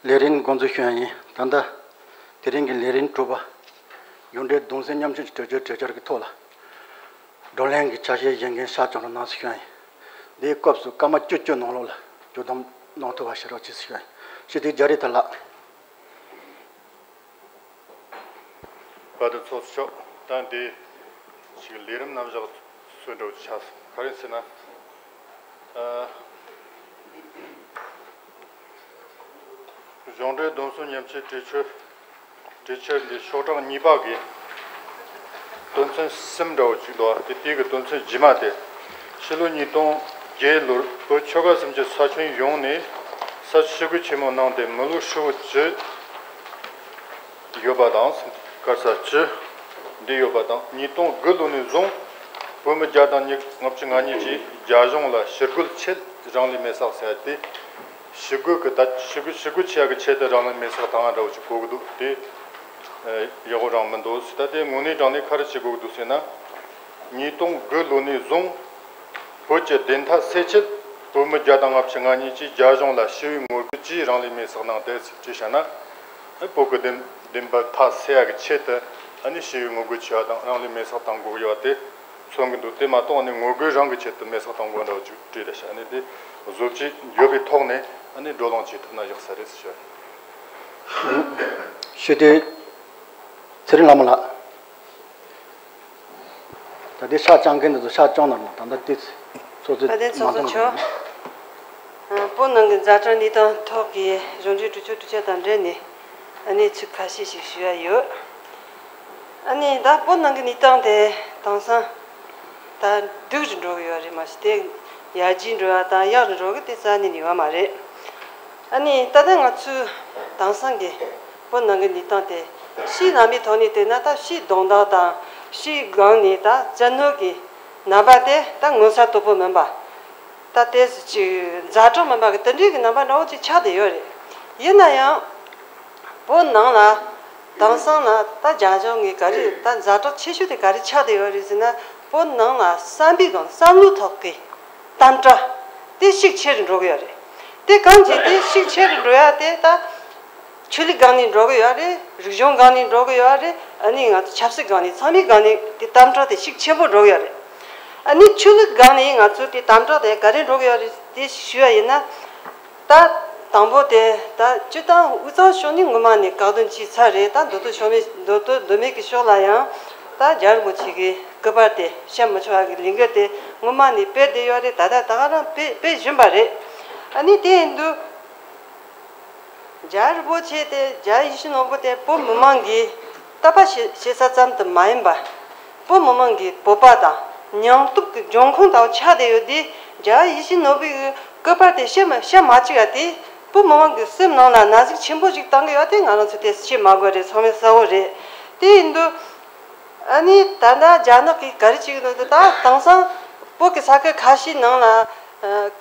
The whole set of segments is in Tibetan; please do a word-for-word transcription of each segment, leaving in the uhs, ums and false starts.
ལས་རིམ་འགོ་འཛུགས་ཞུ་ཡ་ཡིན། ད་ལྟ་དེ་རིང་གི་ལས་རིམ་དྲུག་པ། གཞུང་འབྲེལ་གདུང་སེམས་མཉམ་སྐྱེད་ཀྱི་གྲོས་ཆོད་གྲོས་འཆར་གྱི་ཐོག་ལ། བགྲོ་གླེང་གི་ཆ་ཤས་བཞེས་མཁན་ཤར་བྱང་རུ་གནང་སྲིད་ཞུ་ཡ་ཡིན། འདིའི་སྐབས་སུ་སྐར་མ་བཅུ་བཅུ་ནང་ལོགས་ལ་བསྡུ་དམ་གནང་ཐུབ་པ་བྱེད་རོགས་གྱིས་ཞུ་ཡ་ཡིན། སྤྱི་འཐུས་རྒྱ་རི་ཐར་ལགས། བཀའ་དྲིན་ཚོགས་ཆོག་ད་འདི་ཞིག་ལས་རིམ་རྣམ་གཞག་སུ་འགྲོ་ཆགས་སོང་། ག་རེ་ཟེར་ན། ཨ། གཞུང་འབྲེལ་གདུང་སེམས་མཉམ་སྐྱེད་གྲོས་ཆོད། གྲོས་ཆོད་འདི་ཤོག་གྲངས་གཉིས་པ་གི་དོན་ཚན་གསུམ་འདྲ་བོ་ཅིག་འདུག་དེ་དེ་གི་དོན་ཚན་རྗེས་མ་དེ། ཕྱི་ལོ་ཉིས་སྟོང་བརྒྱད་ལོར་བོད་ཆོལ་ཁ་གསུམ་གྱི་ས་ཁྱོན་ཡོངས་ནས་ས་ཞི་རྒོལ་ཆེན་མོ་གནང་སྟེ་མི་ལོ་ཧྲིལ་བོ་བཅུ་ཡོད་པ་དང་། གར་ས་བཅུ་འདི་ཡོད་པ་དང་། ཉིས་སྟོང་དགུ་ལོ་ནས་བཟུང་བོད་མི་བརྒྱ་དང་ལྔ་བཅུ་ང་གཉིས་ཀྱིས་རྒྱ་གཞུང་ལ་ཞི་རྒོལ་ཆེད་རང་ལུས་མེར་བསྲེགས་ཟེར་ཏེ། ཞི་རྒོལ་གྱི་ད་ཞི་རྒོལ་ཞི་རྒོལ་བྱེད་ཡག་གི་ཆེད་དུ་རང་ལུས་མེར་བསྲེགས་བཏང་བ་འདྲ་བོ་ཅིག་གོ་གི་འདུག་དེ་ཡག་པོ་རང་མི་འདུག་ད་དེ་དངོས་གནས་དྲང་གནས་ག་རེ་བྱེད་དགོས་ཀྱི་འདུག་ཟེར་ན། ཉིས་སྟོང་དགུ་ལོ་ནས་བཟུང་བོད་ཀྱི་བདེན་མཐའ་གསལ་ཆེད་བོད་མི་བརྒྱ་དང་ལྔ་བཅུ་ང་གཉིས་ཀྱིས་རྒྱ་གཞུང་ལ་ཞི་བའི་ངོ་རྒོལ་གྱིས་རང་ལུས་མེར་བསྲེགས་གནང་སྟེ་ཅེས་བཤད་ན། བོད་ཀྱི་བདེན་བདེན་པ་མཐའ་གསལ་ཡག་གི་ཆེད་དུ་ཨ་ནི་ཞི་བའི་ངོ་རྒོལ་བྱེད་པ་དང་རང་ལུས་མེར་བསྲེགས་བཏང་དགོས་ཡོད་དེ་མཚོན་གྱི་འདུག་དེ་མ་གཏོགས་ཨ་ནི་ངོ་རྒོལ་རང་གི་ཆེད་དུ་མེར་བསྲེགས་བཏང་དགོས་འདྲ་བོ་ཅིག་བྲིས་རེད་ཤག་ཨ་ནི་དེ་བཟོ་བཅོས་ཡོད་པའི་ཐོག་ནས་ཨ་ནི་བགྲོ་གླེང་བྱེད་ཐུབ་ན་ཡག་ས་རེད་ཟེར་ཞུ། ཞུ་དེ་ཚེ་རིང་ལྷ་མོ་ལགས། ད་ལྟའི་ཤག་བཅང་མཁན་འདི་ཚོ་ཤག་བཅང་ན་རུང་ད་ལྟ་དེ་ཚོ་ཚོད་བཀའ་དྲིན་ཚོགས་གཙོ་མ་མཐོང་མཁན། མཆོག་བོད་ནང་གི་ཛ་དྲག་གནས་སྟངས་ཐོག་གི་གཞུང་འབྲེལ་གྲོས་ཆོད་གྲོས་འཆར་དང་འབྲེལ་ནས་ཨ་ནི་ཚིག་ཁ་ཤས་ཤིག་ཞུ་ཡ་ཡོད། ཨ་ནི་ད་བོད་ནང་གི་གནས་སྟངས་དེ་དེང་སང་ད་སྡུག་རུ་འགྲོ་གི་ཡོད་རེད་མ་གཞི་དེ་ཡར་རྒྱས་འགྲོ་ཡ་དང་ཡག་རུ་འགྲོ་གི་དེ་རྩ་ནས་ཡོད་མ་རེད། ཨ་ནི་ད་ལྟ་ང་ཚོའི་དེང་སང་གི་བོད་ནང་གི་གནས་སྟངས་དེ་ཕྱིའི་རྣམ་པའི་ཐོག་ནས་བལྟས་ན་ད་ཕྱིའི་གདོང་ཐག་དང་ཕྱིའི་སྒང་ནས་ད་བཙན་གནོན་གྱི་རྣམ་པ་དེ་ད་མངོན་གསལ་དོད་པོ་མིན་པ། ད་ལྟའི་ཅིག་ཛ་དྲག་མིན་པ་གི་དེ་འདྲའི་གི་རྣམ་པ་འདྲ་བོ་ཅིག་ཆགས་བསྡད་ཡོད་རེད། ཡིན་ན་ཡང་བོད་ནང་ལ་དེང་སང་ལ་ད་རྒྱ་གཞུང་གིས་ག་རེ་ད་ཛ་དྲག་ཆེ་ཤོས་དེ་ག་རེ་ཆགས་བསྡད་ཡོད་རེད་ཟེར་ན། བོད་ནང་ལ་བསམ་པའི་སྒང་བསམ་བློའི་ཐོག་གི་དམ་དྲག་དེ་ཤུགས་ཆེ་རུ་འགྲོ་གི་ཡོད་རེད། དེ་གང་བྱས་ཏེ་ཤུགས་ཆེ་རུ་འགྲོ་ཡ་དེ་ད་ཆོས་ལུགས་སྒང་ནས་འགྲོ་གི་ཡོད་རེད། རིག་གཞུང་སྒང་ནས་འགྲོ་གི་ཡོད་རེད། ཨ་ནི་ང་ཚོ་ཆབ་སྲིད་སྒང་ནས་ཚང་མའི་སྒང་ནས་དེ་དམ་དྲག་དེ་ཤུགས་ཆེན་པོ་འགྲོ་གི་ཡོད་རེད། ཨ་ནི་ཆོས་ལུགས་སྒང་ནས་ང་ཚོ་དེ་དམ་དྲག་དེ་ག་རེ་འགྲོ་གི་ཡོད་རེད་དེ་ཞུ་ཡ་ཡིན་ན། ད་དང་པོ་དེ་ད་སྤྱིར་བཏང་དབུས་གཙང་ཕྱོགས་ནས་སྔོན་མ་ནས་བཀག་སྡོམ་བྱས་ཚར་རེད། ད་མདོ་སྟོད་ཕྱོགས་མེད་མདོ་སྟོད་མདོ་སྨད་ཀྱི་ཕྱོགས་ལ་ཡང་ད་རྒྱལ་བ་རིན་པོ་ཆེ་གི་སྐུ་པར་དེ་བཤམས་མི་ཆོག་པ་གི་ལས་འགུལ་དེ་སྔོན་མ་ནས་སྤེལ་བསྡད་ཡོད་རེད། ད་ལྟ་ད་ག་རང་སྤེལ་སྤེལ་བཞིན་པ་རེད། ཨ་ནི་དེ་ཡིན་དུས། རྒྱལ་བ་རིན་པོ་ཆེ་དེ་རྒྱལ་བ་ཡིད་བཞིན་ནོར་བུ་དེ་བོད་མི་མང་གིས་དད་པ་བྱེད་བྱེད་ས་ཙམ་དུ་མ་ཡིན་པར། བོད་མི་མང་གི་སྤོབས་པ་དང་སྙིང་སྟོབས་ཀྱི་འབྱུང་ཁུངས་ལྟ་བུ་ཆགས་བསྡད་ཡོད་དེ། རྒྱལ་བ་ཡིད་བཞིན་ནོར་བུའི་སྐུ་པར་དེ་བཤམས་མ་བཤམས་མ་བཅུག་ཡ་དེ། བོད་མི་མང་གི་སེམས་ནང་ལ་ན་ཟུག་ཆེན་པོ་ཞིག་བཏང་གི་ཡོད་དེ་ང་རང་ཚོས་དེ་བཤད་མ་དགོས་རེད། ཚང་མས་གསལ་བོ་རེད། དེ་ཡིན་དུས། ཨ་ནི་ད་ལྟ་རྒྱ་ནག་གིས་ག་རེ་བྱེད་ཀྱི་འདུག་ད་དེང་སང་བོད་ཀྱི་ས་ཁུལ་ཁ་ཤས་ནང་ལ་ཨ་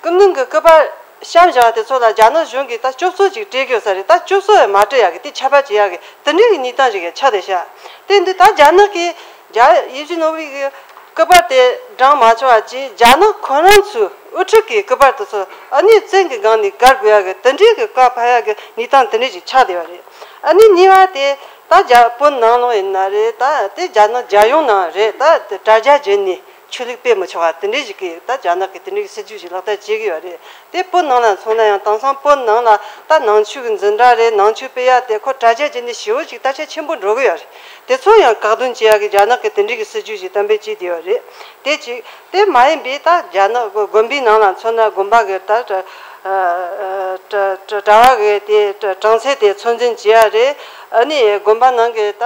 ཀུན་སློང་གི་སྐུ་པར་བཤམས་བཞག་པ་དེ་ཚོ་ལ་རྒྱ་ནག་གཞུང་གིས་ད་སྐྱོབ་གསོ་ཅིག་སྤྲད་ཀྱི་ཡོད་ས་རེད། ད་སྐྱོབ་གསོ་ཡང་མ་སྤྲད་ཡག་གི་དེ་ཁྱབ་པ་བྱེད་ཡག་གི་དེ་འདྲའི་གི་གནས་སྟངས་ཅིག་ཡང་ཆགས་བསྡད་ཤག་དེ་འདི་ད་རྒྱ་ནག་གིས་རྒྱལ་བ་ཡིད་བཞིན་ནོར་བུའི་གི་སྐུ་པར་དེ་བགྲང་མ་ཆོག་པ་བྱས། རྒྱ་ནག་ཁོ་རང་ཚོའི་དབུ་ཁྲིད་ཀྱི་སྐུ་པར་དེ་ཚོ་ཨ་ནི་བཙོན་གྱི་སྒང་ནས་བཀར་དགོས་ཡག་གི་དེ་འདྲའི་གི་བཀའ་ཕབ་ཡག་གི་གནས་སྟངས་དེ་འདྲའི་ཅིག་ཆགས་བསྡད་པ་རེད། ཨ་ནི་གཉིས་པ་དེ། ད་རྒྱ་བོད་ནང་ལོགས་ཡིན་ན་རེད། ད་དེ་རྒྱ་ནག་རྒྱལ་ཡོངས་ནང་རེད། ད་དྲ་རྒྱ་བརྒྱུད་ནས་ཆོས་ལུགས་སྤེལ་མི་ཆོག་པ་དེ་འདྲའི་ཞིག་གི་ད་རྒྱ་ནག་གིས་དེ་འདྲའི་སྲིད་ཇུས་ཞིག་ལག་བསྟར་བྱེད་ཀྱི་ཡོད་རེད། དེ་བོད་ནང་ལ་མཚོན་ན་ཡང་དེང་སང་བོད་ནང་ལ་ད་ནང་ཆོས་ཀྱི་འཛིན་གྲྭ་རེད། ནང་ཆོས་སྤེལ་ཡ་དེ་ཁོ་དྲ་རྒྱ་བརྒྱུད་ནས་ཞེ་པོ་ཞིག་དར་ཁྱབ་ཆེན་པོ་འགྲོ་གི་ཡོད་རེད། དེ་ཚོ་ཡང་བཀག་སྡོམ་བྱེད་ཡ་གི་རྒྱ་ནག་གིས་དེ་འདྲའི་གི་སྲིད་ཇུས་ཞིག་གཏན་འབེབས་བྱས་བསྡད་ཡོད་རེད། དེ་གཅིག་དེ་མ་ཡིན་པའི་ད་རྒྱ་ནག་དགོན་པའི་ནང་ལ་མཚོན་ན་དགོན་པ་གི་ད་གྲྭ་བ་གི་དེ་གྲངས་ཚད་དེ་ཚོད་འཛིན་བྱེད་ཡ་རེད། ཨ་ནི་དགོན་པ་ནང་གི་ད་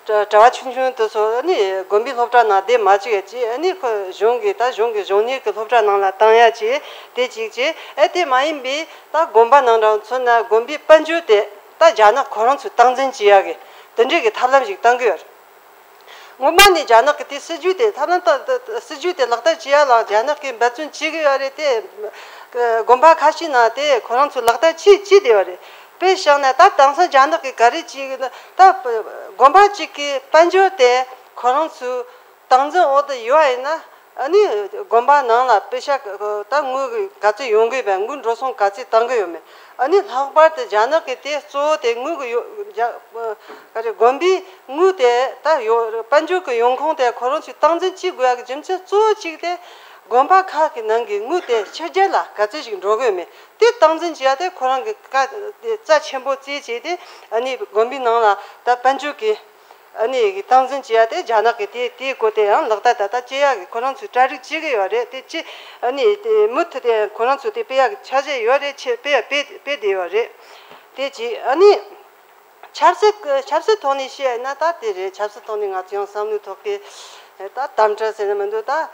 གྲྭ་བ་ཆུང་ཆུང་དེ་ཚོ་ཨ་ནི་དགོན་པའི་སློབ་གྲྭ་ནང་བསྡད་མ་བཅུག་ཡ་ཅིག་ཨ་ནི་ཁོ་གཞུང་གི་ད་གཞུང་གི་གཞུང་གཉེར་གི་སློབ་གྲྭ་ནང་ལ་བཏང་ཡ་ཅིག་དེ་གཅིག་བྱས། ཨེ་དེ་མ་ཡིན་པའི་ད་དགོན་པ་ནང་འདྲ་མཚོན་ན་དགོན་པའི་དཔལ་འབྱོར་དེ་ད་རྒྱ་ནག་ཁོ་རང་ཚོས་སྟངས་འཛིན་བྱེད་ཡ་གི་དེ་འདྲའི་གི་ཐབས་ལམ་ཞིག་བཏང་གི་ཡོད་རེད། སྔོན་མ་ནས་རྒྱ་ནག་གི་དེ་སྲིད་ཇུས་དེ་ཐབས་ལམ་དང་སྲིད་ཇུས་དེ་ལག་བསྟར་བྱེད་ཡ་ལ་རྒྱ་ནག་གིས་འབད་བརྩོན་བྱེད་ཀྱི་ཡོད་རེད་དེ། དགོན་པ་ཁ་ཤས་ནང་དེ་ཁོ་རང་ཚོས་ལག་བསྟར་བྱེད་བྱེད་བསྡད་ཡོད་རེད། དཔེ་བཞག་ན་ད་དེང་སང་རྒྱ་ནག་གིས་ག་རེ་བྱེད་ཀྱི་ན་ད་དགོན་པ་གཅིག་གི་དཔལ་འབྱོར་དེ་ཁོ་རང་ཚོའི་སྟངས་འཛིན་འོག་ཏུ་ཡོད་པ་ཡིན་ན། ཨ་ནི་དགོན་པ་ནང་ལ་པེ་ཤ་ད་དངུལ་གི་ག་ཚོད་ཡོང་གི་ཡོད་པས། དངུལ་འགྲོ་སོང་ག་ཚོད་བཏང་གི་ཡོད་མེད། ཨ་ནི་ལྷག་པར་དུ་རྒྱ་ནག་གི་དེ་གཙོ་བོ་དེ་དངུལ་གི་ཡོ་རྒྱ་ག་རེ་དགོན་པའི་དངུལ་དེ་ད་ཡོ་དཔལ་འབྱོར་གྱི་ཡོང་ཁུངས་དེ་ཁོ་རང་ཚོས་སྟངས་འཛིན་བྱེད་དགོས་ཡག་གི་རྒྱུ་མཚན་གཙོ་བོ་གཅིག་དེ། དགོན་པ་ཁག་གི་ནང་གི་དངུལ་དེ་ཕྱི་རྒྱལ་ལ་ག་ཚོད་ཞིག་འགྲོ་གི་ཡོད་མེད། དེ་སྟངས་འཛིན་བྱེད་ཡ་དེ་ཁོ་རང་གི་བཀའ་དེ་རྩ་ཆེན་པོ་བརྩིས་བྱས་ཏེ། ཨ་ནི་དགོན་པའི་ནང་ལ་ད་དཔལ་འབྱོར་གྱི་ཨ་ནི་གི་སྟངས་འཛིན་བྱེད་ཡ་དེ་རྒྱ་ནག་གི་དེ་དེའི་སྐོར་དེ་ཡང་ལག་བསྟར་ད་ལྟ་བྱེད་ཡ་གི་ཁོ་རང་ཚོས་གྲ་སྒྲིག་བྱེད་གི་ཡོད་རེད། དེ་ཅི་ཨ་ནི་དེ་མུ་མཐུད་དེ་ཁོ་རང་ཚོས་དེ་སྤེལ་ཡ་གི་འཆར་གཞི་ཡོད་རེད། ཆེ་སྤེལ་ཡ་སྤེལ་སྤེལ་བསྡད་ཡོད་རེད། དེ་ཅི་ཨ་ནི་ཆབ་སྲིད་ཆབ་སྲིད་ཐོག་ནས་བཤད་ན་ད་དེ་རེད། ཆབ་སྲིད་ཐོག་ནས་ང་ཚོ་ཡང་བསམ་བློའི་ཐོག་གི་ད་དམ་དྲག་ཟེར་ན་མི་འདུག་ད།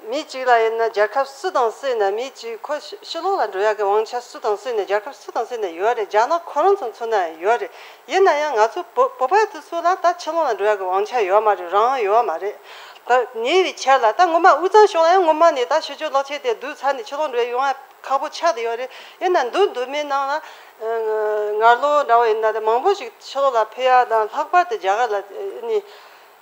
མི་གཅིག་ལ་ཡིན་ན་རྒྱལ་ཁབ་སུ་དང་སུ་ཡིན་ན་མི་གཅིག་ཁོ་ཕྱི་ཕྱི་ལོགས་ལ་འགྲོ་ཡག་གི་དབང་ཆ་སུ་དང་སུ་ཡིན་ན་རྒྱལ་ཁབ་སུ་དང་སུ་ཡིན་ན་ཡོད་རེད། རྒྱ་ནག་ཁོ་རང་ཚོ་མཚོན་ན་ཡང་ཡོད་རེད། ཡིན་ན་ཡང་ང་ཚོ་བོད་བོད་པ་དེ་ཚོ་ལ་ད་ཕྱི་ལོགས་ལ་འགྲོ་ཡག་གི་དབང་ཆ་ཡོད་མ་རེད། རང་དབང་ཡོད་མ་རེད། ད་ཉེ་བའི་ཆར་ལ་ད་སྔོན་མ་དབུས་གཙང་ཕྱོགས་ལ་ཡང་སྔོན་མ་ནས་ད་ཕྱི་སྐྱོད་ལག་ཁྱེར་དེ་བསྡུས་ཚར་ནས་ཕྱི་ལོགས་འགྲོ་ཡག་ཡོང་ཡ་ཁག་པོ་ཆགས་བསྡད་ཡོད་རེད། ཡིན་ན་མདོ་མདོ་སྨད་ནང་ལ་སྔར་ལོ་འདྲ་བོ་ཡིན་ན་དེ་མང་པོ་ཞིག་ཕྱི་ལོགས་ལ་ཕེབས་ཡ་དང་ལྷག་པར་དུ་རྒྱ་གར་ལ་ནི།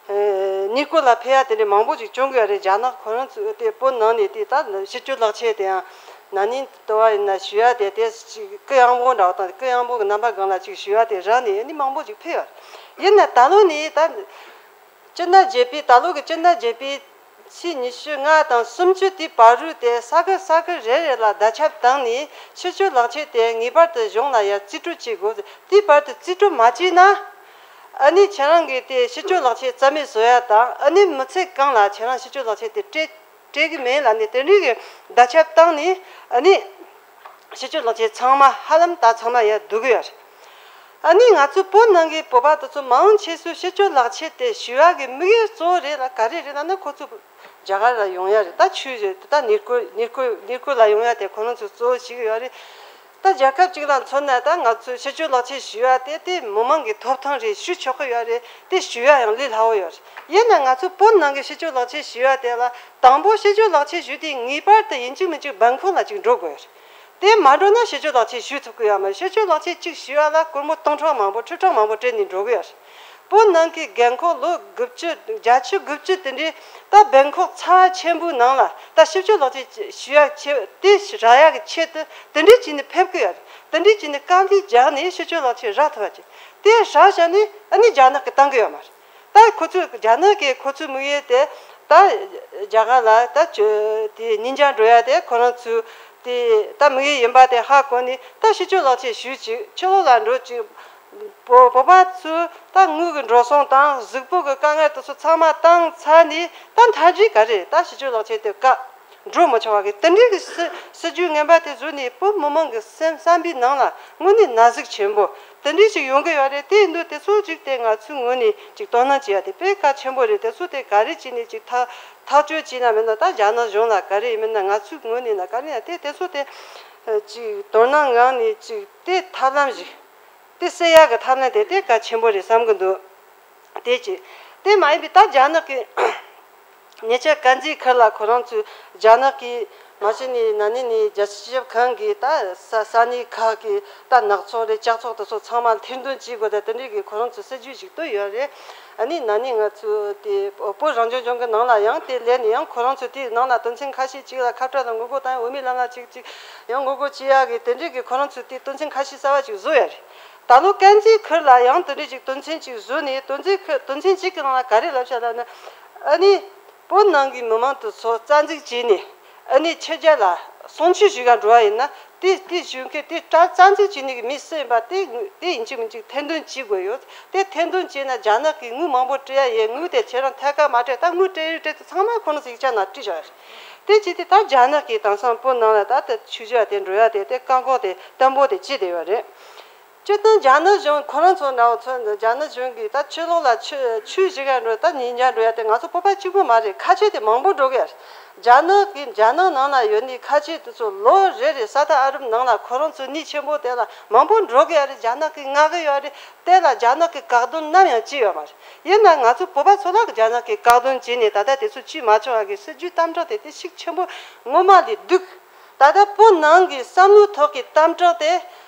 གནས་སྐོར་ལ་ཕེབས་ཡ་དེ་འདྲ་མང་པོ་ཞིག་བྱུང་གི་ཡོད་རེད། རྒྱ་ནག་ཁོ་རང་ཚོས་དེ་བོད་ནང་ནས་དེ་ད་ཕྱི་སྐྱོད་ལག་ཁྱེར་དེ་ཡང་ན་ནིང་དུ་བ་ཡིན་ན་ཞུ་ཡ་དེ་དེ་ཅིག་གུ་ཡངས་པོ་འདྲ་བོ་དང་གུ་ཡངས་པོ་གི་རྣམ་པ་སྒང་ལ་ཅིག་ཞུ་ཡ་དེ་རག་ནས་ནི་མང་པོ་ཞིག་ཕེབས་ཡོད་རེད། ཡིན་ན་ད་ལོ་ནི་ད་སྤྱི་ཟླ་བརྒྱད་པའི་ད་ལོ་གི་སྤྱི་ཟླ་བརྒྱད་པའི་ཚེས་ཉི་ཤུ་ལྔ་དང་སུམ་ཅུ་དེའི་བར་དུ་དེ་ས་ཁུལ་ས་ཁུལ་རེ་རེ་ལ་བརྡ་ཁྱབ་བཏང་ནས་ཕྱི་སྐྱོད་ལག་ཁྱེར་དེ་ངེས་པར་དུ་གཞུང་ལ་ཡ་རྩིས་སྤྲོད་བྱེད་དགོས། དེའི་བར་དུ་རྩིས་སྤྲོད་མ་བྱས་ན། ཨ་ནི་ཁྱེད་རང་གིས་དེ་ཕྱི་སྐྱོད་ལག་ཁྱེར་རྩ་མེད་བཟོ་ཡ་དང་། ཨ་ནི་མི་ཚེ་གང་ལ་ཁྱེད་རང་ཕྱི་སྐྱོད་ལག་ཁྱེར་དེ་སྤྲད་སྤྲད་གི་མེད་ལབ་ནས་དེ་འདྲའི་གི་བརྡ་ཁྱབ་བཏང་ནས། ཨ་ནི་ཕྱི་སྐྱོད་ལག་ཁྱེར་ཚང་མ་ཧ་ལམ་ད་ཚང་མ་ཡར་བསྡུ་གི་ཡོད་རེད། ཨ་ནི་ང་ཚོ་བོད་ནང་གི་བོད་པ་དེ་ཚོ་མང་ཆེ་ཤོས་ཕྱི་སྐྱོད་ལག་ཁྱེར་དེ་ཞུ་ཡ་གི་དམིགས་ཡུལ་གཙོ་བོ་རེད་ལ་ག་རེ་རེད་ལབ་ན། ཁོ་ཚོ་རྒྱ་གར་ལ་ཡོང་ཡ་རེད། ད་ཆོས་རེད། ད་གནས་སྐོར་གནས་སྐོར་གནས་སྐོར་ལ་ཡོང་ཡ་དེ་ཁོ་རང་ཚོ་གཙོ་བོ་ཞིག་ཡོད་རེད། ད་རྒྱལ་ཁབ་ཅིག་ལ་མཚོན་ན་ད་ང་ཚོས་ཕྱི་སྐྱོད་ལག་ཁྱེར་ཞུ་ཡ་དེ་དེ་མི་མང་གི་ཐོབ་ཐང་རེད། ཞུ་ཆོག་གི་ཡོད་རེད། དེ་ཞུ་ཡ་ཡང་ལས་སླ་བོ་ཡོད་རེད། ཡིན་ན་ང་ཚོ་བོད་ནང་གི་ཕྱི་སྐྱོད་ལག་ཁྱེར་ཞུ་ཡ་དེ་ལ་དང་པོ་ཕྱི་སྐྱོད་ལག་ཁྱེར་ཞུ་དུས་ངེས་པར་དུ་ཡིན་གཅིག་མིན་གཅིག་སྦན་ཁོག་ལ་ཅིག་འགྲོ་དགོས་ཡོད་རེད། དེ་མ་འགྲོ་ན་ཕྱི་སྐྱོད་ལག་ཁྱེར་ཞུ་ཐུབ་ཀྱི་ཡོད་མ་རེད། ཕྱི་སྐྱོད་ལག་ཁྱེར་གཅིག་ཞུ་ཡ་ལ་སྒོར་མོ་སྟོང་ཕྲག་མང་པོ་ཁྲི་ཕྲག་མང་པོ་སྤྲད་ནས་འགྲོ་གི་ཡོད་རེད། བོད་ནང་གི་རྒན་འཁོགས་ལོ་དགུ་བཅུ་བརྒྱད་ཅུ་དགུ་བཅུ་དེ་འདྲའི་ད་སྦན་ཁོག་ཚ་བ་ཆེན་པོའི་ནང་ལ་ད་ཕྱི་སྐྱོད་ལག་ཁྱེར་ཞུ་ཡ་ཆེ་དེ་རག་ཡ་གི་ཆེད་དུ་དེ་འདྲའི་བྱས་ནས་ཕེབས་ཀྱི་ཡོད་རེད། དེ་འདྲའི་བྱས་ནས་དཀའ་ལས་རྒྱག་ནས་ཕྱི་སྐྱོད་ལག་ཁྱེར་རག་ཐུབ་པ་བྱས། དེ་རག་བཞག་ནས་ཨ་ནི་རྒྱ་ནག་གིས་བཏང་གི་ཡོད་མ་རེད། ད་ཁོ་ཚོས་རྒྱ་ནག་གིས་ཁོ་ཚོའི་དམིགས་ཡུལ་དེ་ད་རྒྱ་གར་ལ་ད་ཆོས་དེ་ཉིན་རྒྱང་འགྲོ་ཡ་དེ་ཁོ་རང་ཚོའི་དེ་ད་དམིགས་ཡུལ་ཡིན་པ་དེ་ཧ་གོ་ནས་ད་ཕྱི་སྐྱོད་ལག་ཁྱེར་ཞུས་ཅིག་ཕྱི་ལོགས་ལ་འགྲོ་ཅིག་བོ་བོད་པ་ཚོས་ད་དངུལ་གྱི་འགྲོ་སོང་དང་གཟུགས་པོ་གི་དཀའ་ངལ་དེ་ཚོ་ཚང་མ་བཏང་ཚར་ནས་ད་མཐའ་མཇུག་ག་རེ་ད་ཕྱི་སྐྱོད་ལག་ཁྱེར་དེ་བཀག་འགྲོ་མི་ཆོག་པ་གི་དེ་འདྲའི་གི་སྲི་སྲིད་ཇུས་ངན་པ་དེ་བཟོས་ནས་བོད་མི་མང་གི་སེམས་བསམ་པའི་ནང་ལ་དངོས་གནས་ན་ཟུག་ཆེན་པོ་དེ་འདྲའི་ཞིག་ཡོང་གི་ཡོད་རེད། དེ་ཡིན་དུས་དེ་ཚོ་ཅིག་དེ་ང་ཚོའི་ངོས་ནས་ཅིག་དོ་སྣང་བྱེད་ཡ་དེ་དཔེ་གལ་ཆེན་པོ་རེད། དེ་ཚོ་དེ་ག་རེ་བྱས་ནས་ཅིག་ཐག་ཐག་གཅོད་བྱས་ན་མིན་ན། ད་རྒྱ་ནག་གཞུང་ལ་ག་རེ་ཡིན་མིན་ན་ང་ཚོའི་ངོས་ནས་ན་ག་རེ་ཡིན་ན་དེ་དེ་ཚོ་དེ་ཅིག་དོ་སྣང་ངང་ནས་ཅིག་དེ་ཐབས་ལམ་ཞིག་དེ་སེལ་ཡ་གི་ཐབས་ལམ་དེ་དེ་གལ་ཆེན་པོ་རེད་བསམ་གི་འདུག་དེ་ཅི། དེ་མ་ཡིན་པའི་ད་རྒྱ་ནག་གི་ཉེ་ཆར་དཀར་མཛེས་ཁུལ་ལ་ཁོ་རང་ཚོས་རྒྱ་ནག་གི་མ་གཞི་ནས་ན་ནིང་ནས་རྒྱལ་སྤྱི་སྤྱི་ཁྱབ་ཁང་གི་ད་ས་ས་གནས་ཁག་གི་ད་ནག་ཚོང་རེད། ལྕགས་ཚོང་དེ་ཚོ་ཚང་མ་ཐེར་འདོན་བྱེད་དགོས། ད་དེ་འདྲའི་གི་ཁོ་རང་ཚོས་སྲིད་ཇུས་ཤིག་བཏོན་ཡོད་རེད། ཨ་ནི་ན་ནིང་ང་ཚོས་དེ་བོད་རང་སྐྱོང་ལྗོངས་ཀྱི་ནང་ལ་ཡང་དེ་སླེབས་ནས་ཡང་ཁོ་རང་ཚོས་དེའི་ནང་ལ་དོན་ཚན་ཁ་ཤས་ཅིག་ལ་ཁ་བྲལ་དང་ངོ་རྒོལ་དང་འོས་མི་ལ་ལ་ཅིག་ཅིག་ཡང་ངོ་རྒོལ་བྱེད་ཡག་གི་དེ་འདྲའི་གི་ཁོ་རང་ཚོས་དེ་དོན་ཚན་ཁ་ཤས་གསར་བ་ཅིག་བཟོས་ཡོད་རེད། ད་ལོ་དཀར་མཛེས་ཁུལ་ལ་ཡང་དེ་འདྲའི་ཅིག་དོན་ཚན་ཅིག་བཟོས་ནས་དོན་ཚན་ཁུལ་དོན་ཚན་གཅིག་གི་ནང་ལ་ག་རེ་ལབ་བཞག་ལབ་ན། ཨ་ནི་བོད་ནང་གི་མི་མང་དེ་ཚོ་རྩ་འཛུགས་བྱས་ནས་ཨ་ནི་ཕྱི་རྒྱལ་ལ་གསུང་ཆོས་ཞུ་ག་འགྲོ་བ་ཡིན་ན་དེ་དེ་ཞུ་མཁན་དེ་རྩ་རྩ་འཛུགས་བྱས་ནས་གི་མི་སུ་ཡིན་པ་དེ་དེ་ཡིན་གཅིག་མིན་གཅིག་ཐེར་འདོན་བྱེད་དགོས་ཡོད། དེ་ཐེར་འདོན་བྱས་ན་རྒྱ་ནག་གིས་དངུལ་མང་པོ་སྤྲད་ཡ་ཡིན། དངུལ་དེ་ཁྱེད་རང་ཐད་ཀར་མ་སྤྲད། ད་དངུལ་སྤྲད་རེད་སྤྲད་དེ་ཚང་མ་ཁོ་རང་ཚོ་ཡིག་ཆ་ནང་བྲིས་བཞག་ཡོད་རེད། དེ་བྱས་ཏེ་ད་རྒྱ་ནག་གིས་དེང་སང་བོད་ནང་ལ་ད་ལྟ་ཆོས་བྱ་དེ་འགྲོ་ཡ་དེ་དེ་བཀག་འགོག་དེ་བརྟན་པོ་དེ་བྱས་བསྡད་ཡོད་རེད། སྤྱིར་བཏང་རྒྱ་ནག་གཞུང་ཁོ་རང་ཚོ་འདྲ་བོ་ཚོ་རྒྱ་ནག་གཞུང་གིས་ད་ཕྱི་ལོགས་ལ་ཆོས་ཆོས་བྱེད་ག་འགྲོ་ད་ཉིན་རྒྱང་འགྲོ་ཡ་དེ་ང་ཚོ་བོད་པ་གཅིག་པུ་མ་རེད། ཁ་ཆེ་དེ་མང་པོ་འགྲོ་གི་ཡ་རེད། རྒྱ་ནག་གི་རྒྱ་ནག་ནང་ལ་ཡོད་ནི་ཁ་ཆེ་དེ་ཚོ་ལོ་རེ་རེ་ས་ཐག་ཨ་རབ་ནང་ལ་ཁོ་རང་ཚོ་གནས་ཆེན་པོ་དེ་ལ་མང་པོ་འགྲོ་གི་ཡ་རེད། རྒྱ་ནག་གིས་མངགས་གི་ཡོད་རེད། དེ་ལ་རྒྱ་ནག་གིས་བཀག་སྡོམ་ནམ་ཡང་བྱས་ཡོད་མ་རེད། ཡིན་ན་ང་ཚོ་བོད་པ་ཚོ་ལ་རྒྱ་ནག་གིས་བཀག་སྡོམ་བྱས་ནས་ད་ལྟ་དེ་ཚོ་བྱེད་མ་ཆོག་ཡ་གི་སྲིད་ཇུས་དམ་དྲག་དེ་དེ་ཤུགས་ཆེན་པོ་ངོ་མ་ལས་སྡུག་ད་ལྟ་བོད་ནང་གི་བསམ་བློའི་ཐོག་གི་དམ་དྲག་དེ།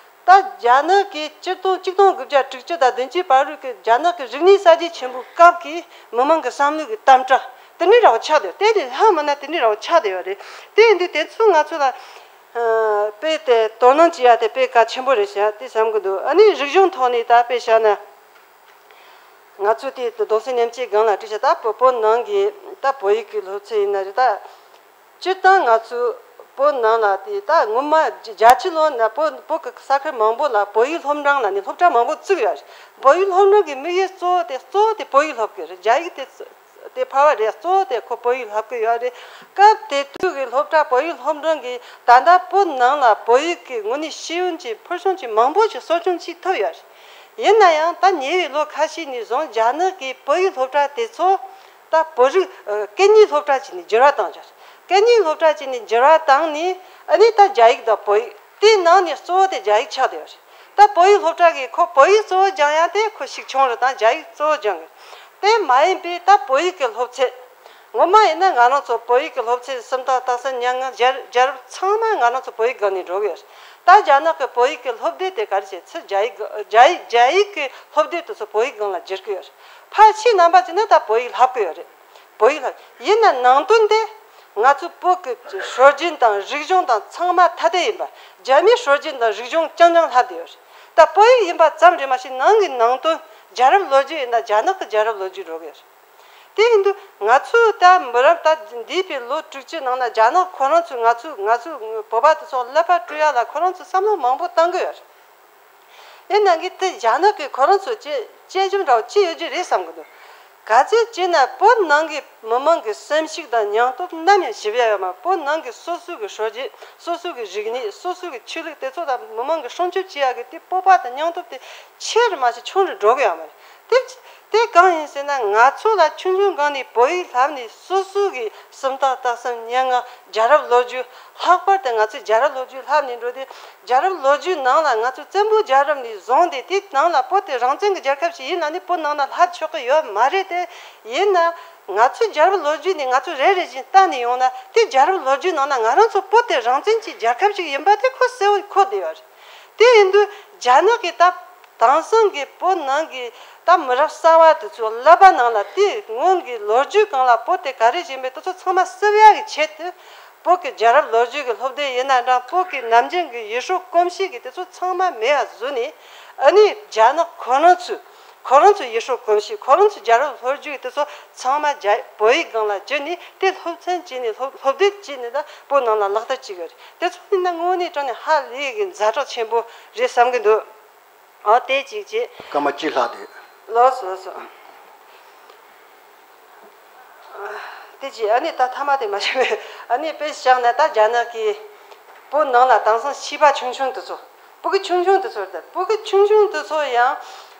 ད་རྒྱ་ནག་གི་སྤྱིར་བཏང་ཆིག་སྟོང་དགུ་བརྒྱ་དྲུག་ཅུ་དང་བདུན་ཅུའི་བར་དུ་གི་རྒྱ་ནག་གི་རིག་གནས་གསར་བརྗེ་ཆེན་པོའི་སྐབས་ཀྱི་མི་མང་གི་བསམ་བློའི་གི་དམ་དྲག་དེ་འདྲའི་རང་ཆགས་དེ་དེ་ནི་ལྷ་མིན་ན་དེ་འདྲའི་རང་ཆགས་དེ་ཡོད་རེད། དེ་ཡིན་དུས་དེ་ཚོ་ང་ཚོ་ལ་དཔེ་དེ་དོ་སྣང་བྱེད་ཡ་དེ་དཔེ་གལ་ཆེན་པོ་རེད་ཤག་དེ་བསམ་གི་འདུག་ཨ་ནི་རིག་གཞུང་ཐོག་ནས་ད་དཔེ་བཞག་ན། ང་ཚོས་དེ་གདུང་སྲས་མཉམ་སྐྱེས་སྒང་ལ་བྲིས་ཤག་ད་བོད་བོད་ནང་གི་ད་བོད་ཡིག་གི་སློབ་ཚན་ཡིན་ན་རེད་ད། སྤྱིར་བཏང་ང་ཚོའི་བོད་ནང་ལ་དེ་ད་སྔོན་མ་བརྒྱད་ཅུ་ལོ་ན་བོད་བོད་ཀྱི་ས་ཁུལ་མང་པོ་ལ་བོད་ཡིག་སློབ་འབྲིང་ལ་ནི་སློབ་གྲྭ་མང་པོ་བཙུགས་ཡོད་རེད། བོད་ཡིག་སློབ་འབྲིང་གི་དམིགས་ཡུལ་གཙོ་བོ་དེ་གཙོ་བོ་དེ་བོད་ཡིག་སློབ་དགོས་རེད། རྒྱ་ཡིག་དེ་དེ་ཕལ་བ་རེད། གཙོ་བོ་དེ་ཁོ་བོད་ཡིག་སློབ་གི་ཡོད་རེད། སྐབས་དེ་དུས་ཀྱི་སློབ་གྲྭ་བོད་ཡིག་སློབ་འབྲིང་གིས་ད་ལྟ་བོད་ནང་ལ་བོད་ཡིག་གི་ངོས་ནས་ཤེས་ཡོན་གྱི་ཕུལ་བྱུང་གི་མང་པོ་ཞིག་གསོ་སྐྱོང་བྱེད་ཐུབ་ཡོད་རེད། ཡིན་ན་ཡང་ད་ཉེ་བའི་ལོ་ཁ་ཤས་ནས་བཟུང་རྒྱ་ནག་གིས་བོད་ཡིག་སློབ་གྲྭ་དེ་ཚོ་ད་བོད་རིགས་ཨ་སྐད་གཉིས་སློབ་གྲྭ་བྱས་ནས་འགྱུར་བ་བཏང་ཡོད་རེད། སྐད་གཉིས་སློབ་གྲྭ་བྱས་ནས་འགྱུར་བ་བཏང་ནས་ཨ་ནི་ད་རྒྱ་ཡིག་དང་བོད་ཡིག་དེའི་ནང་ནས་གཙོ་བོ་དེ་རྒྱ་ཡིག་ཆགས་བསྡད་ཡོད་རེད། ད་བོད་ཡིག་སློབ་གྲྭ་གིས་ཁོ་བོད་ཡིག་གཙོ་བོ་སྦྱང་ཡ་དེ་ཁོ་ཤུགས་ཆུང་རེད་དང་རྒྱ་ཡིག་གཙོ་བོ་སྦྱང་གི། དེ་མ་ཡིན་པའི་ད་བོད་ཡིག་གི་སློབ་ཚན། ངོ་མ་ཡིན་ན་ང་རང་ཚོ་བོད་ཡིག་གི་སློབ་ཚན་སུམ་རྟགས་རྟགས་གསལ་སྙན་ངག་རྒྱལ་རྒྱལ་རབས་ཚང་མ་ང་རང་ཚོ་བོད་ཡིག་སྒང་ནས་འགྲོ་གི་ཡོད་རེད། ད་རྒྱ་ནག་གི་བོད་ཡིག་གི་སློབ་དེབ་དེ་ག་རེ་བྱེད་ཚུལ་རྒྱ་ཡིག་རྒྱ་ཡིག་རྒྱ་ཡིག་གི་སློབ་དེབ་དེ་ཚོ་བོད་ཡིག་སྒང་ལ་བསྒྱུར་གི་ཡོད་རེད། ཕལ་ཆེར་རྣམ་པ་ཅིག་ནི་ད་བོད་ཡིག་ལྷབ་གི་ཡོད་རེད། བོད་ཡིག་ལ་ཡིན་ན་ནང་དོན་དེ་ང་ཚོ་བོད་ཀྱི་སྲོལ་རྒྱུན་དང་རིག་གཞུང་དང་ཚང་མ་ཐ་དད་ཡིན་པ། རྒྱ་མིའི་སྲོལ་རྒྱུན་དང་རིག་གཞུང་རྐྱང་རྐྱང་ལྷག་བསྡད་ཡོད་རེད། ད་བོད་ཡིག་ཡིན་པ་ཙམ་རེད་མ་གཏོགས་ནང་གི་ནང་དོན་རྒྱལ་རབས་ལོ་རྒྱུས་ཡིན་ན་རྒྱ་ནག་གི་རྒྱལ་རབས་ལོ་རྒྱུས་འགྲོ་གི་ཡོད་རེད། དེ་ཡིན་དུས་ང་ཚོས་ད་མི་རབས་ད་འདས་པའི་ལོ་དྲུག་ཅུ་ནང་ན་རྒྱ་ནག་ཁོ་རང་ཚོས་ང་ཚོ་ང་ཚོ་བོད་པ་དེ་ཚོ་ཀླད་པ་བཀྲུ་ཡ་ལ་ཁོ་རང་ཚོས་བསམ་བློ་མང་པོ་བཏང་གི་ཡོད་རེད། ཡིན་ནའང་གི་དེ་རྒྱ་ནག་གི་ཁོ་རང་ཚོ་བཅད་བཅད་གཞོམ་འདྲ་བོ་ཅི་ཡོད་རྒྱུ་རེད་བསམ་གི་འདུག་ག་ཚོད་བྱས་ན་བོད་ནང་གི་མི་མང་གི་སེམས་ཤུགས་དང་སྙིང་སྟོབས་ནམ་ཡང་ཞི་བ་ཡོད་མ། བོད་ནང་གི་སོ་སོ་གི་སྲོལ་རྒྱུན་སོ་སོ་གི་རིག་གནས་སོ་སོ་གི་ཆོས་ལུགས་དེ་ཚོ་དང་མི་མང་གི་སྲུང་སྐྱོབ་བྱེད་ཡག་གི་དེ་སྤོབས་པ་དང་སྙིང་སྟོབས་དེ་ཆེ་རུ་མ་ཞིག་ཆུང་རུ་འགྲོ་གི་ཡོད་མ་རེད། དེ་དེ་གང་ཡིན་ཟེར་ན་ང་ཚོ་ལ་ཆུང་ཆུང་སྒང་ནས་བོད་ཡིག་བསླབས་ནས་སོ་སོ་གི་སུམ་རྟགས་རྟགས་གསལ་སྙན་ངག་རྒྱལ་རབས་ལོ་རྒྱུས། ལྷག་པར་དུ་ང་ཚོས་རྒྱལ་རབས་ལོ་རྒྱུས་བསླབས་ནས་འགྲོ་དུས་རྒྱལ་རབས་ལོ་རྒྱུས་ནང་ལ་ང་ཚོས་བཙན་པོའི་རྒྱལ་རབས་ནས་བཟུང་སྟེ་དེའི་ནང་ལ་བོད་དེ་རང་བཙན་གྱི་རྒྱལ་ཁབ་ཞིག་ཡིན་ན་ནི་བོད་ནང་ན་ལྷག་ཆོག་གི་ཡོད་མ་རེད་དེ། ཡིན་ན་ང་ཚོའི་རྒྱལ་རབས་ལོ་རྒྱུས་ནས་ང་ཚོ་རེ་རེ་བཞིན་བལྟས་ནས་ཡོང་ན་དེ་རྒྱལ་རབས་ལོ་རྒྱུས་ནང་ན་ང་རང་ཚོ་བོད་དེ་རང་བཙན་གྱི་རྒྱལ་ཁབ་ཞིག་ཡིན་པ་དེ་ཁོ་གསལ་བོ་འཁོད་བསྡད་ཡོད་རེད། དེ་ཡིན་དུས་རྒྱ་ནག་གིས་ད་དེང་སང་གི་བོད་ནང་གི་ད་མི་རབས་གསར་བ་དེ་ཚོའི་ཀླད་པ་ནང་ལ་དེ་སྔོན་གྱི་ལོ་རྒྱུས་སྒང་ལ་བོད་དེ་ག་རེ་བྱས་པའི་དེ་ཚོ་ཚང་མ་བསུབ་ཡག་གི་ཆེད་དུ། བོད་ཀྱི་རྒྱལ་རབས་ལོ་རྒྱུས་ཀྱི་སློབ་དེབ་ཡིན་ན་འདྲ། བོད་ཀྱི་ནམ་རྒྱུན་གྱི་ཡུལ་སྲོལ་གོམས་གཤིས་ཀྱི་དེ་ཚོ་ཚང་མ་མེད་པ་བཟོས་ནས། ཨ་ནི་རྒྱ་ནག་ཁོ་རང་ཚོས་ཁོ་རང་ཚོའི་ཡུལ་སྲོལ་གོམས་གཤིས་ཁོ་རང་ཚོའི་རྒྱལ་རབས་ལོ་རྒྱུས་ཀྱི་དེ་ཚོ་ཚང་མ་རྒྱ་བོད་ཡིག་སྒང་ལ་བསྒྱུར་ནས་དེ་སློབ་ཚན་བྱས་ནས་སློབ་སློབ་དེབ་བྱས་ནས་ད་བོད་ནང་ལ་ལག་བསྟར་བྱེད་ཀྱི་རེད། དེ་ཚོ་ཡིན་ན་དངོས་གནས་དྲང་གནས་ཧ་ལས་ཀྱི་ཛ་དྲག་ཆེན་པོ་རེད་བསམ་གྱི་འདུག་ཨོ་དེ་གཅིག་བྱས། སྐར་མ་གཅིག་ལྷག་དེ། ལགས་སོ་ལགས་སོ། དེ་གཅིག་ཨ་ནི་ད་ཐ་མ་དེ་མ་བྱས་པས་ཨ་ནི་དཔེ་བཞག་ན་ད་རྒྱ་ནག་གིས་བོད་ནང་ལ་དེང་སང་བྱིས་པ་ཆུང་ཆུང་དེ་ཚོ་བོད་ཀྱི་ཆུང་ཆུང་དེ་ཚོ་རེད། བོད་ཀྱི་ཆུང་ཆུང་དེ་ཚོ་ཡང་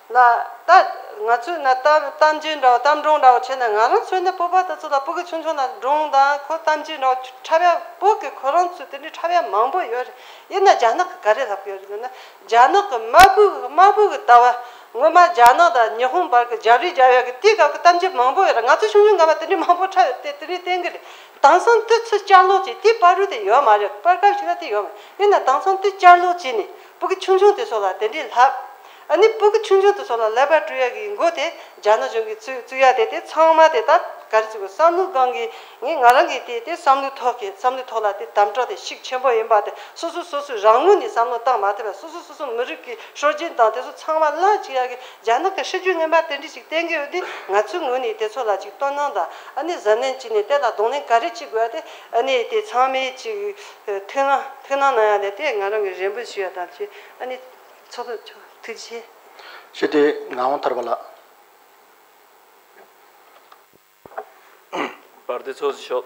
ལ་ད་ང་ཚོས་ན་གཏམ་གཏམ་རྒྱུད་འདྲ་བོ་གཏམ་སྒྲུང་འདྲ་བོ་བྱས་ན་ང་རང་ཚོས་ནི་བོད་པ་དེ་ཚོ་ལ་བོད་ཀྱི་ཆུང་ཆུང་ལ་སྒྲུང་དང་ཁོ་གཏམ་རྒྱུད་འདྲ་བོ་འཁྲབ་ཡ་བོད་ཀྱི་ཁོ་རང་ཚོས་དེ་འདྲའི་འཁྲབ་ཡ་མང་པོ་ཡོད་རེད། ཡིན་ན་རྒྱ་ནག་གིས་ག་རེ་ལབ་ཀྱི་ཡོད་རེད་ཟེར་ན། རྒྱ་ནག་གི་དམར་པོའི་དམར་པོ་གི་ལྟ་བ། སྔོན་མ་རྒྱ་ནག་དང་ཉི་ཧོང་བར་གྱི་རྒྱལ་རིགས་རྒྱལ་བའི་གི་དེའི་སྐབས་ཀྱི་གཏམ་རྒྱུད་མང་པོ་ཡོད་རེད། ང་ཚོ་ཆུང་ཆུང་སྒང་མ་དེ་འདྲའི་མང་པོ་འཁྲབ་ཡོད་དེ་དེ་རིགས་བསྟན་གི་རེད། དེང་སང་དེ་ཚོ་བསྐྱར་ལོག་བྱས་དེའི་བར་དུ་དེ་ཡོད་མ་རེད། བར་སྐབས་ཤིག་ལ་དེ་ཡོད་མ་རེད། ཡིན་ན་དེང་སང་དེ་བསྐྱར་ལོག་བྱས་ནས་བོད་ཀྱི་ཆུང་ཆུང་དེ་ཚོ་ལ་དེ་འདྲའི་ལབ། ཨ་ནི་བོད་ཀྱི་ཆུང་ཆུང་དེ་ཚོ་ལ་ཀླད་པ་བཀྲུ་ཡ་གི་འགོ་དེ་རྒྱ་ནག་གཞུང་གིས་བཙུགས་བཙུགས་ཡ་དེ་དེ་ཚང་མ་དེ་ད་ག་རེ་ཟེར་དགོས། བསམ་བློ་སྒང་གི་ངས་ང་རང་གིས་དེ་དེ་བསམ་བློའི་ཐོག་གི་བསམ་བློའི་ཐོག་ལ་དེ་དམ་དྲག་དེ་ཤུགས་ཆེན་པོ་ཡིན་པ་དེ་སོ་སོ་སོ་སོའི་རང་ངོས་ནས་བསམ་བློ་བཏང་མ་ཐུབ་པ། སོ་སོ་སོ་སོ་མི་རིགས་ཀྱི་སྲོལ་རྒྱུན་དང་དེ་ཚོ་ཚང་མ་བརླག་བཅུག་ཡ་གི་རྒྱ་ནག་གི་སྲིད་ཇུས་ངན་པ་དེ་འདྲ་ཞིག་བསྟན་གྱི་ཡོད་དུས་ང་ཚོའི་ངོས་ནས་དེ་ཚོ་ལ་ཅིག་དོ་སྣང་དང་ཨ་ནི་གཟབ་ནན་བྱས་ནས་དེ་ལ་གདོང་ལེན་ག་རེ་བྱེད་དགོས་ཡ་དེ་ཨ་ནི་དེ་ཚང་མས་ཅིག་ཐུགས་སྣང་ཐུགས་སྣང་གནང་ཡ་དེ་དེ་ང་རང་གི་རེ་འབོད་ཞུ་ཡ་དང་ཅིག་ཨ་ནི་ཚོགས་གཙོ་མཆོག་ཐུགས་རྗེ་ཆེ། ཞུ་དེ་ངག་དབང་ཐར་པ་ལགས། བར་དེ་ཚོགས་གཙོ་མཆོག་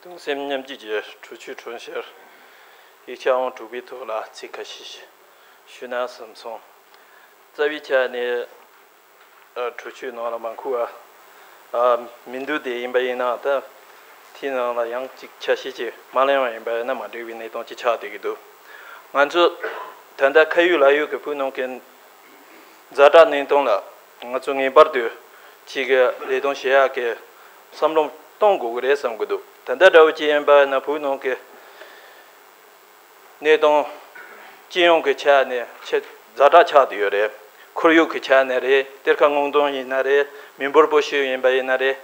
གདུང་སེམས་མཉམ་སྐྱེད་ཀྱི་གྲོས་ཆོད་གྲོས་འཆར་ཡིག་ཆ་ཨང་དྲུག་པའི་ཐོག་ལ་ཚིག་ཁ་ཤས་ཤིག་ཞུ་ན་བསམ་སོང་། རྩ་བའི་ཆ་ནས་ཨ་གྲོས་ཆོད་ནང་ལ་མ་འཁོད་པ་ཨ་མི་འདུག་དེ་ཡིན་པ་ཡིན་ན་ད་དེའི་ནང་ལ་ཡང་གཅིག་ཆ་ཤས་ཅིག་མ་གླེང་བ་ཡིན་པ་ཡིན་ན་མ་འགྲིག་པའི་གནས་སྟངས་ཅིག་ཆགས་བསྡད་ཀྱི་འདུག་ང་ཚོ་ད་ལྟ་ཁ་ཡོད་ལག་ཡོད་ཀྱི་བོད་ནང་གི་ཛ་དྲག་གནས་སྟངས་ལ་ང་ཚོ་ངེས་པར་དུ་གཅིག་གི་ལས་དོན་བྱེད་ཡག་གི་བསམ་བློ་གཏོང་དགོས་ཀྱི་རེད་བསམ་གྱི་འདུག་ད་ལྟ་འདྲ་བོ་ཅིག་ཡིན་པ་ཡིན་ན་བོད་ནང་གི་གནས་སྟངས་སྤྱི་ཡོངས་ཀྱི་ཆ་ནས་ཆེས་ཛ་དྲག་ཆགས་བསྡད་ཡོད་རེད། ཁོར་ཡུག་གི་ཆ་ནས་རེད། གཏེར་ཁ་སྔོག་འདོན་ཡིན་ན་རེད། མི་འབོར་སྤོ་བཤོལ་ཡིན་པ་ཡིན་ན་རེད།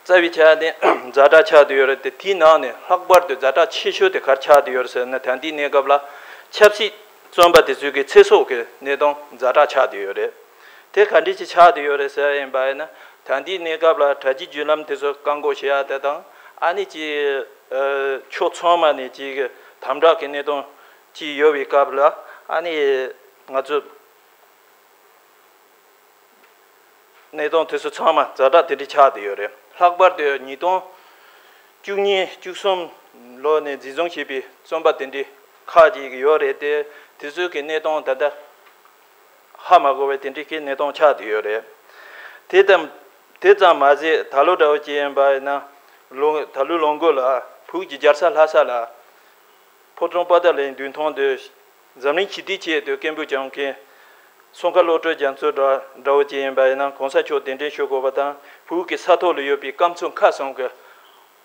རྩ་བའི་ཆ་ནས་ཛ་དྲག་ཆགས་བསྡད་ཡོད་རེད་དེ། དེའི་ནང་ནས་ལྷག་པར་དུ་ཛ་དྲག་ཆེ་ཤོས་དེ་ག་རེ་ཆགས་བསྡད་ཡོད་རེད་ཟེར་ན། ད་ལྟའི་གནས་སྐབས་ལ་ཆབ་སྲིད་བཙོན་པ་དེ་ཚོའི་གི་ཚེ་སྲོག་གི་གནས་སྟངས་ཛ་དྲག་ཆགས་བསྡད་ཡོད་རེད། དེ་ག་འདྲ་ཅིག་ཆགས་བསྡད་ཡོད་རེད་ཟེར་ཡིན་པ་ཡིན་ན། ད་ལྟའི་གནས་སྐབས་ལ་དྲ་རྒྱའི་བརྒྱུད་ལམ་དེ་ཚོ་བཀག་འགོག་བྱེད་ཡ་དེ་དང་། ཨ་ནི་ཅིག་ཕྱོགས་ཚང་མ་ནས་ཅིག་དམ་དྲག་གི་གནས་སྟངས་ཅིག་ཡོད་པའི་སྐབས་ལ། ཨ་ནི་ང་ཚོ་གནས་སྟངས་དེ་ཚོ་ཚང་མ་ཛ་དྲག་དེ་འདྲ་ཆགས་བསྡད་ཡོད་རེད། ལྷག་པར་དུ་ཉིས་སྟོང་བཅུ་གཉིས་བཅུ་གསུམ་ལོ་ནས་འཛིན་བཟུང་བྱས་པའི་བཙོན་པ་དེ་འདྲ་ཁག་ཅིག་ཡོད་རེད་དེ། དེ་ཚོའི་གི་གནས་སྟངས་ད་ལྟ་ཧ་མ་གོ་བའི་དེ་འདྲ་གི་གནས་སྟངས་ཆགས་བསྡད་ཡོད་རེད། དེ་ཙམ་དེ་ཙམ་མ་ཟད། ད་ལོ་འདྲ་བོ་ཅིག་ཡིན་པ་ཡིན་ན། ལོ་ད་ལོའི་ལོ་མགོ་ལ་བོད་ཀྱི་རྒྱལ་ས་ལྷ་ས་ལ་ཕོ་བྲང་པོ་ཏཱ་ལའི་མདུན་ཐང་དུ་འཛམ་གླིང་ཞི་བདེའི་ཆེད་དུ་སྐད་འབོད་རྒྱག་མཁན་ཙོང་ཁ་བློ་གྲོས་རྒྱ་མཚོ་འདྲ་འདྲ་བོ་ཅིག་ཡིན་པ་ཡིན་ན། གོང་ས་མཆོག་གདན་འདྲེན་ཞུ་དགོས་པ་དང་། བོད་ཀྱི་ས་ཐོག་ལ་ཡོད་པའི་སྐམ་ཚོམས་ཁག་གསུམ་གྱི་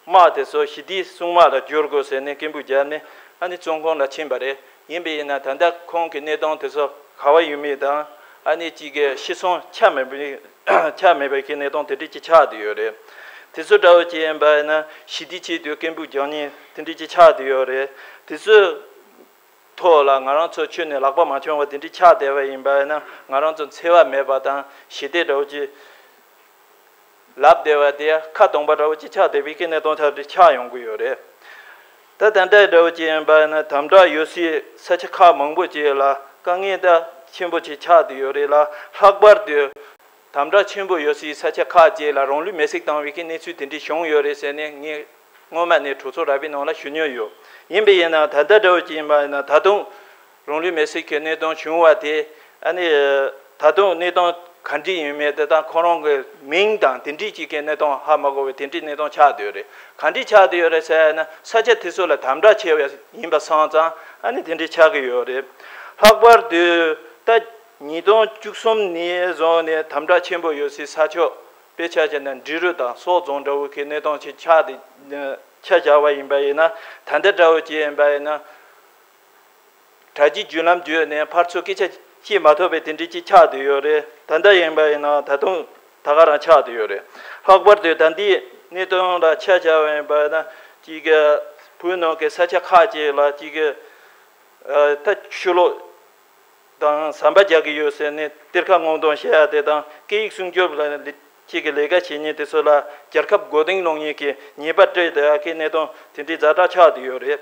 དམག་དེ་ཚོ་ཞི་བདེའི་སྲུང་དམག་ལ་བསྒྱུར་དགོས་ཟེར་ནས་སྐད་འབོད་བརྒྱབ་ནས། ཨ་ནི་བཙོན་ཁང་ལ་ཕྱིན་པ་རེད། ཡིན་པ་ཡིན་ན་ད་ལྟ་ཁོང་གི་གནས་སྟངས་དེ་ཚོ་ག་བ་ཡོད་མེད་དང་། ཨ་ནི་གཅིག་གི་ཤི་གསོན་ཆ་མེད་པའི་ཆ་མེད་པའི་གི་གནས་སྟངས་དེ་འདྲ་ཅིག་ཆགས་བསྡད་ཡོད་རེད། དེ་ཚོ་འདྲ་བོ་ཅིག་ཡིན་པ་ཡིན་ན། ཞི་བདེའི་ཆེད་དུ་སྐད་འབོད་རྒྱག་མཁན་དེ་འདྲ་ཅིག་ཆགས་བསྡད་ཡོད་རེད། དེ་ཚོའི་ཐོག་ལ་ང་རང་ཚོ་ཁྱོན་ནས་ལག་པ་མ་འཆང་བ་དེ་འདྲ་ཆགས་བསྡད་པ་ཡིན་པ་ཡིན་ན། ང་རང་ཚོ་འཚེ་བ་མེད་པ་དང་ཞི་བདེ་འདྲ་བོ་ཅིག་ལབ་བསྡད་པ་དེ་ཁ་སྟོང་པ་འདྲ་བོ་ཅིག་ཆགས་བསྡད་པའི་གི་གནས་སྟངས་ཆགས་ཆགས་ཡོང་གི་ཡོད་རེད། ད་ད་ལྟ་འདྲ་བོ་ཅིག་ཡིན་པ་ཡིན་ན། དམ་དྲག་ཡོད་སའི་ས་ཆ་ཁག་མང་པོ་ཅིག་ལ་དཀའ་ངལ་ད་ཆེན་པོ་ཅིག་ཆགས་བསྡད་ཡོད་རེད་ལ། ལྷག་པར་དུ་དམ་དྲག་ཆེན་པོ་ཡོད་སའི་ས་ཆ་ཁག་ཅིག་ལ་རང་ལུས་མེར་སྲེག་བཏང་བའི་གི་གནས་ཚུལ་དེ་འདྲ་བྱུང་ཡོད་རེད་ཟེར་ནས་ངས་སྔོན་མ་ནས་གྲོས་ཚོགས་ར་བའི་ནང་ལ་ཞུ་མྱོང་ཡོད། ཡིན་པ་ཡིན་ན་ད་ལྟ་འདྲ་བོ་ཅིག་ཡིན་པ་ཡིན་ན། ད་དུང་རང་ལུས་མེར་སྲེག་གི་གནས་སྟངས་བྱུང་བ་དེ། ཨ་ནི་ད་དུང་གནས་སྟངས་ག་འདྲ་ཡིན་མིན་དེ་དང་། ཁོ་རང་གི་མིང་དང་དེ་འདྲ་ཅིག་གི་གནས་སྟངས་ཧ་མ་གོ་བའི་དེ་འདྲའི་གནས་སྟངས་ཆགས་བསྡད་ཡོད་རེད། ག་འདྲ་ཆགས་བསྡད་ཡོད་རེད་ཟེར་ན། ས་ཆ་དེ་ཚོ་ལ་དམ་དྲག་ཆེ་བ་ཡིན་པ་སོང་ཙང་། ཨ་ནི་དེ་འདྲ་ཆགས་ཀྱི་ཡོད་རེད། ལྷག་པར་དུ་ད་ཉིས་སྟོང་བཅུ་གསུམ་ནས་བཟུང་ནས་དམ་དྲག་ཆེན་པོ་ཡོད་སའི་ས་ཕྱོགས། དཔེ་ཆ་བཞག་ན་འབྲི་རུ་དང་སོག་རྫོང་འདྲ་བོ་གི་གནས་སྟངས་ཅིག་ཆགས་ཏེ། ཆ་བཞག་པ་ཡིན་པ་ཡིན་ན། ད་ལྟ་འདྲ་བོ་ཅིག་ཡིན་པ་ཡིན་ན། དྲ་རྒྱའི་བརྒྱུད་ལམ་བརྒྱུད་ནས་ཕར་ཚུར་སྐད་ཆ་བཤད་མ་ཐུབ་པའི་དེ་འདྲ་ཅིག་ཆགས་བསྡད་ཡོད་རེད། ད་ལྟ་ཡིན་པ་ཡིན་ན་ད་དུང་ད་ག་རང་ཆགས་བསྡད་ཡོད་རེད། ལྷག་པར་དུ་ད་ལྟའི་གནས་སྟངས་ལ་ཆ་བཞག་པ་ཡིན་པ་ཡིན་ན། གཅིག་གི་བོད་ནང་གི་ས་ཆ་ཁག་ཅིག་ལ་གཅིག་གི་ད་ཆུ་ལོག་དང་ཟམ་པ་རྒྱག་གི་ཡོད་ཟེར་ནས་གཏེར་ཁ་སྔོག་འདོན་བྱེད་ཡ་དེ་དང་། སྐད་ཡིག་སྲུང་སྐྱོབ་ལ་ཅིག་གི་ལས་ཀ་བྱེད་མཁན་དེ་ཚོ་ལ་རྒྱལ་ཁབ་མགོ་རྟིང་སློག་མཁན་གྱི་ཉེས་པ་སྤྲད་བསྡད་ཡ་གི་གནས་སྟངས་དེ་འདྲའི་ཛ་དྲག་ཆགས་བསྡད་ཡོད་རེད།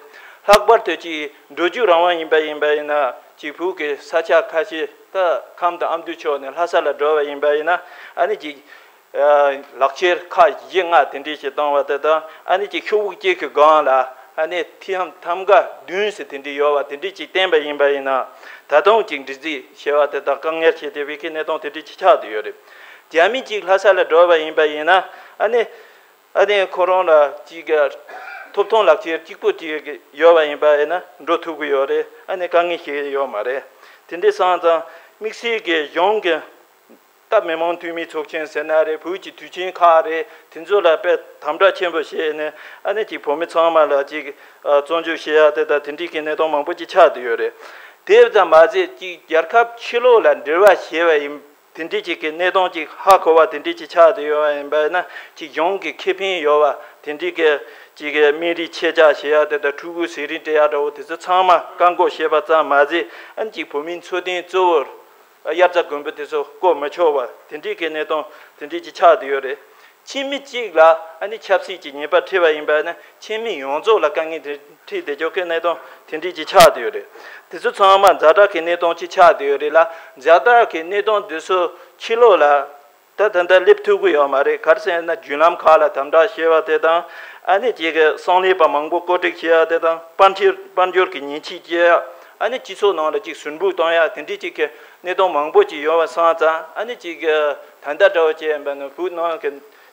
ལྷག་པར་དུ་ཅིག་འགྲོ་རྒྱུག་རང་དབང་ཡིན་པ་ཡིན་པ་ཡིན་ན། ཅིག་བོད་ཀྱི་ས་ཆ་ཁ་ཤས། ད་ཁམས་དང་ཨ་མདོ་ཕྱོགས་ནས་ལྷ་ས་ལ་འགྲོ་བ་ཡིན་པ་ཡིན་ན། ཨ་ནི་ཅིག་ལག་ཁྱེར་ཁག་བཞི་ལྔ་དེ་འདྲས་ཞིག་བཏང་བ་དེ་དང་། ཨ་ནི་ཅིག་ཤོག་བུ་གཅིག་གི་སྒང་ལ་ཨ་ནི་ཐམ་ཐམ་ག་བདུན་ཟེར་དེ་འདྲས་ཡོད་པ་དེ་འདྲས་ཅིག་བསྟན་པ་ཡིན་པ་ཡིན་ན། ད་དུང་ཅིག་འདྲི་རྩད་བྱེད་པ་དེ་དང་དཀའ་ངལ་འཕྲད་བསྡད་པའི་གི་གནས་སྟངས་དེ་འདྲས་ཅིག་ཆགས་བསྡད་ཡོད་རེད། རྒྱ་མི་ཅིག་ལྷ་ས་ལ་འགྲོ་བ་ཡིན་པ་ཡིན་ན། ཨ་ནི་ཨ་ནི་ཁོ་རང་ལ་ཅིག་ཐོབ་ཐང་ལག་ཁྱེར་གཅིག་པོ་ཅིག་ཡོད་པ་ཡིན་པ་ཡིན་ན་འགྲོ་ཐུབ་ཀྱི་ཡོད་རེད། ཨ་ནི་དཀའ་ངལ་ཞིག་ཡོད་མ་རེད། དེ་འདྲས་སོང་ཙང་དམིགས་བསལ་གྱི་གཞུང་གི། ད་མི་མང་འཐུས་མི་ཚོགས་ཆེན་ཟེར་ན་རེད། བོད་ཀྱི་དུས་ཆེན་ཁག་རེད། དེ་ཚོ་ལ་དཔེ་དམ་དྲག་ཆེན་པོ་བྱས་ནས། ཨ་ནི་ཅིག་བོད་མི་ཚང་མ་ལ་ཅིག་ཨ་བཙོན་འཇུག་བྱེད་ཡ་དེ་དང་དེ་འདྲའི་གི་གནས་སྟངས་མང་པོ་ཅིག་ཆགས་བསྡད་ཡོད་རེད། དེ་ཙམ་མ་ཟད། ཅིག་རྒྱལ་ཁབ་ཕྱི་ལོགས་ལ་འབྲེལ་བ་བྱས་པ་ཡིན། དེ་འདྲའི་ཅིག་གི་གནས་སྟངས་ཅིག་ཧ་གོ་བ་དེ་འདྲའི་ཅིག་ཆགས་བསྡད་ཡོད་པ་ཡིན་པ་ཡིན་ན། ཅིག་གཞུང་གི་ཁེ་ཕན་ཡོད་པ་དེ་འདྲའི་གི་ཅིག་གི་སྨན་རིན་ཆད་གཅོད་བྱེད་ཡ་དེ་དང་། ཕྲུ་གུ་ཟས་རིན་སྤྲད་ཡ་འདྲ་བོ་དེ་ཚོ་ཚང་མ་བཀག་འགོག་བྱས་པ་ཙམ་མ་ཟད། ཨ་ནི་ཅིག་བོད་མིའི་འཚོ་རྟེན་གཙོ་བོར་དབྱར་རྩྭ་དགུན་འབུ་དེ་ཚོ་བརྐོ་མི་ཆོག་པ་དེ་འདྲའི་གི་གནས་སྟངས་དེ་འདྲའི་ཅིག་ཆགས་བསྡད་ཡོད་རེད། ཕྱི་མི་གཅིག་ལ་ཨ་ནི་ཆབ་སྲིད་ཀྱི་ཉེས་པ་འཁྲི་བ་ཡིན་པ་ན། ཕྱི་མི་ཡོངས་རྫོགས་ལ་དཀའ་ངལ་དེ་འཁྲི་བསྡད་ཆོག་གི་གནས་སྟངས་དེ་འདྲའི་ཅིག་ཆགས་བསྡད་ཡོད་རེད། དེ་ཚོ་ཚང་མ་ཛ་དྲག་གི་གནས་སྟངས་ཅིག་ཆགས་བསྡད་ཡོད་རེད་ལ། ཛ་དྲག་གི་གནས་སྟངས་དེ་ཚོ་ཕྱི་ལོགས་ལ་ད་ད་ལྟ་སླེབས་ཐུབ་ཀྱི་ཡོད་མ་རེད། ག་རེ་ཟེར་ན། བརྒྱུད་ལམ་ཁག་ལ་དམ་དྲག་བྱས་པ་དེ་དང་། ཨ་ནི་ཅིག་གི་གསང་ལས་པ་མང་པོ་བཀོད་སྒྲིག་བྱས་པ་དེ་དང་། དཔལ་འབྱོར་དཔལ་འབྱོར་གྱི་ཉེས་ཆད་བཅད་ཡ། ཨ་ནི་སྤྱི་ཚོགས་ནང་ལ་ཅིག་ཟུར་འབུད་གཏོང་ཡ། དེ་འདྲའི་ཅིག་གི་གནས་སྟངས་མང་པོ་ཅིག་ཡོད་པ་སོང་ཙང་། ཨ་ནི་ཅིག་གི་ད་ལྟ་འདྲ་བོ་བྱས་པ་ན། བོད་ནང་གི་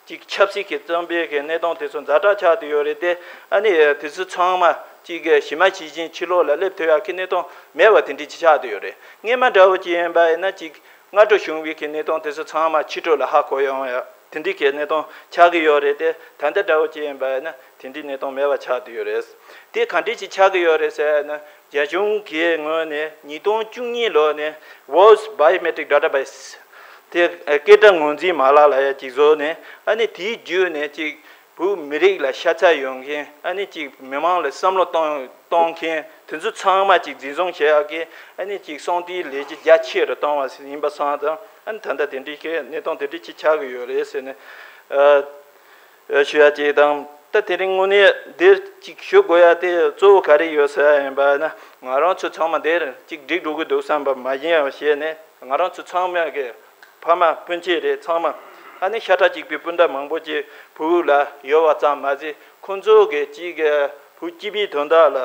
ཅིག་ཆབ་སྲིད་ཀྱི་བཙོན་པའི་གི་གནས་སྟངས་དེ་ཚོ་ཛ་དྲག་ཆགས་བསྡད་ཡོད་རེད་དེ། ཨ་ནི་དེ་ཚོ་ཚང་མ་ཅིག་གི་ཇི་མ་ཇི་བཞིན་ཕྱི་ལོགས་ལ་སླེབས་ཐུབ་ཡ་གི་གནས་སྟངས་མེད་པ་དེ་འདྲ་ཅིག་ཆགས་བསྡད་ཡོད་རེད། སྔོན་མ་འདྲ་བོ་ཅིག་ཡིན་པ་ཡིན་ན། ཅིག་སྔ་དྲོ་བྱུང་བའི་གི་གནས་སྟངས་དེ་ཚོ་ཚང་མ་ཕྱི་དྲོ་ལ་ཧ་གོ་ཡོང་ཡ་དེ་འདྲའི་གི་གནས་སྟངས་ཆགས་ཀྱི་ཡོད་རེད་དེ། ད་ལྟ་འདྲ་བོ་ཅིག་ཡིན་པ་ཡིན་ན་དེ་འདྲའི་གནས་སྟངས་མེད་པ་ཆགས་བསྡད་ཡོད་རེད། དེ་ག་འདྲ་ཅིག་ཆགས་ཀྱི་ཡོད་རེད་ཟེར་ན། རྒྱ་གཞུང་གི་ངོས་ནས་ཉིས་སྟོང་བཅུ་གཉིས་ལོ་ནས་World Biometric Database དེ་སྐད་སྒྲ་ངོས་འཛིན་མ་ལག་ལ་ཡང་ཅིག་བཟོས་ནས། ཨ་ནི་དེའི་བརྒྱུད་ནས་ཅིག་བོད་མི་རིགས་ལ་ཤ་ཚ་ཡོད་མཁན། ཨ་ནི་ཅིག་མི་མང་ལ་བསམ་བློ་གཏོང་གཏོང་མཁན་དེ་ཚོ་ཚང་མ་ཅིག་འཛིན་བཟུང་བྱེད་ཡག་གི། ཨ་ནི་ཅིག་གསང་གཏེར་ལས་གཞི་རྒྱ་ཆེ་རུ་བཏང་བ་ཡིན་པ་སོང་ཙང་། ཨ་ནི་ད་ལྟ་དེ་འདྲའི་གི་གནས་སྟངས་དེ་འདྲའི་ཅིག་ཆགས་ཀྱི་ཡོད་རེད་ཟེར་ནས། ཨ། ཞུ་ཡ་ཅིག་དང་། ད་དེ་རིང་དངོས་གནས་འདིར་ཅིག་ཞུ་དགོས་ཡ་དེ་གཙོ་བོ་ག་རེ་ཡོད་ཟེར་ཡ་ཡིན་པ་ན། ང་རང་ཚོ་ཚང་མ་འདིར་ཅིག་འགྲིག་འགྲོ་གི་འདུག་བསམ་པ་མ་ཡིན་ཡང་བྱས་ནས། ང་རང་ཚོ་ཚང་མ་གི་ཕ་མ་སྤུན་མཆེད་རེད། ཚང་མ་ཨ་ནི་ཤ་ཁྲག་གཅིག་པའི་སྤུན་ཟླ་མང་པོ་ཅིག་བོད་ལ་ཡོད་པ་ཙམ་མ་ཟད། ཁོང་ཚོ་གི་ཅིག་བོད་སྤྱི་པའི་དོན་དག་ལ་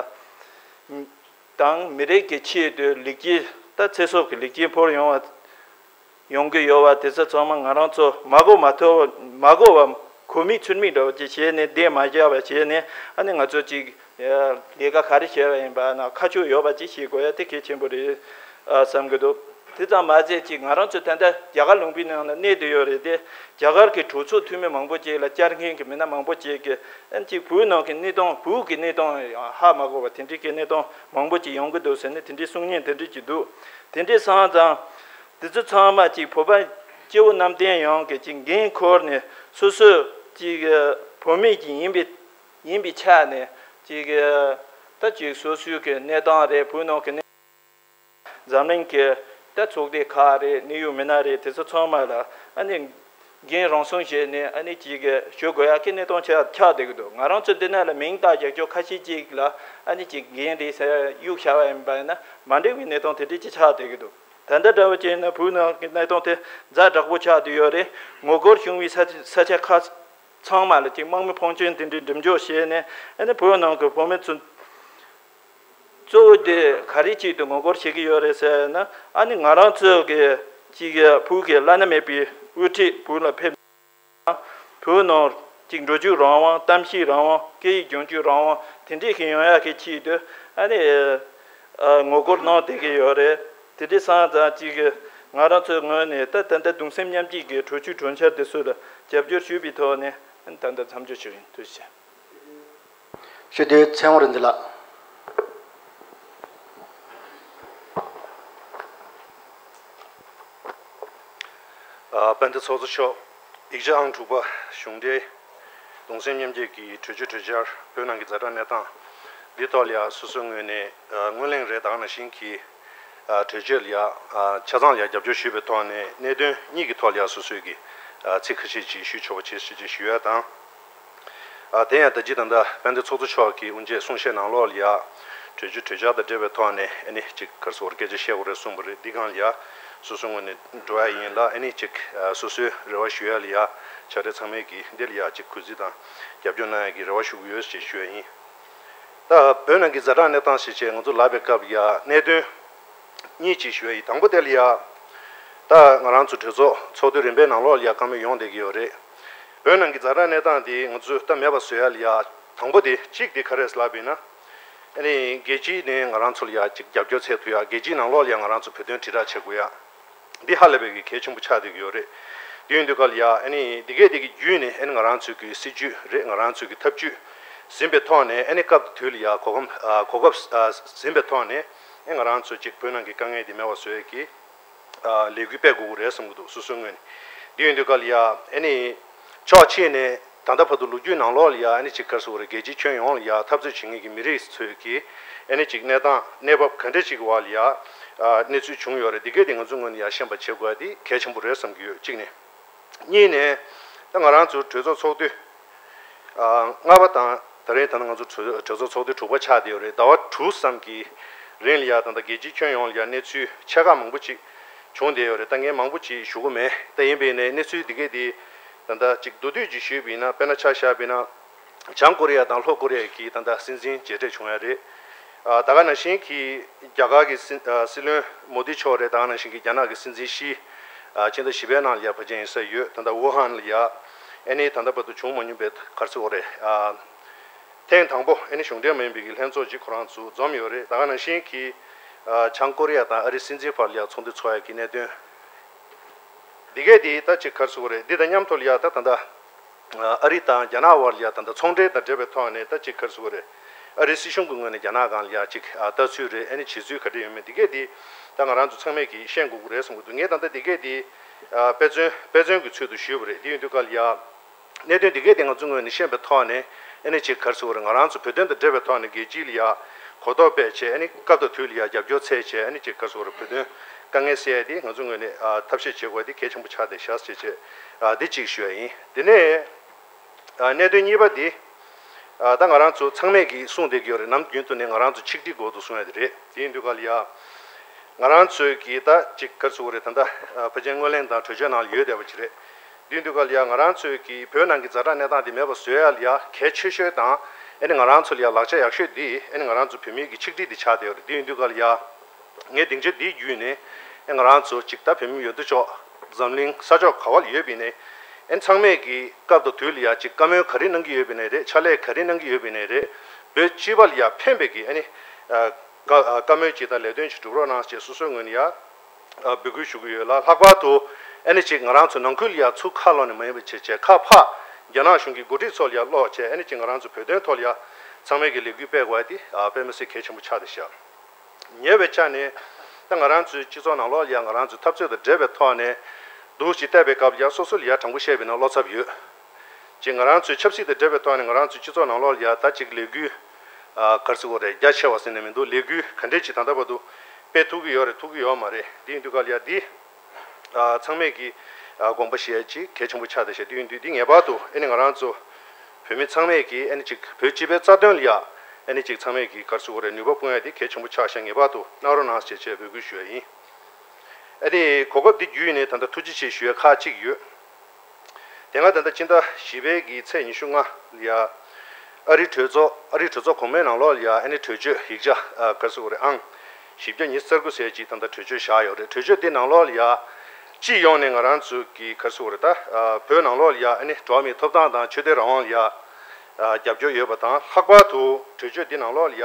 དང་། མི་རིགས་ཀྱི་ཆེད་དུ་ལེགས་སྐྱེས། ད་ཚེ་སྲོག་གི་ལེགས་སྐྱེས་ཕུལ་ཡོང་བ། ཡོང་གི་ཡོད་པ་དེ་ཚོ་ཚང་མ་ང་རང་ཚོ་མ་གོ་མ་ཐོས། མ་གོ་བ་གོ་མིག་ཚུར་མིག་འདྲ་བོ་ཅིག་བྱས་ནས། བསྡད་མ་བཞག་པ་བྱས་ནས། ཨ་ནི་ང་ཚོ་ཅིག་ལས་ཀ་ག་རེ་བྱས་པ་ཡིན་པ་ན། ཁ་ཕྱོགས་ཡོད་པ་ཅིག་བྱེད་དགོས་ཡ་དེ་གལ་ཆེན་པོ་རེད་བསམ་གྱི་འདུག་དེ་ཙམ་མ་ཟད་ཅིག་ང་རང་ཚོ་ད་ལྟ་རྒྱ་གར་ལུང་པའི་ནང་ལ་གནས་བསྡད་ཡོད་རེད་དེ། རྒྱ་གར་གྱི་གྲོས་ཚོགས་འཐུས་མི་མང་པོ་ཅིག་ལ་བཅར་མཁན་གྱི་མི་སྣ་མང་པོ་ཅིག་གིས། ཨ་ནི་ཅིག་བོད་ནང་གི་གནས་སྟངས། བོད་ཀྱི་གནས་སྟངས་ཧ་མ་གོ་བ་དེ་འདྲའི་གི་གནས་སྟངས་མང་པོ་ཅིག་ཡོང་གི་འདུག་ཟེར་ནས་དེ་འདྲའི་གསུང་མཁན་དེ་འདྲ་ཅིག་འདུག་དེ་འདྲ་སོང་ཙང་། དེ་ཚོ་ཚང་མ་ཅིག་བོད་པ་སྐྱེ་བོ་གནམ་བསྟན་ཡོངས་ཀྱིས་ཅིག་འགན་ཁུར་ནས། སོ་སོ་ཅིག་བོད་མི་ཅིག་ཡིན་པའི་ཡིན་པའི་ཆ་ནས། ཅིག་ད་ཅིག་སོ་སོའི་གི་གནས་སྟངས་རེད། བོད་ནང་གི་གནས། འཛམ་གླིང་གི་ད་ཚོགས་སྡེ་ཁག་རེད། གནད་ཡོད་མི་སྣ་རེད། དེ་ཚོ་ཚང་མ་ལ་ཨ་ནི་འགན་རང་སྲུང་བྱས་ནས། ཨ་ནི་ཅིག་ཞུ་དགོས་ཡ་གི་གནས་སྟངས་ཆགས་ཆགས་བསྡད་ཀྱི་འདུག་ང་རང་ཚོ་འདི་ནང་ལ་མིང་རྟགས་རྒྱག་ཆོག་ཁ་ཤས་ཅིག་ལ། ཨ་ནི་ཅིག་འགན་རེད་ཟེར་གཡུག་བཞག་པ་ཡིན་པ་ཡིན་ན། མ་འགྲིག་པའི་གནས་སྟངས་དེ་འདྲ་ཅིག་ཆགས་བསྡད་ཀྱི་འདུག་ད་ལྟ་འདྲ་བོ་བྱས་ན་བོད་ནང་གི་གནས་སྟངས་དེ་ཛ་དྲག་པོ་ཆགས་བསྡད་ཡོད་རེད། ངོ་རྒོལ་བྱུང་བའི་ས་ས་ཆ་ཁག་ཚང་མ་ལ་ཅིག་དམག་མི་ཕོན་ཆེན་དེ་འདྲའི་འགྲེམས་འཇོག་བྱས་ནས། ཨ་ནི་བོད་ནང་གི་བོད་མི་ཚོ་གཙོ་བོ་དེ་ག་རེ་ཆེད་དུ་ངོ་རྒོལ་བྱེད་ཀྱི་ཡོད་རེད་ཟེར་ན། ཨ་ནི་ང་རང་ཚོ་གི་ཅིག་བོད་ཀྱི་བླ་ན་མེད་པའི་དབུ་ཁྲིད་བོད་ལ་ཕེབས། བོད་ནང་ཅིག་འགྲོ་རྒྱུག་རང་དབང་། གཏམ་བཤད་རང་དབང་། སྐད་ཡིག་སྦྱོང་རྒྱུག་རང་དབང་དེ་འདྲས་ཤིག་ཡོང་ཡག་གི་ཆེད་དུ། ཨ་ནི་ཨ་ངོ་རྒོལ་གནང་བསྡད་ཀྱི་ཡོད་རེད། དེ་འདྲས་སོང་ཙང་ཅིག་ང་རང་ཚོའི་ངོས་ནས་ད་ད་ལྟ་གདུང་སེམས་མཉམ་སྐྱེད་ཀྱི་གྲོས་ཆོད་གྲོས་འཆར་དེ་ཚོ་ལ་རྒྱབ་སྐྱོར་ཞུས་པའི་ཐོག་ནས། ཨ་ནི་ད་ལྟ་མཚམས་འཇོག་ཞུ་ཡིན། ཐུགས་རྗེ་ཆེ། ཞུ་དོན་ཚེ་དབང་རིག་འཛིན་ལགས། ཨ། དཔལ་ལྡན་ཚོགས་གཙོ་མཆོག་ཡིག་ཆ་ཨང་དྲུག་པ། གཞུང་འབྲེལ་གདུང་སེམས་མཉམ་སྐྱེད་ཀྱི་གྲོས་ཆོད་གྲོས་འཆར། བོད་ནང་གི་ཛ་དྲག་གནས་སྟངས་འདི་ཐོག་ལ་ཡ་སོ་སོའི་ངོས་ནས། ཨ། སྔོན་གླེང་རེད། ད་ག་ནང་བཞིན་གྱི། ཨ། གྲོས་ཆོད་ལ་ཡ། ཨ། ཆ་ཚང་ལ་ཡ་རྒྱབ་སྐྱོར་ཞུས་པའི་ཐོག་ནས། གནད་དོན་གཉིས་ཀྱི་ཐོག་ལ་ཡ་སོ་སོའི་གི། ཨ། ཚིག་ཁ་ཤས་ཅིག་ཞུས་ཆོག་པ་བྱེད་ཞེས་ཞུ་ཡ་དང་། ཨ། དེ་ཡང་ད་ཅི་ད་ལྟ་དཔལ་ལྡན་ཚོགས་གཙོ་མཆོག་གིས་དབུ་འབྱེད་གསུང་བཤད་ནང་ལོགས་ལ་ཡ། གྲོས་ཆོད་གྲོས་འཆར་དང་འབྲེལ་བའི་ཐོག་ནས། ཨ་ནི་ཅིག་ག་རེ་ཟེར་དགོས་རེད། སྐད་ཆ་བཤད་དགོས་རེད་གསུངས་པ་རེད། འདི་སྒང་ལ་ཡ་སོ་སོའི་ངོས་ནས་འགྲོ་ཡ་ཡིན་ལ། ཨ་ནི་ཅིག་ཨ། སོ་སོའི་རེ་བ་ཞུ་ཡ་ལ་ཡ། བྱ་བྲལ་ཚང་མས་ཀྱིས་འདི་ལ་ཡ་ཅིག་གུས་བརྩི་དང་རྒྱབ་སྐྱོར་གནང་ཡ་གི་རེ་བ་ཞུ་གི་ཡོད་ཅེས་ཞུ་ཡ་ཡིན། ད་བོད་ནང་གི་ཛ་དྲག་གནས་སྟངས་ཞེས་བྱས་ང་ཚོ་ལབ་པའི་སྐབས་ལ་ཡ། གནད་དོན་གཉིས་ཅིག་ཞུ་ཡ་ཡིན། དང་པོ་དེ་ལ་ཡ། ད་ང་རང་ཚོ་གྲོས་ཚོགས་ཚོགས་དུས་རིམ་པའི་ནང་ལོགས་ལ་ཡ་བཀའ་མོལ་ཡོང་བསྡད་ཀྱི་ཡོད་རེད། བོད་ནང་གི་ཛ་དྲག་གནས་སྟངས་དེ་ང་ཚོས་ད་མེད་པ་བཟོ་ཡ་ལ་ཡ། དང་པོ་དེ་གཅིག་དེ་ག་རེ་ལབ་པ་ཡིན་ན། ཨ་ནི་རྒྱལ་སྤྱིས་ནས་ང་རང་ཚོ་ལ་ཡ་ཅིག་རྒྱབ་སྐྱོར་བྱེད་ཐུབ་ཡ། རྒྱལ་སྤྱིའི་ནང་ལོགས་ལ་ཡ་ང་རང་ཚོ་བོད་དོན་དྲིལ་བསྒྲགས་བྱེད་དགོས་ཡ། འདི་ཧ་ལས་པའི་གི་གལ་ཆེན་པོ་ཆགས་བསྡད་ཀྱི་ཡོད་རེད། དེ་ཡིན་དུས་སྐབས་ལ་ཡ། ཨ་ནི་འདི་གས་དེ་གི་བརྒྱུད་ནས། ཨ་ནི་ང་རང་ཚོའི་གི་སྲིད་ཇུས་རེད། ང་རང་ཚོའི་གི་ཐབས་ཇུས་ཟིན་པའི་ཐོག་ནས། ཨ་ནི་སྐབས་དེ་དུས་ལ་ཡ་གོ་སྐབས། ཨ། གོ་སྐབས། ཨ། ཟིན་པའི་ཐོག་ནས། ཨ། ང་རང་ཚོ་ཅིག་བོད་ནང་གི་དཀའ་ངལ་འདི་མེད་པ་བཟོ་ཡ་གི། ཨ། ལས་འགུལ་སྤེལ་དགོས་ཀྱི་རེད་བསམ་གྱི་འདུག་སོ་སོའི་ངོས་ནས། དེ་ཡིན་དུས་སྐབས་ལ་ཡ། ཨ་ནི་ཕྱོགས་གཅིག་ནས་ད་ལྟ་བར་དུ་ལོ་རྒྱུས་ནང་ལོགས་ལ་ཡ། ཨ་ནི་ཅིག་ག་རེ་ཟེར་དགོས་རེད། རྒྱལ་སྤྱིའི་ཁྱོན་ཡོངས་ལ་ཡ་འཐབ་རྩོད་བྱེད་མཁན་གྱི་མི་རིགས་ཚོས་ཀྱི། ཨ་ནི་ཅིག་གནས་སྟངས། གནས་བབ་ག་འདྲ་ཅིག་གི་འོག་ལ་ཡ། ཨ། གནས་ཚུལ་བྱུང་ཡོད་རེད། འདི་གས་དེ་ང་ཚོའི་ངོས་ནས་ཡ་ཤེས་པ་བྱེད་དགོས་ཡ་དེ་གལ་ཆེན་པོ་རེད་བསམ་གྱི་ཡོད། གཅིག་ནས། གཉིས་ནས། ད་ང་རང་ཚོ་གྲོས་ཚོགས་ཚོགས་དུས། ཨ། ལྔ་པ་དང་། ད་རིང་ད་ནི་ང་ཚོ་གྲོས་གྲོས་ཚོགས་ཚོགས་དུས་དྲུག་པ་ཆགས་བསྡད་ཡོད་རེད། ཟླ་བ་དྲུག་ཙམ་གྱི་རིང་ལ་ཡ། ད་ལྟ་རྒྱལ་སྤྱིའི་ཁྱོན་ཡོངས་ལ་ཡ་གནས་ཚུལ་ཆེ་ཁག་མང་པོ་ཅིག་བྱུང་བསྡད་ཡོད་རེད། ད་ངས་མང་པོ་ཅིག་ཞུ་གི་མེད། ད་ཡིན་པས་ནས་གནས་ཚུལ་འདི་གས་འདི་ད་ལྟ་ཅིག་མདོར་བསྡུས་ཅིག་ཞུས་པ་ཡིན་ན། དཔེར་ན་ཆ་བཞག་པ་ཡིན་ན། བྱང་ཀོ་རི་ཡ་དང་ལྷོ་ཀོ་རི་ཡ་གི་ད་ལྟ་སྲིད་འཛིན་མཇལ་འཕྲད་བྱུང་ཡ་རེད། ཨ། ད་ག་ནང་བཞིན་གྱི་རྒྱ་གར་གྱི་སྲིད། ཨ། སྲིད་བློན་མོ་དི་མཆོག་རེད། ད་ག་ནང་བཞིན་གྱི་རྒྱ་ནག་གི་སྲིད་འཛིན་ཞི། ཨ། ཕྱི་ཟླ་བཞི་པའི་ནང་ལ་ཡ་ཕལ་ཆེར་ཡིན་ས་ཡོད། ད་ལྟ་ཝུ་ཧན་ལ་ཡ། ཨ་ནི་ད་ལྟ་བར་དུ་བྱུང་མ་མྱོང་པའི་ག་རེ་ཟེར་དགོས་རེད། ཨ། ཐེངས་དང་པོ། ཨ་ནི་གཞུང་འབྲེལ་མ་ཡིན་པའི་གི་ལྷན་ཚོགས་ཅིག་ཁོ་རང་ཚོ་འཛོམས་ཡོད་རེད། ད་ག་ནང་བཞིན་གྱི། ཨ། བྱང་ཀོ་རི་ཡ་དང་ཨ་རིའི་སྲིད་འཛིན་བར་ལ་ཡ་ཚོགས་འདུ་ཚོགས་ཡ་གི་གནད་དོན། འདི་གས་འདི་ད་ཅིག་ག་རེ་ཟེར་དགོས་རེད། འདི་དང་མཉམ་དུ་ལ་ཡ་ད་ད་ལྟ་ཨ་རི་དང་རྒྱ་ནག་བར་ལ་ཡ་ད་ལྟ་ཚོང་འབྲེལ་དང་འབྲེལ་བའི་ཐོག་ནས་ད་ཅིག་ག་རེ་ཟེར་དགོས་རེད། ཨ་རིའི་སྲིད་གཞུང་གི་ངོས་ནས་རྒྱ་ནག་སྒང་ལ་ཡ་ཅིག་ཨ་ལྟ་ཚུལ་རེད། ཨ་ནི་བྱེད་ཚུལ་ག་འདྲ་ཡོད་མེད་འདི་གས་འདི་ད་ང་རང་ཚོ་ཚང་མས་ཀྱིས་ཤེས་དགོས་ཀྱི་རེད་བསམ་གྱི་འདུག་ངས་ད་ལྟ་འདི་གས་འདི་ ཨ་དཔེ་མཚོན་དཔེ་མཚོན་གྱི་ཚུལ་དུ་ཞུས་པ་རེད། དེ་ཡིན་དུས་སྐབས་ལ་ཡ། གནད་དོན་འདི་གས་དེ་ང་ཚོ་ངོས་ནས་ཤེས་པའི་ཐོག་ནས་ཨ་ནི་ཅིག་ག་རེ་ཟེར་དགོས་རེད། ང་རང་ཚོ་བོད་དོན་དང་འབྲེལ་བའི་ཐོག་ནས་རྒྱལ་སྤྱི་ལ་ཡ་གོ་རྟོགས་སྤེལ་བྱས། ཨ་ནི་སྐབས་དང་དུས་ལ་ཡ་རྒྱབ་སྐྱོར་འཚོལ་བྱས། ཨ་ནི་ཅིག་ག་རེ་ཟེར་དགོས་རེད། བོད་དོན་དཀའ་ངལ་སེལ་ཡ་དེ་ང་ཚོ་ངོས་ནས་ཨ་ཐབས་ཤེས་བྱེད་དགོས་དེ་གལ་ཆེན་པོ་ཆགས་བསྡད་ཤག་ཟེར་བྱས་ཨ་འདི་གཅིག་ཞུ་ཡ་ཡིན། དེ་ནས་ཨ་གནད་དོན་གཉིས་པ་དེ། ཨ་ད་ང་རང་ཚོ་ཚང་མས་ཀྱིས་གསུངས་བསྡད་ཀྱི་ཡོད་རེད། ནམ་རྒྱུན་དུ་ནས་ང་རང་ཚོ་ཆིག་སྒྲིལ་དགོས་འདུག་གསུང་ཡ་དེ་རེད། དེ་ཡིན་དུས་སྐབས་ལ་ཡ། ང་རང་ཚོས་ཀྱིས་ད་ཅིག་ག་རེ་ཟེར་དགོས་རེད། ད་ལྟ་ཨ་ཕལ་ཆེར་སྔོན་གླེང་དང་གྲོས་ཆོད་ནང་ལ་ཡོད་བསྡད་པ་ཅིག་རེད། དེ་ཡིན་དུས་སྐབས་ལ་ཡ་ང་རང་ཚོས་ཀྱིས་བོད་ནང་གི་ཛ་དྲག་གནས་སྟངས་དེ་མེད་པ་བཟོ་ཡ་ལ་ཡ་གལ་ཆེ་ཤོས་དང་། ཨ་ནི་ང་རང་ཚོ་ལ་ཡ་ལག་ཆ་ཡག་ཤོས་དེ་ཨ་ནི་ང་རང་ཚོ་བོད་མི་གི་ཆིག་སྒྲིལ་དེ་ཆགས་བསྡད་ཡོད་རེད། དེ་ཡིན་དུས་སྐབས་ལ་ཡ། ངས་སྡིངས་ཆ་འདིའི་བརྒྱུད་ནས་ཨ་ང་རང་ཚོ་ཅིག་ད་བོད་མི་ཡོད་དོ་ཅོག་འཛམ་གླིང་ས་ཕྱོགས་ག་བ་ལ་ཡོད་པ་ཡིན་ནའི། ཨ་ཚང་མས་ཀྱིས་སྐབས་དང་དུས་ལ་ཡ་ཅིག་བཀའ་མོལ་ག་རེ་གནང་གི་ཡོད་པ་ཡིན་ནའི་རེད། ཕྱག་ལས་ག་རེ་གནང་གི་ཡོད་པ་ཡིན་ནའི་རེད། བོད་སྤྱི་པ་ལ་ཡ་ཕན་པའི་གི་ཨ་ནི་ཨ་བཀའ་ཨ་བཀའ་མོལ་ཅིག་དང་ལས་དོན་ཅིག་སྒྲུབ་རོགས་གནང་ཞེས་སོ་སོའི་ངོས་ནས་ཡ་ཨ་འབོད་སྐུལ་ཞུ་གི་ཡོད་ལ། ལྷག་པར་དུ་ཨ་ནི་ཅིག་ང་རང་ཚོ་ནང་ཁུལ་ལ་ཡ་ཚུར་ཁ་ལོག་ནས་མ་ཡིན་པ་བྱས་བྱས་ཁ་ཕར་རྒྱ་ནག་གཞུང་གི་འགོ་ཁྲིད་ཚོ་ལ་ཡ་ལོག་བྱས། ཨ་ནི་ཅིག་ང་རང་ཚོ་བོད་དོན་ཐོག་ལ་ཡ་ཚང་མས་ཀྱི་ལས་འགུལ་སྤེལ་དགོས་ཡ་དེ་ཨ་དཔེ་མི་སྲིད་གལ་ཆེན་པོ་ཆགས་བསྡད་ཤག་ཉེ་བའི་ཆར་ནས་ད་ང་རང་ཚོའི་སྤྱི་ཚོགས་ནང་ལོགས་ལ་ཡ་ང་རང་ཚོའི་འཐབ་རྩོད་དང་འབྲེལ་བའི་ཐོག་ནས་འདུག་ཅིག་བལྟས་པའི་སྐབས་ལ་ཡ་སོ་སོ་ལ་ཡ་དྲང་པོ་བཤད་པ་ཡིན་ན་བློ་འཚབ་ཡོད། ཅིག་ང་རང་ཚོའི་ཆབ་སྲིད་དང་འབྲེལ་བའི་ཐོག་ནས་ང་རང་ཚོའི་སྤྱི་ཚོགས་ནང་ལོགས་ལ་ཡ་ད་ཅིག་ལས་འགུལ་ཨ་ག་རེ་ཟེར་དགོས་རེད། རྒྱ་ཆེ་བ་ཟེར་ནས་མི་འདུག་ལས་འགུལ་ག་འདྲས་ཅིག་ད་ལྟ་བར་དུ་སྤེལ་ཐུབ་ཀྱི་ཡོད་རེད། ཐུབ་ཀྱི་ཡོད་མ་རེད། དེ་ཡིན་དུས་སྐབས་ལ་ཡ་འདི་ཨ་ཚང་མས་ཀྱིས་ཨ་དགོངས་པ་བཞེས་ཡ་ཅིག་གལ་ཆེན་པོ་ཆགས་བསྡད་ཤག་དེ་ཡིན་དུས་འདི་ངེས་པར་དུ་ཨ་ནི་ང་རང་ཚོ་བོད་མི་ཚང་མས་ཀྱིས་ཨ་ནི་ཅིག་བོད་སྤྱི་པའི་རྩ་དོན་ལ་ཡ་ཨ་ནི་ཅིག་ཚང་མས་ཀྱིས་ག་རེ་ཟེར་དགོས་རེད། ནུས་པ་སྤུངས་ཡ་དེ་གལ་ཆེན་པོ་ཆགས་ཤག་ངེས་པར་དུ་གནང་རོགས་གནང་ཞེས་བྱས་འབོད་སྐུལ་ཞུ་ཡ་ཡིན། ཨ་ནི་གོ་སྐབས་འདི་བརྒྱུད་ནས་ད་ལྟ་ཐུགས་རྗེ་ཆེ་ཞུ་ཡ་ཁག་ཅིག་ཡོད། དེ་སྔ་ད་ལྟ་སྤྱི་ཟླ་བཞི་པའི་གི་ཚེས་ཉི་ཤུ་ལྔ་ལ་ཡ། ཨ་རིའི་གྲོས་ཚོགས་ཨ་རིའི་གྲོས་ཚོགས་གོང་མའི་ནང་ལོགས་ལ་ཡ་ཨ་ནི་གྲོས་ཆོད་ཡིག་ཆ་ཨ་ག་རེ་ཟེར་དགོས་རེད། ཨང་བཞི་བརྒྱ་ཉི་ཤུ་རྩ་དགུ་ཟེར་ཅིག་ད་ལྟ་གྲོས་ཆོད་བཞག་ཡོད་རེད། གྲོས་ཆོད་འདི་ནང་ལོགས་ལ་ཡ། སྤྱི་ཡོངས་ནས་ང་རང་ཚོ་གི་ག་རེ་ཟེར་དགོས་རེད། ད་ཨ་བོད་ནང་ལོགས་ལ་ཡ་ཨ་ནི་འགྲོ་བ་མིའི་ཐོབ་ཐང་དང་ཆོས་དད་རང་དབང་ལ་ཡ་ཨ་རྒྱབ་སྐྱོར་ཡོད་པ་དང་། ལྷག་པར་དུ་གྲོས་ཆོད་འདི་ནང་ལོགས་ལ་ཡ།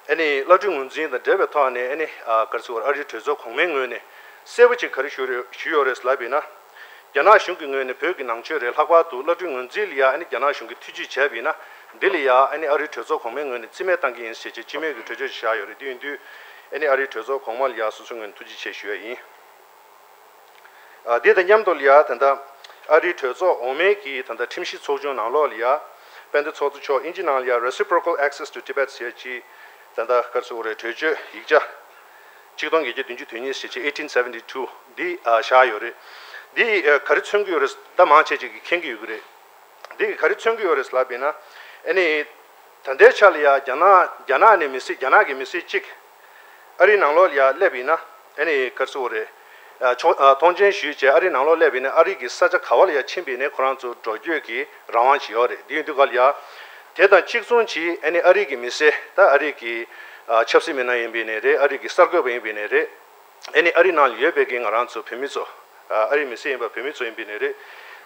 ཨ་ནི་བླ་སྤྲུལ་ངོས་འཛིན་དང་འབྲེལ་བའི་ཐོག་ནས་ཨ་ནི་ཨ་ག་རེ་ཟེར་དགོས་རེད། ཨ་རིའི་གྲོས་ཚོགས་གོང་མའི་ངོས་ནས་གསལ་པོ་ཅིག་ག་རེ་ཞུ་རེད་ཞུས་ཡོད་རེད་ལབ་པ་ཡིན་ན། རྒྱ་ནག་གཞུང་གི་ངོས་ནས་བོད་ཀྱི་ནང་ཆོས་རེད། ལྷག་པར་དུ་བླ་སྤྲུལ་ངོས་འཛིན་ལ་ཡ་ཨ་ནི་རྒྱ་ནག་གཞུང་གིས་ཐེ་ཇུས་བྱས་པ་ཡིན་ན། འདི་ལ་ཡ་ཨ་ནི་ཨ་རིའི་གྲོས་ཚོགས་གོང་མའི་ངོས་ནས་རྩིས་མེད་བཏང་གི་ཡིན་ཞེས་བྱས་སྤྱི་མོས་ཀྱི་གྲོས་ཆོད་ཅིག་བཞག་ཡོད་རེད། དེ་ཡིན་དུས་ཨ་ནི་ཨ་རིའི་གྲོས་ཚོགས་གོང་མ་ལ་ཡ་སོ་སོའི་ངོས་ནས་ཐུགས་རྗེ་ཆེ་ཞུ་ཡ་ཡིན། ཨ་འདི་དང་མཉམ་དུ་ལ་ཡ་ད་ལྟ་ཨ་རིའི་གྲོས་ཚོགས་འོག་མའི་གི་ད་ལྟ་ཁྲིམས་ཞིབ་ཚོགས་ཆུང་ནང་ལོགས་ལ་ཡ། དཔལ་ལྡན་ཚོགས་གཙོ་མཆོག་དབྱིན་ཇི་ནང་ལ་ཡ་Reciprocal Access to Tibet ཟེར་ཅིག་ད་ལྟ་ག་རེ་ཟེར་དགོས་རེད། གྲོས་ཆོད་ཡིག་ཆ་ཆིག་སྟོང་བརྒྱད་བརྒྱ་བདུན་ཅུ་དོན་གཉིས་ཟེར་ཅིག་eighteen seventy two འདི་ཨ་བཞག་ཡོད་རེད། འདི་ཨ་ག་རེ་མཚོན་གྱི་ཡོད་རེད། ད་མང་ཆེ་ཅིག་གིས་མཁྱེན་གྱི་ཡོད་ཀྱི་རེད། འདི་གིས་ག་རེ་མཚོན་གྱི་ཡོད་རེད་ལབ་པ་ཡིན་ན། ཨ་ནི། ད་ལྟའི་ཆ་ལ་ཡ་རྒྱ་ནག་རྒྱ་ནག་ནས་མི་སེར་རྒྱ་ནག་གི་མི་སེར་གཅིག་ཨ་རིའི་ནང་ལོགས་ལ་ཡ་སླེབས་ཡིན་ན། ཨ་ནི་ག་རེ་ཟེར་དགོས་རེད། ཨ་ཆོག་ཨ་ཐོངས་མཆན་ཞུས་བྱས་ཨ་རིའི་ནང་ལོགས་སླེབས་ཡིན་ན། ཨ་རི་གི་ས་ཆ་ག་བ་ལ་ཡ་ཕྱིན་པ་ཡིན་ནའི་ཁོ་རང་ཚོ་འགྲོ་སྐྱོད་ཀྱི་རང་དབང་ཞིག་ཡོད་རེད། འདི་ཡིན་དུས་སྐབས་ལ་ཡ། དེ་དང་གཅིག་མཚུངས་ཀྱིས་ཨ་ནི་ཨ་རི་གི་མི་སེར་ད་ཨ་རི་གི་ཨ་ཆབ་སྲིད་མི་སྣ་ཡིན་པ་ཡིན་ནའི་རེད། ཨ་རི་གི་གསར་འགོད་པ་ཡིན་པ་ཡིན་ནའི་རེད། ཨ་ནི་ཨ་རི་ནང་ལ་ཡོད་པའི་གི་ང་རང་ཚོ་བོད་མི་ཚོ། ཨ་རིའི་མི་སེར་ཡིན་པ་བོད་མི་ཚོ་ཡིན་པ་ཡིན་ནའི་རེད།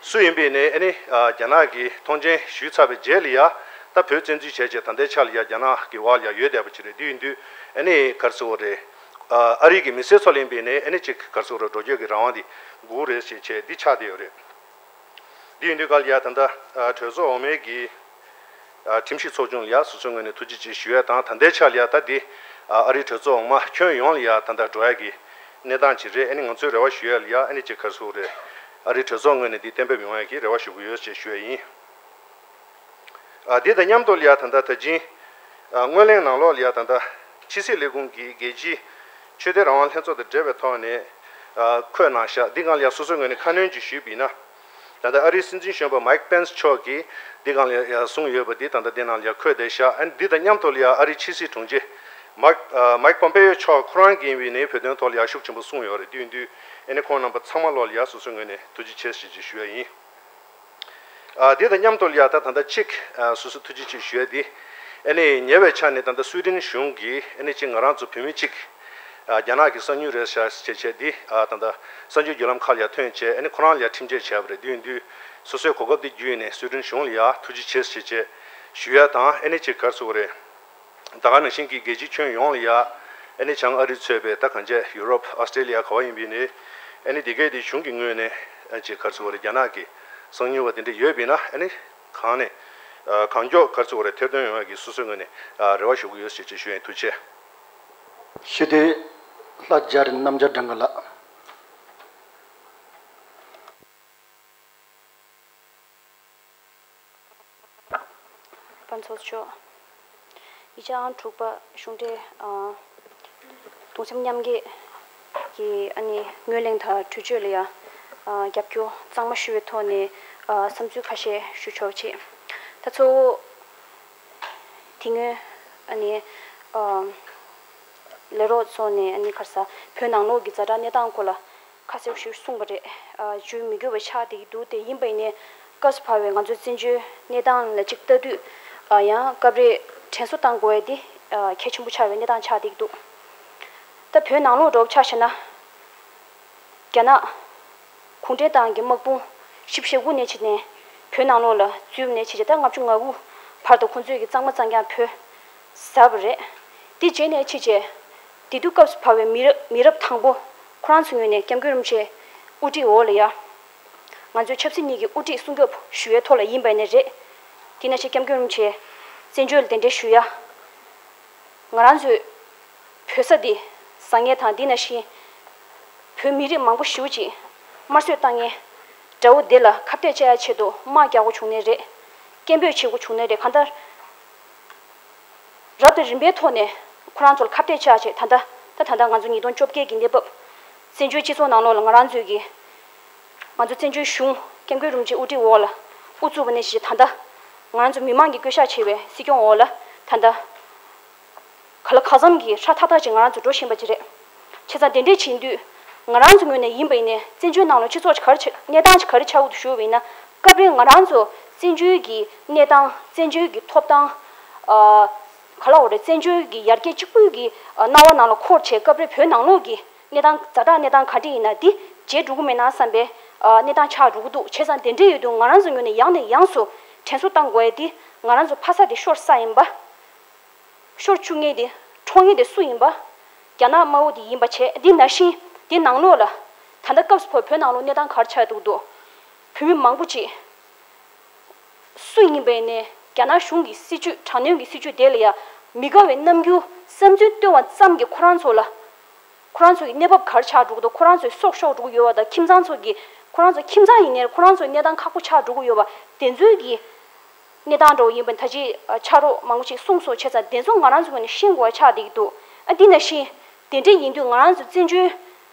སུ་ཡིན་པ་ཡིན་ནའི་ཨ་ནི་རྒྱ་ནག་གིས་ཐོངས་མཆན་ཞུས་ཚར་བའི་རྗེས་ལ་ཡ། ད་བོད་བཙན་འཛུལ་བྱས་བྱས་ད་ལྟའི་ཆ་ལ་ཡ་རྒྱ་ནག་གི་འོག་ལ་ཡ་ཡོད་བསྡད་པ་ཅིག་རེད། དེ་ཡིན་དུས་ཨ་ནི་ག་རེ་ཟེར་དགོས་རེད། ཨ་རི་གི་མི་སེར་ཚོ་ལ་ཡིན་པ་ཡིན་ནའི་ཨ་ནི་ཅིག་ག་རེ་ཟེར་དགོས་རེད། འགྲོ་སྐྱོད་ཀྱི་རང་དབང་དེ་དགོས་རེད་ཞེས་བྱས་འདི་ཆགས་བསྡད་ཡོད་རེད། འདི་ཡིན་དུས་སྐབས་ལ་ཡ་ད་ལྟ་ཨ་གྲོས་ཚོགས་འོག་མའི་གི་ཨ་ཁྲིམས་ཞིབ་ཚོགས་ཆུང་ལ་ཡ་སོ་སོའི་ངོས་ནས་ཐུགས་རྗེ་ཆེ་ཞུ་ཡ་དང་། ད་ལྟའི་ཆ་ལ་ཡ་ད་འདི་ཨ་ཨ་རིའི་གྲོས་ཚོགས་འོག་མ་ཁྱོན་ཡོངས་ལ་ཡ་ད་ལྟ་འགྲོ་ཡ་གི་གནས་སྟངས་ཅིག་རེད། ཨ་ནི་ང་ཚོའི་རེ་བ་ཞུ་ཡ་ལ་ཡ་ཨ་ནི་ཅིག་ག་རེ་ཟེར་དགོས་རེད། ཨ་རིའི་གྲོས་ཚོགས་ངོས་ནས་འདི་གཏན་འབེབས་ཡོང་ཡ་གི་རེ་བ་ཞུ་གི་ཡོད་ཅེས་ཞུ་ཡ་ཡིན། ཨ་འདི་དང་མཉམ་དུ་ལ་ཡ་ད་ལྟ་ད་ཅིང་ཨ་སྔོན་གླེང་ནང་ལོགས་ལ་ཡ་ད་ལྟ་ཕྱི་སྲིད་ལས་ཁུངས་ཀྱི་རྒྱལ་སྤྱིའི་ཆོས་དད་རང་དབང་ལྷན་ཚོགས་དང་འབྲེལ་བའི་ཐོག་ནས་ཨ་འཁོད་གནང་ཤག་འདི་སྒང་ལ་ཡ་སོ་སོའི་ངོས་ནས་ཁ་སྣོན་ཅིག་ཞུས་པ་ཡིན་ན། ད་ལྟ་ཨ་རིའི་སྲིད་འཛིན་གཞོན་པ་མའིག་པེན་སི་མཆོག་གིས་འདི་སྒང་ལ་ཡ་གསུངས་ཡོད་པ་འདི་ད་ལྟ་འདི་ནང་ལ་ཡ་འཁོད་བསྡད་ཤག་ཨ་ནི་འདི་དང་མཉམ་དུ་ལ་ཡ་ཨ་རིའི་ཕྱི་སྲིད་དྲུང་ཆེ་མའིག་ཨ་མའིག་པོམ་པེ་ཡོ་མཆོག་ཁོ་རང་གིས་ཡིན་པ་ཡིན་ནའི་བོད་དོན་ཐོག་ལ་ཡ་ཤུགས་ཆེན་པོ་གསུངས་ཡོད་རེད། དེ་ཡིན་དུས་ཨ་ནི་ཁོང་རྣམ་པ་ཚང་མ་ལོག་ལ་ཡ་སོ་སོའི་ངོས་ནས་ཐུགས་རྗེ་ཆེ་ཞེས་ཅིག་ཞུ་ཡ་ཡིན། ཨ་དེ་དང་མཉམ་དུ་ལ་ཡ་ད་ལྟ་གཅིག་ཨ་སོ་སོ་ཐུགས་རྗེ་ཆེ་ཞུ་ཡ་འདི། ཨ་ནི་ཉེ་བའི་ཆར་ནས་ད་ལྟ་སུའི་ཌེན་གཞུང་གིས་ཨ་ནི་གཅིག་ང་རང་ཚོ་བོད་མི་གཅིག་ཨ་རྒྱ་ནག་གི་གསང་ཉུལ་རེད་ཤག་ཅེས་བྱས་འདི་ཨ་ད་ལྟ་གསར་འགྱུར་བརྒྱུད་ལམ་ཁག་ལ་ཡ་ཐོན་བྱས། ཨ་ནི་ཁོ་རང་ལ་ཡ་ཁྲིམས་ཆད་བྱས་པ་རེད། དེ་ཡིན་དུས་སོ་སོའི་གོ་སྐབས་འདི་བརྒྱུད་ནས་སུའི་ཌེན་གཞུང་ལ་ཡ་ཐུགས་རྗེ་ཆེ་ཞེས་བྱས་ཞུ་ཡ་དང་། ཨ་ནི་གཅིག་ག་རེ་ཟེར་དགོས་རེད། ད་ག་ནང་བཞིན་གྱི་རྒྱལ་སྤྱི་ཁྱོན་ཡོངས་ལ་ཡ། ཨ་ནི་བྱང་ཨ་རི་གཙོས་པའི་ད་གང་ཅི་ཡུ་རོབ་ཨོ་སི་ཀྲེ་ལི་ཡ་ག་བ་ཡིན་པ་ཡིན་ནའི། ཨ་ནི་དེ་གའི་དེ་གཞུང་གི་ངོས་ནས་ཨ་ཅིག་ག་རེ་ཟེར་དགོས་རེད། རྒྱ་ནག་གི་གསང་ཉུལ་བ་དེ་འདྲ་ཡོད་པ་ཡིན་ན། ཨ་ནི་གང་ནས་ཨ་གང་མགྱོགས་ག་རེ་ཟེར་དགོས་རེད། ཐེར་འདོན་ཡོང་ཡ་གི་སོ་སོའི་ངོས་ནས་ཨ་རེ་བ་ཞུ་གི་ཡོད་ཅེས་ཅིག་ཞུ་ཡ་ཡིན། ཐུགས་རྗེ་ཆེ། ཞུ་དེ་ལྷ་རྒྱ་རི་རྣམ་རྒྱལ་སྒྲོན་ག་ལགས། ཚོགས་གཙོ་མཆོག་ཡིག་ཆ་ཨང་དྲུག་པ་གཞུང་འབྲེལ་ཨ་གདུང་སེམས་མཉམ་སྐྱེད་ཀྱི་ཨ་ནི་ངོས་ལེན་དང་གྲོས་ཆོད་ལ་ཡང་ཨ་རྒྱབ་སྐྱོར་གཙང་མ་ཞུ་བའི་ཐོག་ནས་ཨ་བསམ་ཚུལ་ཁ་ཤས་ཞུ་ཆོག་ཅེས། ད་གཙོ་བོ་དེ་སྔོན་ཨ་ནི་ཨ་ལས་རོགས་ཚོ་ནས་ཨ་ནི་ག་རེ་ཟ་བོད་ནང་ལོགས་ཀྱི་ཛ་དྲག་གནས་སྟངས་སྐོར་ལ་ཁ་གསལ་ཞིག་གསུངས་པ་རེད། ཨ་བརྗོད་མི་དགོས་པ་ཆགས་བསྡད་ཀྱི་འདུག་དེ་ཡིན་པ་ཡིན་ནའི་སྐབས་སུ་བབས་པའི་ང་ཚོའི་བཙན་བྱོལ་གནས་སྟངས་ལ་གཅིག་ལྟ་དུས་ཨ་ཡང་སྐབས་རེ་དྲན་གསོ་བཏང་དགོས་ཡ་དེ་ཨ་གལ་ཆེན་པོ་ཆགས་པའི་གནས་སྟངས་ཆགས་བསྡད་ཀྱི་འདུག་ད་བོད་ནང་ལོགས་འདྲ་པོ་ཆ་བཞག་ན། རྒྱ་ནག་གུང་ཁྲན་ཏང་གི་དམག་དཔུང་བཞི་བཅུ་ཞེ་དགུ་ནས་ཕྱིན་ནས་བོད་ནང་ལོགས་ལ་འཛུལ་ནས་ཕྱིན་བྱས་ད་ལྔ་བཅུ་ང་དགུ་བར་དུ་ཁོང་ཚོས་ཀྱི་གཙང་མ་གཙང་རྐྱང་བོད་ཟ་བ་རེད། དེ་རྗེས་ནས་ཕྱིན་བྱས་དེ་དུས་སྐབས་སུ་བབས་པའི་མི་རབས་མི་རབས་དང་པོ་ཁོ་རང་ཚོའི་ངོས་ནས་སྐྱབས་མགོན་རིན་པོ་ཆེ་དབུ་ཁྲིད་འོག་ལ་ཡ་ང་ཚོའི་ཆབ་སྲིད་གཉིས་ཀྱི་དབུ་ཁྲིད་སྲུང་སྐྱོབ་ཞུ་བའི་ཐོག་ལ་ཡིན་པ་ནས་རེད། དེ་ནང་བཞིན་སྐྱབས་མགོན་རིན་པོ་ཆེ་བཙན་བྱོལ་ལ་གདན་འདྲེན་ཞུ་ཡ། ང་རང་ཚོའི་བོད་ས་འདི་བཟང་ངན་དང་འདི་ནང་བཞིན་བོད་མི་རིགས་མང་པོ་ཞེ་པོ་ཅིག་དམར་གསོད་བཏང་མཁན་དགྲ་བོ་འདི་ལ་ཁ་གཏད་བཅག་ཡ་ཆེད་དུ་དམག་རྒྱག་དགོས་བྱུང་ནའི་རེད། སྐད་འབོད་བྱེད་དགོས་བྱུང་ནའི་རེད། གང་ལྟར་རབ་དང་རིམ་པའི་ཐོག་ནས་ཁོ་རང་ཚོ་ལ་ཁ་གཏད་བཅག་བྱས་ད་ལྟ་ད་ད་ལྟ་ང་ཚོ་ཉིས་སྟོང་བཅོ་བརྒྱད་ཀྱི་གནས་བབ་བཙན་བྱོལ་སྤྱི་ཚོགས་ནང་ལོགས་ལ་ང་རང་ཚོའི་གི་ང་ཚོ་བཙན་བྱོལ་གཞུང་སྐྱབས་མགོན་རིན་པོ་ཆེ་དབུ་ཁྲིད་འོག་ལ་དབུ་བཙུགས་པ་ནས་བྱས་ད་ལྟ་ང་རང་ཚོ་མི་མང་གིས་བསྐོ་བཞག་བྱས་པའི་སྲིད་སྐྱོང་འོག་ལ་ད་ལྟ་ག་ལ་གང་འཚམ་གྱི་ཧྲ་ཐག་ཐག་ཅིག་ང་རང་ཚོ་འགྲོ་བཞིན་པ་ཅིག་རེད། བྱས་ཙང་དེ་འདྲས་བྱེད་དུས་ང་རང་ཚོ་ངོས་ནས་ཡིན་པ་ཡིན་ནའི་བཙན་བྱོལ་ནང་ལ་སྤྱི་ཚོགས་ཅིག་ག་རེ་ཆགས་གནས་སྟངས་ཅིག་ག་རེ་ཆགས་ཀྱི་འདུག་ཞུས་པ་ཡིན་ན། སྐབས་རེ་ང་རང་ཚོ་བཙན་བྱོལ་གྱི་གནས་སྟངས་བཙན་བྱོལ་གྱི་ཐོབ་ཐང་ཨ་ག་ལ་འོ་རེད། བཙན་བྱོལ་གྱི་ཡར་རྒྱས་གཅིག་པུའི་གི་ཨ་སྣང་བ་ནང་ལ་འཁོར་བྱས་སྐབས་རེ་བོད་ནང་ལོགས་ཀྱི་གནས་སྟངས་ཛ་དྲག་གནས་སྟངས་ག་འདྲ་ཡིན་ན་འདི་བརྗེད་འགྲོ་གི་མེད་ན་བསམ་པའི་ཨ་གནས་སྟངས་ཆགས་འགྲོ་གི་འདུག་བྱས་ཙང་དེ་འདྲ་ཡོད་དུས་ང་རང་ཚོ་ངོས་ནས་ཡང་ནས་ཡང་དུ་དྲན་གསོ་བཏང་དགོས་ཡ་འདི་ང་རང་ཚོ་ཕ་ས་དེ་ཤོར་ས་ཡིན་པ། ཤོར་བཅུག་མཁན་དེ་འཕྲོག་མཁན་དེ་སུ་ཡིན་པ། རྒྱ་ནག་དམར་པོ་དེ་ཡིན་པ་བྱས། དེ་ནང་བཞིན་དེ་ནང་ལོགས་ལ་ད་ལྟ་སྐབས་སུ་བབས་བོད་ནང་ལོགས་གནས་སྟངས་ག་རེ་ཆགས་འདུག་འདུག་བོད་མི་མང་པོ་ཅིག་སུ་ཡིན་པ་ཡིན་ནའི་རྒྱ་ནག་གཞུང་གི་སྲིད་བྱུས། དྲག་གནོན་གྱི་སྲིད་བྱུས་དེ་ལ་ཡ་མི་དགའ་བའི་རྣམ་འགྱུར་བསམ་ཚུལ་བཏོན་པ་ཙམ་གྱིས་ཁོ་རང་ཚོ་ལ་ཁོ་རང་ཚོ་གི་གནས་བབ་ག་རེ་ཆགས་འགྲོ་གི་འདུག་ཁོ་རང་ཚོའི་སྲོག་ཤོར་འགྲོ་གི་ཡོད་པ་དང་། ཁྱིམ་ཚང་ཚོ་གི་ཁོ་རང་ཚོ་ཁྱིམ་ཚང་ཡིན་ནའི་ཁོ་རང་ཚོའི་གནས་སྟངས་ཁག་པོ་ཆགས་འགྲོ་གི་ཡོད་པ་དེ་ཚོའི་གི་གནས་སྟངས་འདྲ་བོ་ཡིན་པ་ད་ཅི་ཨ་ཕྱག་རོགས་མང་པོ་ཞིག་གསུངས་སོང་། བྱས་ཙང་དེ་ཚོ་ང་རང་ཚོ་ངོས་ནས་ཤེས་དགོས་པ་ཆགས་བསྡད་ཀྱི་འདུག་ཨ་འདི་ནང་བཞིན་དེ་འདྲ་ཡིན་དུས་ང་རང་ཚོ་བཙན་བྱོལ་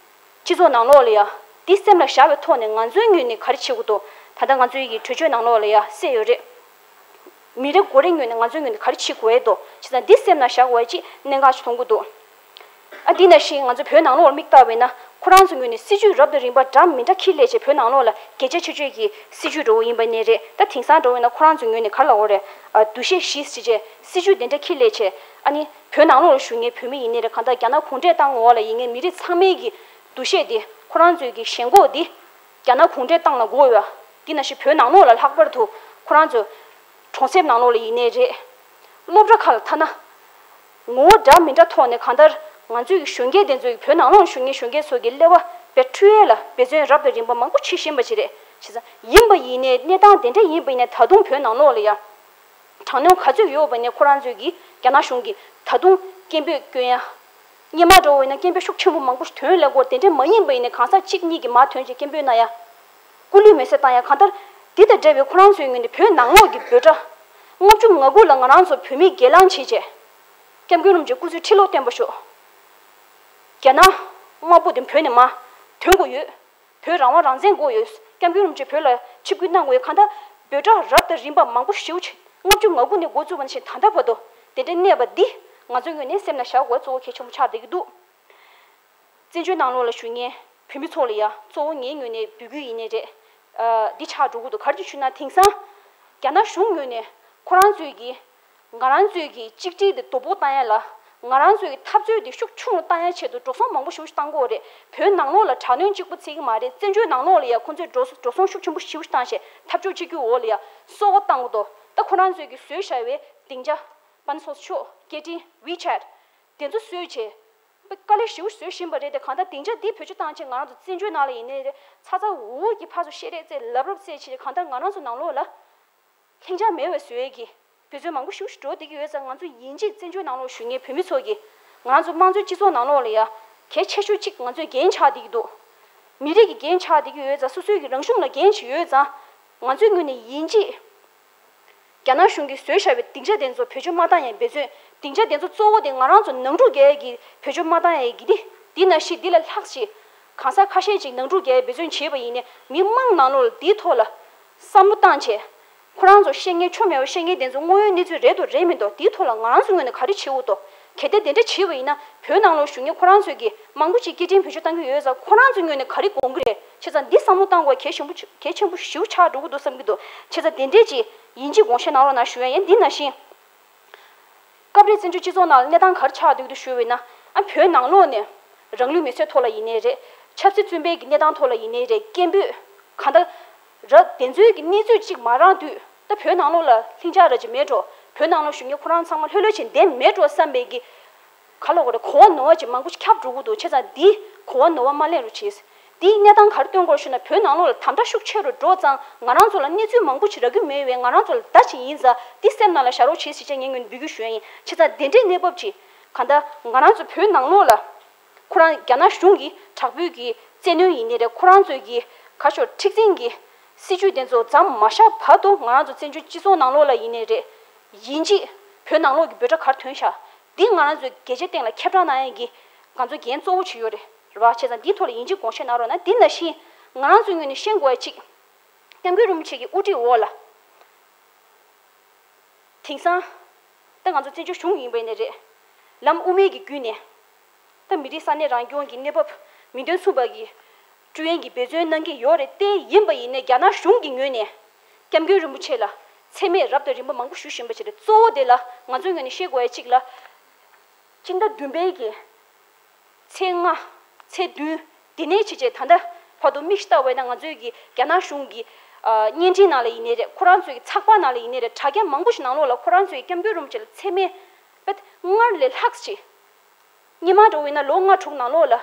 སྤྱི་ཚོགས་ནང་ལོགས་ལ་ཡ་འདི་སེམས་ལ་བཞག་པའི་ཐོག་ནས་ང་ཚོའི་ངོས་ནས་ག་རེ་བྱེད་དགོས་འདུག་ད་ལྟ་ང་ཚོའི་གི་གྲོས་ཆོད་ནང་ལོགས་ལ་ཡ་གསལ་ཡོད་རེད། མི་རེ་ངོ་རེའི་ངོས་ནས་ང་ཚོའི་ངོས་ནས་ག་རེ་བྱེད་དགོས་ཡས་འདུག་བྱས་ཙང་འདི་སེམས་ལ་བཞག་དགོས་པ་ཅིག་གནད་འགག་ཅིག་མཐོང་གི་འདུག་ཨ་འདི་ནང་བཞིན་ང་ཚོ་བོད་ནང་ལོགས་ལ་དམིགས་བལྟས་པ་ཡིན་ན་ཁོ་རང་ཚོའི་ངོས་ནས་སྲིད་ཇུས་རབ་དང་རིམ་པ་འདྲ་མི་འདྲ་ཁྱེར་སླེབས་བྱས། བོད་ནང་ལོགས་ལ་གལ་ཆེ་ཤོས་ཀྱི་སྲིད་ཇུས་འདྲ་བོ་ཡིན་པ་ནས་རེད། ད་དེང་སང་འདྲ་བོ་ཡིན་ན་ཁོ་རང་ཚོའི་ངོས་ནས་ག་རེ་ལབ་དགོས་རེད། ཨ་འདུ་ཤེས་བཞི་ཟེར་བྱས་སྲིད་ཇུས་དེ་འདྲ་ཁྱེར་སླེབས་བྱས། ཨ་ནི་བོད་ནང་ལོགས་ལ་བཞུགས་མཁན་བོད་མི་ཡིན་ནའི་རེད། གང་ལྟར་རྒྱ་ནག་གུང་ཁྲན་ཏང་འོག་ལ་ཡིན་མཁན་མི་རིགས་ཚང་མའི་གི་འདུ་ཤེས་དེ། ཁོ་རང་ཚོའི་གི་ཞེན་ཁོག་དེ་རྒྱ་ནག་གུང་ཁྲན་ཏང་ལ་དགོས་ཡོད། དེ་ནང་བཞིན་བོད་ནང་ལོགས་ལ་ལྷག་པར་དུ་ཁོ་རང་ཚོ་གྲོང་གསེབ་ནང་ལོགས་ལ་ཡིན་ནའི་རེད། སློབ་གྲྭ་ཁག་ལ་ཐ་ན། ངོ་བོ་འདྲ་མི་འདྲ་ཐོག་ནས་གང་ལྟར་ང་ཚོའི་གི་གཞོན་སྐྱེས་དེ་ཚོའི་བོད་ནང་ལོགས་གཞོན་སྐྱེས་གཞོན་སྐྱེས་ཚོ་གི་སླེ་བ་བེད་སྤྲོད་ཡས་ལ་འབད་བརྩོན་རབ་དང་རིམ་པ་མང་པོ་བྱེད་བཞིན་པ་ཅིག་རེད། བྱས་ཙང་ཡིན་པ་ཡིན་ནའི་གནས་སྟངས་དེ་འདྲ་ཡིན་པ་ཡིན་ནའི་ད་དུང་བོད་ནང་ལོགས་ལ་ཡ་དྲག་གནོན་ག་ཚོད་ཡོད་པ་ནས་ཁོ་རང་ཚོའི་གི་རྒྱ་ནག་གཞུང་གིས་ད་དུང་སྐད་འབོད་སྐྱོན་ཡ། སྔོན་མ་འདྲ་བོ་ཡིན་ན་སྐད་འབོད་ཤུགས་ཆེན་པོ་མང་པོ་ཞིག་ཐོན་ལེ་སྐོར་དེ་འདྲ་མ་ཡིན་པ་ཡིན་ནའི་གང་ཟག་གཅིག་གཉིས་ཀྱིས་མར་ཐོན་བྱས་སྐད་འབོད་གནང་ཡ། སྐུ་ལུས་མེ་སྲེག་བཏང་ཡ། གང་ལྟར་འདི་དང་འབྲེལ་བའི་ཁོ་རང་ཚོའི་ངོས་ནས་བོད་ནང་ལོགས་ཀྱི་འབོད་སྒྲ་ལྔ་བཅུ་ང་དགུ་ལ་ང་རང་ཚོ་བོད་མིས་སྒེར་ལངས་བྱས་བྱས། སྐྱབས་མགོན་རིན་པོ་ཆེ་སྐུ་ཚེ་ཁྲི་ལོ་བརྟན་པར་ཤོག་རྒྱ་ནག་དམར་པོ་དེ་བོད་ནས་མར་ཐོན་དགོས་ཡོད། བོད་རང་དབང་རང་བཙན་དགོས་ཡོད། སྐྱབས་མགོན་རིན་པོ་ཆེ་བོད་ལ་ཆིབས་བསྒྱུར་གནང་དགོས་ཡོད། གང་ལྟར་འབོད་སྒྲ་རབ་དང་རིམ་པ་མང་པོ་ཞེ་པོ་ཅིག་ལྔ་བཅུ་ང་དགུ་ནས་འགོ་བཙུགས་པ་ནས་བྱས་ད་ལྟ་བར་དུ་དེ་འདྲ་གནས་པ་འདི་ང་ཚོའི་ངོས་ནས་སེམས་ལ་བཞག་དགོས་གཙོ་བོ་གལ་ཆེན་པོ་ཆགས་བསྡད་ཀྱི་འདུག་བཙན་བྱོལ་ནང་ལོགས་ལ་བཞུགས་མཁན་བོད་མི་ཚོ་ལ་ཡ་གཙོ་བོ་ངའི་ངོས་ནས་འབོད་སྐུལ་ཡིན་ནའི་རེད། ཨ་འདི་ཆགས་འགྲོ་གི་འདུག་ག་རེ་ཞུ་ན་དེང་སང་རྒྱ་ནག་གཞུང་ངོས་ནས་ཁོ་རང་ཚོའི་གི་ང་རང་ཚོའི་གི་གཅིག་སྒྲིལ་དེ་སྡུག་པོ་བཏང་ཡ་ལ། ང་རང་ཚོའི་གི་འཐབ་རྩོད་དེ་ཤུགས་ཆུང་རུ་བཏང་ཡ་ཆེད་དུ་འགྲོ་སོང་མང་པོ་ཞེ་པོ་ཞིག་བཏང་གི་ཡོད་རེད། བོད་ནང་ལོགས་ལ་དྲག་གནོན་གཅིག་པུ་བྱེད་ཀྱི་མ་རེད། བཙན་བྱོལ་ནང་ལོགས་ལ་ཡ་ཁོང་ཚོས་འགྲོ་འགྲོ་སོང་ཤུགས་ཆེན་པོ་ཞེ་པོ་ཞིག་བཏང་བྱས་འཐབ་ཕྱོགས་གཅིག་གྱུར་འོག་ལ་ཡ་གསོལ་བ་བཏང་གི་འདུག་ད་ཁོ་རང་ཚོའི་གི་བཟོས་བཞག་པའི་སྡིངས་ཆ། དཔལ་ལྡན་ཚོགས་གཙོ་མཆོག་སྐད་འཕྲིན་ཝི་ཆེ་ཊི་དེ་ཚོ་བཟོས་བྱས། དཔེ་དཀའ་ལས་ཞེ་པོ་བཟོ་བཞིན་པ་རེད་དེ། གང་ལྟར་སྡིངས་ཆ་འདི་བེད་སྤྱོད་བཏང་བྱས་ང་རང་ཚོ་བཙན་བྱོལ་ནང་ལ་ཡིན་ནའི་རེད། ཚ་ཚ་འུར་འུར་གྱིས་ཕར་ཚུར་བཤད་རེས་རྩེད་ལབ་རོབ་རྩེད་བྱས། གང་ལྟར་ང་རང་ཚོ་ནང་ལོགས་ལ་ལྷིང་འཇགས་མེད་པ་བཟོ་ཡས་ཀྱི་འབད་བརྩོན་མང་པོ་ཞེ་པོ་ཞིག་འགྲོ་བསྡད་ཀྱི་ཡོད་ཙང་། ང་ཚོ་ཡིན་གཅིག་བཙན་བྱོལ་ནང་ལོགས་བཞུགས་མཁན་བོད་མི་ཚོ་གིས་ང་རང་ཚོ་དམངས་གཙོའི་སྤྱི་ཚོགས་ནང་ལོགས་ལ་ཡ་གལ་ཆེ་ཤོས་གཅིག་ང་ཚོའི་འགན་ཆགས་བསྡད་ཀྱི་འདུག་མི་རིགས་ཀྱི་འགན་ཆགས་བསྡད་ཀྱི་ཡོད་ཙང་། སོ་སོའི་གི་རང་གཞུང་ལ་འགན་ཞིག་ཡོད་ཙང་། ང་ཚོའི་ངོས་ནས་ཡིན་གཅིག་རྒྱ་ནག་གཞུང་གིས་བཟོས་བཞག་པའི་སྡིངས་ཆ་དེ་ཚོ་བེད་སྤྱོད་མ་བཏང་ཡའི་འབད་བརྩོན། སྡིངས་ཆ་དེ་ཚོ་གཙོ་བོ་དེ་ང་རང་ཚོ་ནང་འཁྲུག་རྒྱག་ཡས་ཀྱི་བེད་སྤྱོད་མ་བཏང་ཡས་ཀྱི་འདི་འདི་ནང་བཞིན་འདི་ལས་ལྷག་ཅིག་གང་ཟག་ཁ་ཤས་ཅིག་ནང་འཁྲུག་རྒྱག་ཡས་འབད་བརྩོན་བྱས་པ་ཡིན་ནའི་མི་མང་ནང་ལོགས་ལ་འདིའི་ཐོག་ལ་བསམ་བློ་བཏང་བྱས། ཁོ་རང་ཚོ་བཤད་མཁན་ཆོ་མེད་པ་བཤད་མཁན་དེ་ཚོ་དངོས་ཡོད་གནས་ཚུལ་རེད་དོ་རེད་མི་འདུག་འདིའི་ཐོག་ལ་ང་རང་ཚོ་ངོས་ནས་ག་རེ་བྱེད་དགོས་འདུག་གལ་ཏེ་དེ་འདྲ་བྱས་པ་ཡིན་ན་བོད་ནང་ལོགས་བཞུགས་མཁན་ཁོ་རང་ཚོས་ཀྱི་མང་པོ་ཅིག་སྐད་འཕྲིན་བེད་སྤྱོད་བཏང་གི་ཡོད་ཙང་ཁོ་རང་ཚོའི་ངོས་ནས་ག་རེ་དགོངས་ཀྱི་རེད། བྱས་ཙང་འདི་བསམ་བློ་བཏང་དགོས་གལ་ཆེན་པོ་གལ་ཆེན་པོ་ཞེ་པོ་ཆགས་འགྲོ་གི་འདུག་བསམ་གྱི་འདུག་བྱས་ཙང་དེ་འདྲས་ཅིག་ཡིན་གཅིག་དགོངས་བཞེས་གནང་རོགས་གནང་ཞུ་ཡ་ཡིན། འདི་ནང་བཞིན། སྐབས་རེ་བཙན་བྱོལ་སྤྱི་ཚོགས་ནང་ལ་གནས་སྟངས་ག་རེ་ཆགས་བསྡད་ཀྱི་འདུག་ཞུས་པ་ཡིན་ན། ཨ་བོད་ནང་ལོགས་ནས་རང་ལུས་མེར་སྲེག་ཐོག་ལ་ཡིན་ནའི་རེད། ཆབ་སྲིད་བཙོན་པའི་གི་གནས་སྟངས་ཐོག་ལ་ཡིན་ནའི་རེད། སྐད་འབོད་གང་ལྟར་ར་དེ་ཚོའི་གི་གནས་ཚུལ་གཅིག་མ་རག་དུས་ད་བོད་ནང་ལོགས་ལ་ལྷིང་འཇགས་ར་ཅིག་མེད་འགྲོ། བོད་ནང་ལོགས་བཞུགས་མཁན་ཁོ་རང་ཚང་མ་ལྷོད་ལྷོད་བྱས་བསྡད་མེད་འགྲོ་བསམ་པའི་གི་ག་ལབ་དགོས་རེད། གོ་བ་ནོར་བ་ཅིག་མང་པོ་ཞིག་ཁྱབ་འགྲོ་གི་འདུག་བྱས་ཙང་འདི་གོ་བ་ནོར་བ་མ་ལེན་རོགས་བྱེད། འདིའི་གནས་སྟངས་ག་རེ་སྟོན་དགོས་ཞུ་ན་བོད་ནང་ལོགས་ལ་དམ་དྲག་ཤུགས་ཆེ་རུ་འགྲོ་ཙང་ང་རང་ཚོ་ལ་གནས་ཚུལ་མང་པོ་ཞིག་རག་གི་མེད་པས་ང་རང་ཚོ་ལ་བརྡ་ཅིག་ཡིན་ཙང་འདི་སེམས་ནང་ལ་བཞག་རོགས་བྱེད་ཟེར་བྱས་ངས་ངོས་ནས་འབོད་སྐུལ་ཞུ་ཡ་ཡིན། བྱས་ཙང་དེ་འདྲའི་གནས་བབ་ཅིག་གང་ལྟར་ང་རང་ཚོ་བོད་ནང་ལོགས་ལ་ཁོ་རང་རྒྱ་ནག་གཞུང་གི་དྲག་པོའི་གི་བཙན་གནོན་ཡིན་ནའི་རེད། ཁོ་རང་ཚོའི་གི་ག་ཤོར་མཁྲེགས་འཛིན་གི་སྲིད་ཇུས་དེ་ཚོ་མཚམས་མ་བཞག་བར་དུ་ང་རང་ཚོ་བཙན་བྱོལ་སྤྱི་ཚོགས་ནང་ལོགས་ལ་ཡིན་ནའི་རེད། ཡིན་གཅིག་བོད་ནང་ལོགས་ཀྱི་འབོད་སྒྲ་ག་རེ་ཐོན་ཤག་འདི་ང་རང་ཚོའི་རྒྱལ་སྤྱིའི་སྟེང་ལ་ཁྱབ་བསྒྲགས་གནང་ཡས་ཀྱི་ང་ཚོ་འགན་གཙོ་བོ་ཅིག་ཡོད་རེད། རེད་བ། བྱས་ཙང་འདིའི་ཐོག་ལ་ཡིན་གཅིག་དགོངས་བཞེས་གནང་རོགས་གནང་། འདི་ནང་བཞིན་ང་རང་ཚོའི་ངོས་ནས་ཤེས་དགོས་ཡ་གཅིག་སྐྱབས་མགོན་རིན་པོ་ཆེ་གི་དབུ་ཁྲིད་འོག་ལ། དེང་སང་། ད་ང་ཚོ་བཙན་བྱོལ་གཞུང་ཡིན་པ་ཡིན་ནའི་རེད། ལམ་དབུ་མའི་གི་བརྒྱུད་ནས། ད་མི་རིགས་ས་གནས་རང་སྐྱོང་གི་གནས་བབ་མིང་དོན་མཚུངས་པ་གི་སྤྲོད་ཡན་གྱི་འབད་བརྩོན་གནང་གི་ཡོད་རེད་དེ། ཡིན་པ་ཡིན་ནའི་རྒྱ་ནག་གཞུང་གི་ངོས་ནས་སྐྱབས་མགོན་རིན་པོ་ཆེ་ལ་མཚན་སྨད་རབ་དང་རིམ་པ་མང་པོ་ཞུ་བཞིན་པ་ཅིག་རེད། གཙོ་བོ་དེ་ལ་ང་ཚོའི་ངོས་ནས་ཤེས་དགོས་ཡ་གཅིག་ལ། སྤྱི་ཟླ་བདུན་པའི་གི་ཚེས་ལྔ། ཚེས་བདུན། དེ་ནས་བྱས་བྱས་ད་ལྟ་བར་དུ་མིག་ལྟ་བས་ན་ང་ཚོའི་གི་རྒྱ་ནག་གཞུང་གི་ཨ་བརྙན་འཕྲིན་ནང་ལ་ཡིན་ནའི་རེད། ཁོ་རང་ཚོའི་གི་ཚགས་པར་ནང་ལ་ཡིན་ནའི་རེད། དྲ་རྒྱ་མང་པོ་ཞིག་ནང་ལོགས་ལ་ཁོ་རང་ཚོའི་སྐྱབས་མགོན་རིན་པོ་ཆེ་ལ་མཚན་སྨད་པད་སྔར་ལས་ལྷག་ཅིག་སྔོན་མ་འདྲ་བོ་ཡིན་ན་ལོ་ལྔ་དྲུག་ནང་ལོགས་ལ་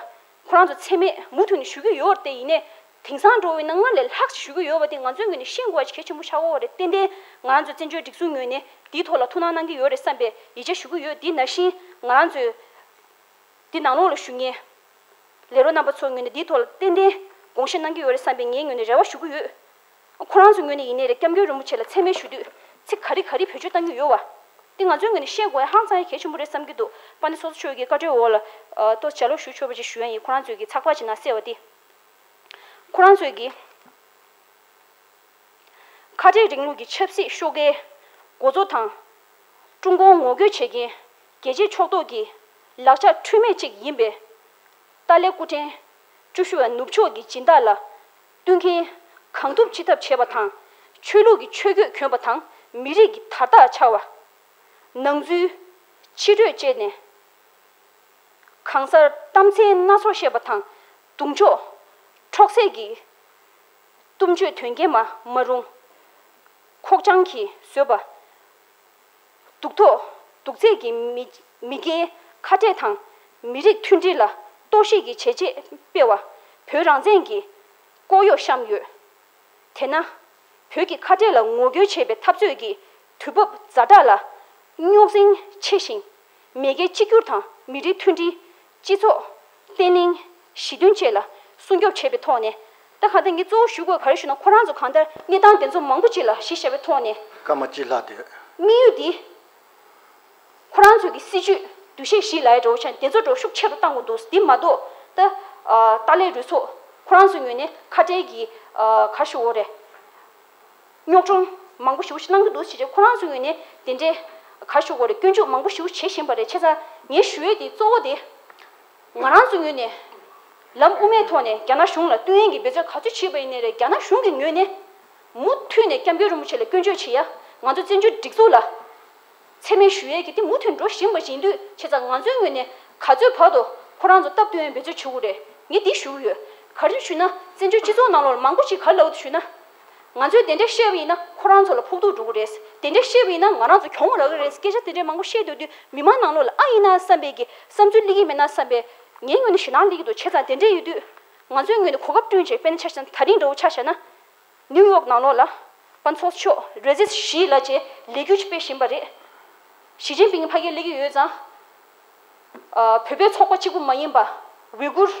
ཁོ་རང་ཚོ་མཚན་སྨད་མུ་མཐུད་ནས་ཞུ་གི་ཡོད་རེད་དེ། ཡིན་ནའི་དེང་སང་འདྲ་བོ་ཡིན་ན་སྔར་ལས་ལྷག་ཅིག་ཞུ་གི་ཡོད་པ་དེ་ང་ཚོའི་ངོས་ནས་ཤེས་དགོས་པ་ཞིག་གལ་ཆེན་པོ་ཆགས་ཀྱི་ཡོད་རེད། ཏན་ཏན་ང་རང་ཚོ་བཙན་བྱོལ་སྒྲིག་འཛུགས་ངོས་ནས་དེའི་ཐོག་ལ་ཐུགས་སྣང་གནང་གི་ཡོད་རེད་བསམ་པའི་ཡིད་ཆེས་ཞུ་གི་ཡོད། དེ་ནང་བཞིན་ང་རང་ཚོའི་འདི་ནང་ལོགས་ལ་བཞུགས་མཁན་ལས་རོགས་རྣམ་པ་ཚོའི་ངོས་ནས་འདིའི་ཐོག་ལ་ཏན་ཏན་དགོངས་བཞེས་གནང་གི་ཡོད་རེད་བསམ་པའི་ངའི་ངོས་ནས་རེ་བ་ཞུ་གི་ཡོད། ཁོ་རང་ཚོའི་ངོས་ནས་ཡིན་ནའི་རེད། སྐྱབས་མགོན་རིན་པོ་ཆེ་ལ་མཚན་སྨད་ཞུ་དུས་ཚིག་ག་རེ་ག་རེ་བེད་སྤྱོད་གཏང་གི་ཡོད་བ། འདི་ང་ཚོའི་ངོས་ནས་ཤེས་དགོས་ཡ་ཧང་སང་ཡ་གལ་ཆེན་པོ་རེད་བསམ་གྱི་འདུག་དཔལ་ལྡན་ཚོགས་གཙོ་མཆོག་གི་བཀའ་འཁྲོལ་འོག་ལ་ཨ་ཏོག་ཙམ་ལྗགས་ཀློག་ཞུ་ཆོག་པ་ཅིག་ཞུ་ཡ་ཡིན། ཁོ་རང་ཚོའི་གི་ཚགས་པར་ཅིག་ནང་གསལ་བ་འདི། ཁོ་རང་ཚོའི་གི་ཁ་བྲལ་རིང་ལུགས་ཀྱི་ཆབ་སྲིད་ཤོག་ཁའི་འགོ་གཙོ་དང་། ཀྲུང་གོར་ངོ་རྒོལ་བྱེད་མཁན་རྒྱལ་གཅེས་ཕྱོགས་གཏོགས་ཀྱི་ལག་ཆ་འཁྲུལ་མེད་ཅིག་ཡིན་པའི་ཏཱ་ལའི་སྐུ་ཕྲེང་བཅུ་བཞི་པ་ནུབ་ཕྱོགས་ཀྱི་སྦྱིན་བདག་ལ་བསྟུན་མཁན་གང་ཐུབ་ཅི་ཐབས་བྱས་པ་དང་། ཆོས་ལུགས་ཀྱི་ཆོས་གོས་གྱོན་པ་དང་མི་རིགས་ཀྱི་དར་རྟགས་འཕྱར་བ། ནང་འཛུལ། ཕྱི་བགྲོད་བྱས་ནས། གང་སར་གཏམ་ཚིག་སྣ་ཚོགས་བཤད་པ་དང་། རྡུང་གཅོག་འཕྲོག་བསྲེག་གི་གཏུམ་སྤྱོད་དོན་རྐྱེན་མ་མ་རུང་། ཁོག་བཅངས་ཀྱིས་བཟོས་པ། སྡུག་ཐོག་སྡུག་ཚད་ཀྱི་མི་མི་སྐྱའི་ཁ་བྲལ་དང་། མི་རིགས་མཐུན་སྒྲིལ་ལ་གཏོར་བཤིག་གི་བྱས་རྗེས་སྤེལ་བ། བོད་རང་བཙན་གྱི་ལྐོག་གཡོ་བཤམས་ཡོད། དེས་ན། བོད་ཀྱི་ཁ་བྲལ་ལ་ངོ་རྒོལ་བྱེད་པའི་འཐབ་རྩོད་ཀྱི་དུས་བབ་ཛ་དྲག་ལ་རྙོག་འཛིང་ཆེ་ཞིང་། མེས་རྒྱལ་གཅིག་གྱུར་དང་མི་རིགས་མཐུན་སྒྲིལ། སྤྱི་ཚོགས་བརྟན་ལྷིང་། ཞི་མཐུན་བཅས་ལ་སྲུང་སྐྱོབ་བྱེད་པའི་ཐོག་ནས། ད་གང་ལྟར་ངས་གཙོ་བོ་ཞུ་དགོས་ག་རེ་ཞུ་ན། ཁོ་རང་ཚོ་གང་ལྟར་གནས་སྟངས་དེ་ཚོ་མང་པོ་ཅིག་ལ་གཞི་བཞག་པའི་ཐོག་ནས། སྐར་མ་གཅིག་ལྷག་འདུག་དམིགས་ཡུལ་འདི། ཁོ་རང་ཚོ་གི་སྲིད་ཇུས་འདུ་ཤེས་བཞི་ལབ་ཡ་འདྲ་བོ་ཆགས་ནས་དེ་ཚོ་འགྲོ་ཤུགས་ཆེ་རུ་བཏང་དགོས་འདུག་འདི་མ་གཏོགས་ད་ཨ་ཏཱ་ལའི་རུ་ཚོགས་ཁོ་རང་ཚོའི་ངོས་ནས་ཁ་བྲལ་གྱི་ཨ་ག་རེ་ཞུ་དགོས་རེད། རྙོག་དྲུང་མང་པོ་ཞེ་པོ་ཞིག་གནང་གི་འདུག་ཟེར་རྗེས་ཁོ་རང་ཚོའི་ངོས་ནས་དེ་འདྲའི་ག་རེ་ཞུ་དགོས་རེད། སྐྱོན་འཛུགས་མང་པོ་ཞེ་པོ་བྱེད་བཞིན་པ་རེད། བྱས་ཙང་ངས་ཞུ་ཡས་དེ་གཙོ་བོ་དེ། ང་རང་ཚོའི་ངོས་ནས་ལམ་དབུ་མའི་ཐོག་ནས་རྒྱ་ནག་གཞུང་ལ་བསྟུན་ཡས་ཀྱི་འབད་བརྩོན་ག་ཚོད་བྱས་པ་ཡིན་ནའི་རེད། རྒྱ་ནག་གཞུང་གི་ངོས་ནས་མུ་མཐུད་ནས་སྐྱབས་མགོན་རིན་པོ་ཆེ་ལ་སྐྱོན་བརྗོད་བྱེད་ཡ། ང་ཚོ་བཙན་བྱོལ་སྒྲིག་འཛུགས་ལ་མཚན་སྨད་ཞུ་ཡས་ཀྱི་དེ་མུ་མཐུད་འགྲོ་བཞིན་པ་ཡིན་དུས། བྱས་ཙང་ང་ཚོའི་ངོས་ནས་ག་ཚོད་བར་དུ་ཁོ་རང་ཚོ་སྟབས་བསྟུན་ཡས་འབད་བརྩོན་བྱེད་དགོས་རེད། ངས་འདི་ཞུ་གི་ཡོད། ག་རེ་ཞུ་ན་བཙན་བྱོལ་སྤྱི་ཚོགས་ནང་ལོགས་ལ་མང་པོ་ཞིག་ག་རེ་ལབ་འདུག་ཞུ་ན། ང་ཚོས་དེ་འདྲ་བཤད་པ་ཡིན་ན་ཁོ་རང་ཚོ་ལ་ཕོག་ཐུག་འགྲོ་གི་རེད། དེ་འདྲ་བཤད་པ་ཡིན་ན་ང་རང་ཚོ་གྱོང་རག་གི་རེད། སྐད་ཆ་དེ་འདྲ་མང་པོ་བཤད་སྡོད་དུས་མི་མང་ནང་ལོགས་ལ་ཨ་ཡིན་ན་བསམ་པའི་གི་བསམ་ཚུལ་སླེབས་ཀྱི་མེད་ན་བསམ་པའི་ངའི་ངོས་ནས་ཞེད་སྣང་སླེབས་ཀྱི་འདུག་བྱས་ཙང་དེ་འདྲ་ཡོད་དུས་ང་ཚོའི་ངོས་ནས་གོ་སྐབས་བསྐྲུན་བྱས། དཔེར་ན་ཆ་བཞག་ན་ད་རིང་འདྲ་བོ་ཆ་བཞག་ན། ནིའུ་ཡོག་ནང་ལོགས་ལ་དཔལ་ཚོགས་གཙོ་མཆོག་རེ་ཟིན་བཞི་ལ་བཅས་ལས་འགུལ་ཅིག་སྤེལ་བཞིན་པ་རེད། ཞི་ཅིན་ཕིང་ཕ་གིར་སླེབས་ཀྱི་ཡོད་ཙང་། ཨ་བོད་པའི་ཚོགས་པ་གཅིག་པུ་མ་ཡིན་པ། ཝི་གུར།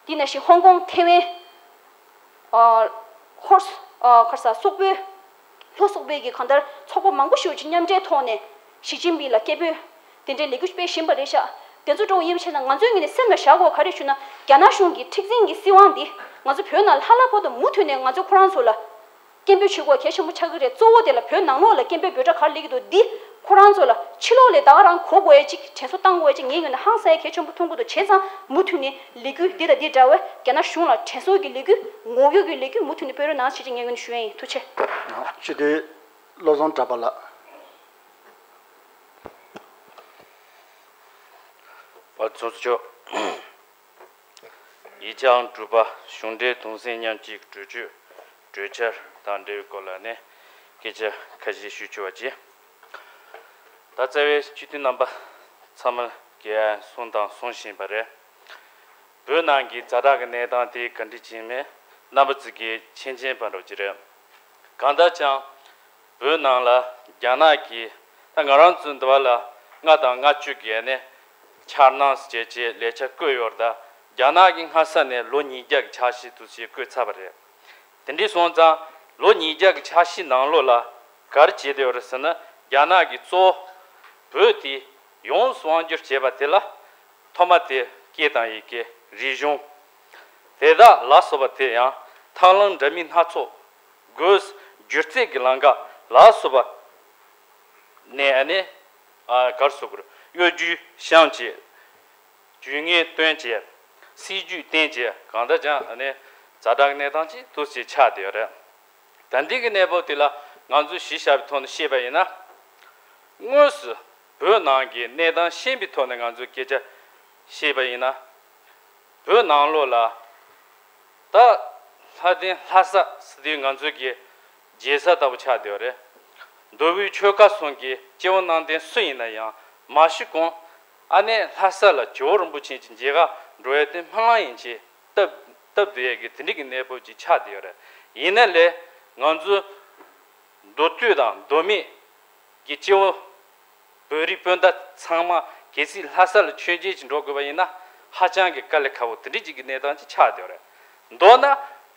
དེ་ནང་བཞིན་ཧོང་ཀོང་། ཐེ་ཝན། ཨ་ཧོར། ཨ་ག་རེ་ཟ། སོག་པོའི་ ལྷོ་སོག་པོའི་གི་གང་ལྟར་ཚོགས་པ་མང་པོ་ཞིག་ཅིག་མཉམ་འབྲེལ་ཐོག་ནས་ཞི་ཅིན་ཕིང་ལ་སྐད་འབོད་དེ་འདྲའི་ལས་འགུལ་སྤེལ་བཞིན་པ་རེད་ཤག་དེ་ཚོ་འགྲོ་ཡིན་པ་བྱས་ན་ང་ཚོའི་ངོས་ནས་སེམས་ལ་བཞག་དགོས་ག་རེ་ཞུ་ན། རྒྱ་ནག་གཞུང་གི་མཁྲེགས་འཛིན་གྱི་སྲིད་དབང་འདི་ང་ཚོ་བོད་ནང་ལྷག་ལྷག་པར་དུ་མུ་མཐུད་ནས་ང་ཚོ་ཁོ་རང་ཚོ་ལ་སྐད་འབོད་བྱེད་དགོས་གལ་ཆེན་པོ་ཆགས་ཀྱི་རེད། གཙོ་བོ་དེ་ལ་བོད་ནང་ལོགས་ལ་སྐད་འབོད་འབོད་སྒྲ་ག་རེ་སླེབས་ཀྱི་འདུག་འདི་ཁོ་རང་ཚོ་ལ་ཕྱི་ལོགས་ལ་ད་ག་རང་གོ་དགོས་ཡ་ཅིག་དྲན་གསོ་བཏང་དགོས་ཡ་ཅིག་ངའི་ངོས་ནས་ཧང་སང་ཡ་གལ་ཆེན་པོ་མཐོང་གི་འདུག་བྱས་ཙང་མུ་མཐུད་ནས་ལས་འགུལ་འདི་དང་འདི་འདྲ་བའི་རྒྱ་ནག་གཞུང་ལ་དྲན་གསོ་གི་ལས་འགུལ་ངོ་རྒོལ་གྱི་ལས་འགུལ་མུ་མཐུད་ནས་སྤེལ་རོགས་གནང་ཞེས་ངའི་ངོས་ནས་ཞུ་ཡ་ཡིན། ཐུགས་རྗེ་ཆེ། ཅི་སྟེ། བློ་བཟང་གྲགས་པ་ལགས། བ་ཚོགས་གཙོ་མཆོག་ཡིག་ཆ་དྲུག་པ། གཞུང་འབྲེལ་གདུང་སེམས་མཉམ་སྐྱེད་ཀྱི་གྲོས་ཆོད་གྲོས་འཆར་དང་འབྲེལ་བའི་སྐོར་ལ་ནས་སྐད་ཆ་ཁ་ཤས་ཞུ་ཆོག་པ་བྱས། ད་རྩ་བའི་སྤྱི་འཐུས་རྣམ་པ་ཚང་མ་གིས་གསུངས་དང་གསུང་བཞིན་པ་རེད། བོད་ནང་གི་ཛ་དྲག་གི་གནས་སྟངས་དེ་ག་འདྲ་ཅིག་མེད་རྣམ་པ་ཚོ་གིས་མཁྱེན་མཁྱེན་པ་འདྲ་ཅིག་རེད། གང་ལྟར་ཀྱང་བོད་ནང་ལ་རྒྱ་ནག་གིས་ད་ང་རང་ཚོའི་འདི་བ་ལ་ལྔ་དང་ལྔ་བཅུ་གི་ནས་འཆར་སྣང་ཟེར་བྱས་ལས་འཆར་བཀོད་ཡོད་རེད། ད་རྒྱ་ནག་གིས་སྔ་ས་ནས་ལོ་ཉིས་བརྒྱ་གི་འཆར་གཞི་དུ་ཞིག་བཀོད་ཚར་བ་རེད། དེ་འདྲ་སོང་ཙང་ལོ་ཉིས་བརྒྱ་གི་འཆར་གཞི་ནང་ལོགས་ལ་ག་རེ་བྱས་བསྡད་ཡོད་རེད་ཟེར་ན། རྒྱ་ནག་གིས་གཙོ་བོ་བོད་དེ་ཡོངས་སུ་དབང་བསྒྱུར་བྱས་པ་དེ་ལ་ཐོག་མ་དེ་སྐད་དང་ཡི་གེ་རིག་གཞུང་དེ་དག་ལ་སོགས་པ་དེ་ཡང་ཐབས་ལམ་འདྲ་མིན་སྣ་ཚོགས་སྒོས་སྒྱུ་རྩལ་གྱི་ལམ་ཁ་ལ་སོགས་པ་ནས་ཨ་ནི་ཨ་གར་སོགས་གཡོ་སྒྱུ་བཤམས་བྱས། ཇུས་ངན་བཏོན་བྱས། སྲིད་ཇུས་བསྟན་བྱས། གང་ལྟར་ཀྱང་ཨ་ནི་ཛ་དྲག་གནས་སྟངས་ཅིག་ཏུ་ཞིག་ཆགས་བསྡད་ཡོད་རེད། ད་ལྟའི་གི་གནས་བབ་དེ་ལ་ང་ཚོས་གཞི་བཞག་པའི་ཐོག་ནས་བཤད་པ་ཡིན་ན། དངོས་སུ་བོད་ནང་གི་གནས་སྟངས་ཤེས་པའི་ཐོག་ནས་ང་ཚོས་སྐད་ཆ་བཤད་པ་ཡིན་ན། བོད་ནང་ལོགས་ལ་ད་ལྷ་ལྡན་ལྷ་ས་ཟེར་དུས་ང་ཚོ་གི་རྒྱལ་ས་ལྟ་བུ་ཆགས་བསྡད་ཡོད་རེད། མདོ་དབུས་ཆོལ་ཁ་གསུམ་གྱི་སྐྱེ་བོ་ནང་བསྟན་སུ་ཡིན་ན་ཡང་མ་ཤི་གོང་ཨ་ནེ་ལྷ་ས་ལ་ཇོ་བོ་རིན་པོ་ཆེ་གི་མཇལ་ཁ་འགྲོ་ཡ་དེ་སྨོན་ལམ་ཡིན་ཅེས་སྟབས་སྟབས་བདེ་ཡ་གི་དེ་འདྲ་གི་གནས་བབ་ཅིག་ཆགས་བསྡད་ཡོད་རེད། ཡིན་ན་ལས་ང་ཚོ་མདོ་སྟོད་དང་མདོ་སྨད་ཀྱི་སྐྱེ་བོ་བོད་རིགས་སྤུན་ཟླ་ཚང་མ་གལ་སྲིད་ལྷ་ས་ལ་མཆོད་མཇལ་ཅིག་འགྲོ་དགོས་པ་ཡིན་ན་ཧ་ཅང་གི་དཀའ་ལས་ཁག་པོ་དེ་འདྲ་ཅིག་གི་གནས་སྟངས་ཅིག་ཆགས་བསྡད་ཡོད་རེད། མདོར་ན་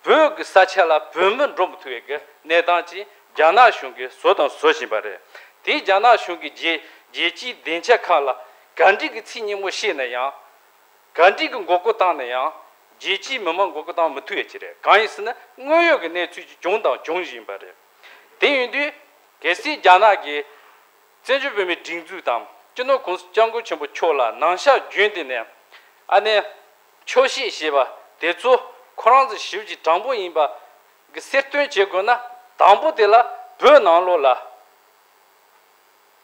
བོད་ཀྱི་ས་ཆ་ལ་བོད་མི་འགྲོ་མི་ཐུབ་པའི་གི་གནས་སྟངས་ཅིག་རྒྱ་ནག་གཞུང་གིས་བཟོ་དང་བཟོ་བཞིན་པ་རེད། དེས་རྒྱ་ནག་གཞུང་གིས་རྒྱལ་རྒྱལ་སྤྱིའི་སྡིངས་ཆ་ཁག་ལ་ག་འདྲ་གི་ཚིག་སྙན་མོ་བཤད་ན་ཡང་། ག་འདྲ་གི་མགོ་སྐོར་བཏང་ན་ཡང་རྒྱལ་སྤྱིའི་མི་མང་མགོ་སྐོར་བཏང་མི་ཐུབ་ཡ་ཅིག་རེད། གང་ཡིན་ཟེར་ན་དངོས་ཡོད་ཀྱི་གནས་ཚུལ་ཅིག་བྱུང་དང་འབྱུང་བཞིན་པ་རེད། དེ་ཡིན་དུས་གལ་སྲིད་རྒྱ་ནག་གིས་བཙན་བྱོལ་བོད་མིའི་སྒྲིག་འཛུགས་དང་སྤྱི་ནོར་གོང་ས་སྐྱབས་མགོན་ཆེན་པོ་མཆོག་ལ་ནང་ཤག་བརྒྱུད་དེ་ནས་ཨ་ནེ་ཆོག་ཤེས་བྱས་པ་དེ་ཚོ་ཁོ་རང་ཚོ་ཞིབ་ཀྱི་དྲང་པོ་ཡིན་པ་གི་གསལ་སྟོན་བྱེད་དགོས་ན། དང་པོ་དེ་ལ་བོད་ནང་ལོགས་ལ་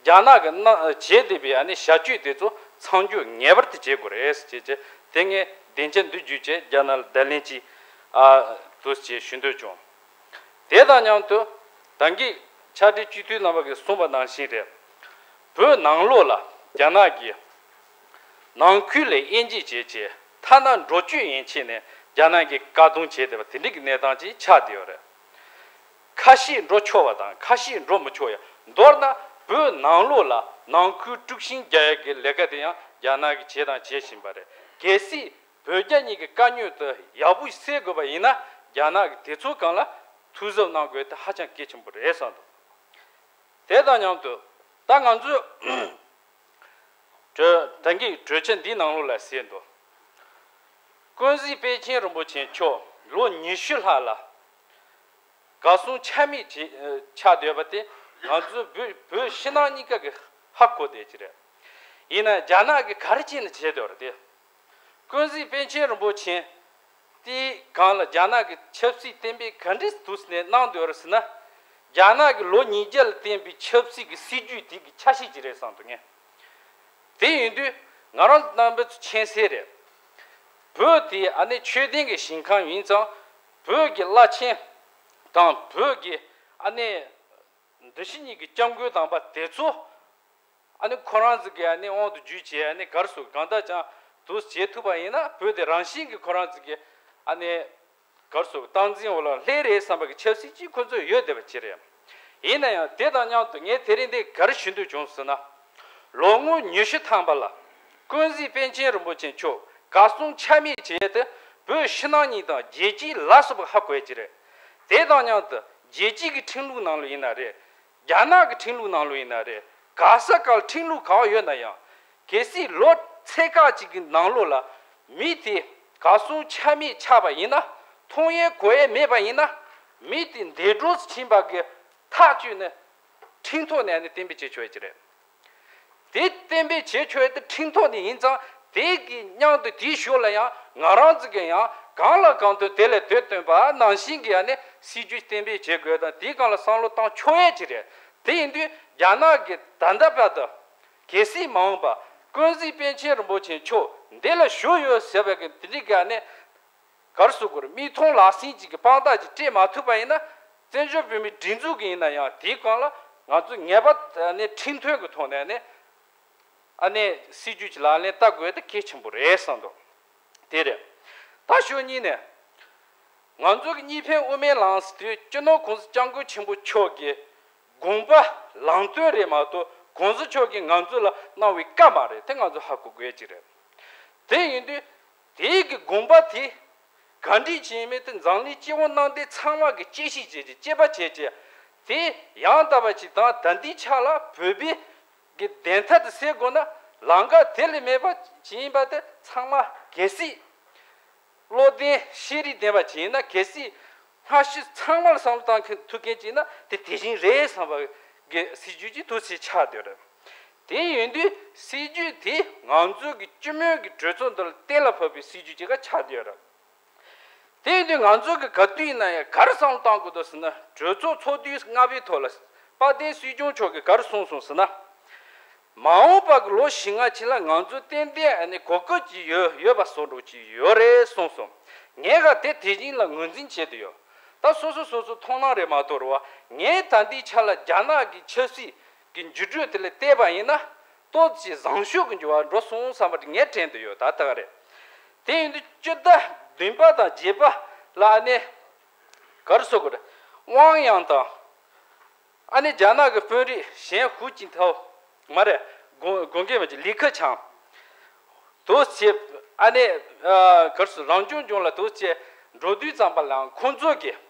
རྒྱ་ནག་གི་གནང་བྱས་བསྡད་པའི་ཨ་ནི་བྱ་སྤྱོད་དེ་ཚོ་མཚམས་འཇོག་ངེས་པར་དུ་བྱེད་དགོས་རེད་ཟེར་བྱས་བྱས། དེ་ངས་སྡིངས་ཆ་འདི་བརྒྱུད་བྱས་རྒྱ་ནག་ལ་བརྡ་ལན་ཅིག་ཨ་འདུག་ཅེས་ཞུ་འདོད་བྱུང་། དེ་དང་མཉམ་དུ་ད་གིན་ཕྱག་སྦྲེལ་སྤྱི་འཐུས་རྣམ་པ་གིས་གསུངས་པ་ནང་བཞིན་རེད། བོད་ནང་ལོགས་ལ་རྒྱ་ནག་གིས་ནང་ཁུལ་ལ་དབྱེ་འབྱེད་བྱས་བྱས་ཐ་ན་འགྲོ་སྐྱོད་ཡན་ཆད་ནས་རྒྱ་ནག་གིས་བཀག་སྡོམ་བྱས་བསྡད་པ་དེ་འདྲ་གི་གནས་སྟངས་ཅིག་ཆགས་བསྡད་ཡོད་རེད། ཁ་ཤས་འགྲོ་ཆོག་པ་དང་ཁ་ཤས་འགྲོ་མི་ཆོག་ཡ། མདོར་ན་བོད་ནང་ལོགས་ལ་ནང་ཁུལ་དཀྲུག་ཤིང་རྒྱག་ཡ་གི་ལས་ཀ་དེ་ཡང་རྒྱ་ནག་གིས་བྱས་དང་བྱེད་བཞིན་པ་རེད། གལ་སྲིད་བོད་རྒྱ་གཉིས་ཀྱི་དཀའ་རྙོག་དེ་ཡག་པོ་སེལ་དགོས་པ་ཡིན་ན་རྒྱ་ནག་གིས་དེ་ཚོའི་སྒང་ལ་ཐུགས་གཟབ་གནང་དགོས་དེ་ཧ་ཅང་གལ་ཆེན་པོ་རེད་བསམ་འདུག་དེ་དང་མཉམ་དུ་ད་ང་ཚོས་གྲོས་ད་གིན་གྲོས་འཆར་འདིའི་ནང་ལོགས་ལ་གསལ་འདུག་ཀུན་གཟིགས་པཎ་ཆེན་རིན་པོ་ཆེ་མཆོག་ལོ་ཉི་ཤུ་ལྷག་ལ་གར་སོང་ཆ་མེད་ཅིག་ཆགས་བསྡད་པ་དེ་ང་ཚོ་བོད་བོད་ཕྱི་ནང་གཉིས་ཀ་གིས་ཧ་གོ་བསྡད་ཀྱི་རེད། ཡིན་ན་རྒྱ་ནག་གིས་ག་རེ་བྱས་ནས་བྱས་བསྡད་པ་རེད་དེ། ཀུན་གཟིགས་པཎ་ཆེན་རིན་པོ་ཆེ་དེའི་སྒང་ལ་རྒྱ་ནག་གི་ཆབ་སྲིད་གཏན་འབེབས་ག་འདྲས་འདུག་ནས་གནང་འདུག་ཟེར་ན། རྒྱ་ནག་གི་ལོ་ཉིས་བརྒྱ་ལ་བརྟེན་པའི་ཆབ་སྲིད་ཀྱི་སྲིད་ཇུས་དེ་གི་ཆ་ཤས་ཅིག་རེད་བསམ་འདུག་ངས། དེ་ཡིན་དུས་ང་རང་རྣམ་པ་ཚོ་མཁྱེན་གསལ་རེད། བོད་དེ་ཨ་ནི་ཆོས་ལྡན་གྱི་ཞིང་ཁམས་ཡིན་ཙང་བོད་ཀྱི་བླ་ཆེན་དང་བོད་ཀྱི་ཨ་ནི་འདི་ཕྱི་གཉིས་ཀྱི་སྐྱབས་མགོན་དམ་པ་དེ་ཚོ་ཨ་ནི་ཁོ་རང་ཚོ་གི་ཨ་ནི་དབང་དུ་བསྒྱུར་བྱས་ཨ་ནི་གར་སོང་གང་ལྟར་ཀྱང་དུ་བྱེད་ཐུབ་པ་ཡིན་ན་བོད་དེ་རང་བཞིན་གྱིས་ཁོ་རང་ཚོ་གི་ཨ་ནི་གར་སོང་སྟངས་འཛིན་འོག་ལ་སླེབས་རེད་བསམ་པ་གི་ཆབ་སྲིད་ཅིག་ཁོ་ཚོས་ཡོད་བསྡད་པ་ཅིག་རེད། ཡིན་ན་ཡང་དེ་དང་མཉམ་དུ་ངས་དེ་རིང་འདི་ག་རེ་ཞུ་འདོད་བྱུང་ཟེར་ན། ལོ་ངོ་ཉི་ཤུ་ཐམ་པ་ལ་ཀུན་གཟིགས་པཎ་ཆེན་རིན་པོ་ཆེ་མཆོག་གར་སོང་ཆ་མེད་བྱས་ཏེ་བོད་ཕྱི་ནང་གཉིས་དང་རྒྱལ་སྤྱིའི་ལ་སོགས་པ་ཧ་གོ་ཡ་ཅིག་རེད། དེ་དང་མཉམ་དུ་ རྒྱལ་སྤྱིའི་གི་ཁྲིམས་ལུགས་ནང་ལོགས་ཡིན་ན་རེད། རྒྱ་ནག་གི་ཁྲིམས་ལུགས་ནང་ལོགས་ཡིན་ན་རེད། ག་ས་ག་ལ་ཁྲིམས་ལུགས་གང་ཡོད་ན་ཡང་། གལ་སྲིད་ལོ་ཚད་བཀག་ཅིག་གི་ནང་ལོགས་ལ་མི་དེ་གར་སོང་ཆ་མེད་ཆགས་པ་ཡིན་ན། མཐོང་ཡས་གོ་ཡས་མེད་པ་ཡིན་ན། མི་དེ་འདས་གྲོངས་སུ་ཕྱིན་པ་གི་ཐག་གཅོད་ནི་ཁྲིམས་ཐོག་ནས་ནི་གཏན་འབེབས་བྱེད་ཆོག་ཡ་ཅིག་རེད། དེ་གཏན་འབེབས་བྱེད་ཆོག་ཡ་དེ་ཁྲིམས་ཐོག་ནས་ཡིན་ཙང་། དེ་གི་མཉམ་དུ་དེའི་ཞོར་ལ་ཡང་ང་རང་ཚོ་གི་ཡང་གང་ལ་གང་འདོད་དེ་ལ་དེ་སྟོན་པ་ནང་བཞིན་གྱི་ཡང་ནི་སྲིད་ཇུས་གཏན་འབེབས་བྱེད་དགོས་དང་། དེའི་སྒང་ལ་བསམ་བློ་བཏང་ཆོག་ཡ་ཅིག་རེད། དེ་ཡིན་དུས་རྒྱ་ནག་གི་ད་ལྟ་བར་དུ་གལ་སྲིད་མ་འོངས་པ་ཀུན་གཟིགས་པཎ་ཆེན་རིན་པོ་ཆེ་མཆོག་འདི་ལ་བཞུགས་ཡོད་ཟེར་བའི་གི་དེ་འདྲའི་གི་ཡང་ནི། ག་རེ་ཟེར་དགོས་རེད། མིག་མཐོང་ལག་ཟིན་ཅིག་གི་དཔང་རྟགས་ཅིག་སྤྲད་མ་ཐུབ་པ་ཡིན་ན། བཙན་བྱོལ་བོད་མིའི་སྒྲིག་འཛུགས་ཀྱི་ཡིན་ན་ཡང་དེའི་སྒང་ལ་ང་ཚོ་ངེས་པར་ནས་ཁྲིམས་མཐུན་གྱི་ཐོག་ནས་ནས་ཨ་ནེ་སྲིད་ཇུས་ཀྱི་ལག་ལེན་བསྟར་དགོས་དེ་གལ་ཆེན་པོ་རེད་བསམ་འདུག་དེ་རེད། ད་ཞོ་གཉིས་ནས་ང་ཚོ་གི་གཉིས་ཕན་དབུ་མའི་ལམ་ཟེར་དུས་སྤྱི་ནོར་༸གོང་ས་༸སྐྱབས་མགོན་ཆེན་པོ་མཆོག་གི་དགོངས་པ་ལམ་སྟོན་རེད་མ་གཏོགས། ༸གོང་ས་མཆོག་གིས་ང་ཚོ་ལ་གནང་བའི་བཀའ་མ་རེད། དེ་ང་ཚོ་ཧ་གོ་དགོས་ཀྱི་རེད། དེ་ཡིན་དུས། དེའི་གི་དགོངས་པ་དེ་ག་འདྲས་བྱས་མིན་དེ་འཛམ་གླིང་སྤྱི་བོ་གནམ་བསྟན་ཚང་མ་གི་དཔྱད་ཞིབ་བྱས་ཀྱི་དཔྱད་པ་བྱས་ཀྱི་དེ་ཡང་དག་པ་ཅིག་དང་། ད་ལྟའི་ཆ་ལ་བོད་པའི་གི་བདེན་མཐའ་དེ་སེལ་དགོས་ན། ལམ་ཁ་དེ་ལས་མེད་པ་ཅིག་ཡིན་པ་དེ་ཚང་མ་གལ་སྲིད་བློ་ལྡན་ཤེས་རིག་ལྡན་པ་ཅིག་ཡིན་ན། གལ་སྲིད་སྔ་ཕྱི་ཚང་མ་ལ་བསམ་བློ་བཏང་མཁན་ཐུབ་མཁན་ཅིག་ཡིན་ན། དེ་དེ་བཞིན་རེད་བསམ་པ་གི་སྲིད་ཇུས་ཅིག་ཐུགས་སུ་ཆགས་བསྡད་རེད། དེ་ཡིན་དུས་སྲིད་ཇུས་དེ་ང་ཚོའི་གི་སྤྱི་མོས་ཀྱི་གྲོས་ཚོགས་འདི་ལ་གཏན་ལ་ཕབ་པའི་སྲིད་ཇུས་ཅིག་ག་ཆགས་བསྡད་ཡོད་རེད། དེ་ཡིན་དུས་ང་ཚོ་གི་ག་དུས་ཡིན་ན་ཡང་ག་རེ་བསམ་བློ་བཏང་དགོས་འདུག་ཟེར་ན། གྲོས་ཚོགས་ཚོགས་དུས་ལྔ་པའི་ཐོག་ལ་དཔལ་ལྡན་སྲིད་སྐྱོང་མཆོག་གིས་ག་རེ་གསུངས་སོང་ཟེར་ན། མ་འོངས་པ་གི་ལོ་བཞི་ལྔ་ཕྱིན་ལ་ང་ཚོ་ཏན་ཏན་ཨ་ནི་གོ་སྐབས་ཅིག་ཡོད་ཡོད་པ་བཟོ་འདྲ་ཅིག་ཡོད་རེད་གསུངས་སོང་། ངས་ག་དེ་དེ་བཞིན་ལ་ངོས་འཛིན་བྱེད་དུ་ཡོད། ད་སོ་སོ་སོ་སོ་མཐོང་སྣང་རེད་མ་གཏོགས་རེད་བ། ངས་ད་ལྟའི་ཆ་ལ་རྒྱ་ནག་གི་ཆབ་སྲིད་ཀྱི་འགྱུར་འགྲོས་དེ་ལ་བལྟས་པ་ཡིན་ན། ཏོག་ཙམ་བཟང་ཤོས་ཀྱི་འགྱུར་བ་འགྲོ་སོང་བསམ་པ་དེ་ངས་དྲན་དུ་ཡོད། ད་ལྟ་ག་རེད། དེ་ཡིན་དུས་སྤྱི་ཟླ་བདུན་པ་དང་བརྒྱད་པ་ལ་ཨ་ནི་ག་རེ་ཟེར་དགོས་རེད། ཝང་ཡང་དང་། ཨ་ནི་རྒྱ་ནག་གི་དཔོན་རིགས་གཞན་ཧུའུ་ཅིན་ཐའོ་མ་རེད། དགོངས་དགོངས་འགལ་མ་བྱེད། ལི་ཁེ་ཆང་དུ་བྱས། ཨ་ནི་ཨ་ག་རེ་ཟེར། རང་སྐྱོང་ལྗོངས་ལ་དུ་བྱས་འགྲོ་དུས་ཙམ་པ་ལའང་ཁོང་ཚོ་གིས་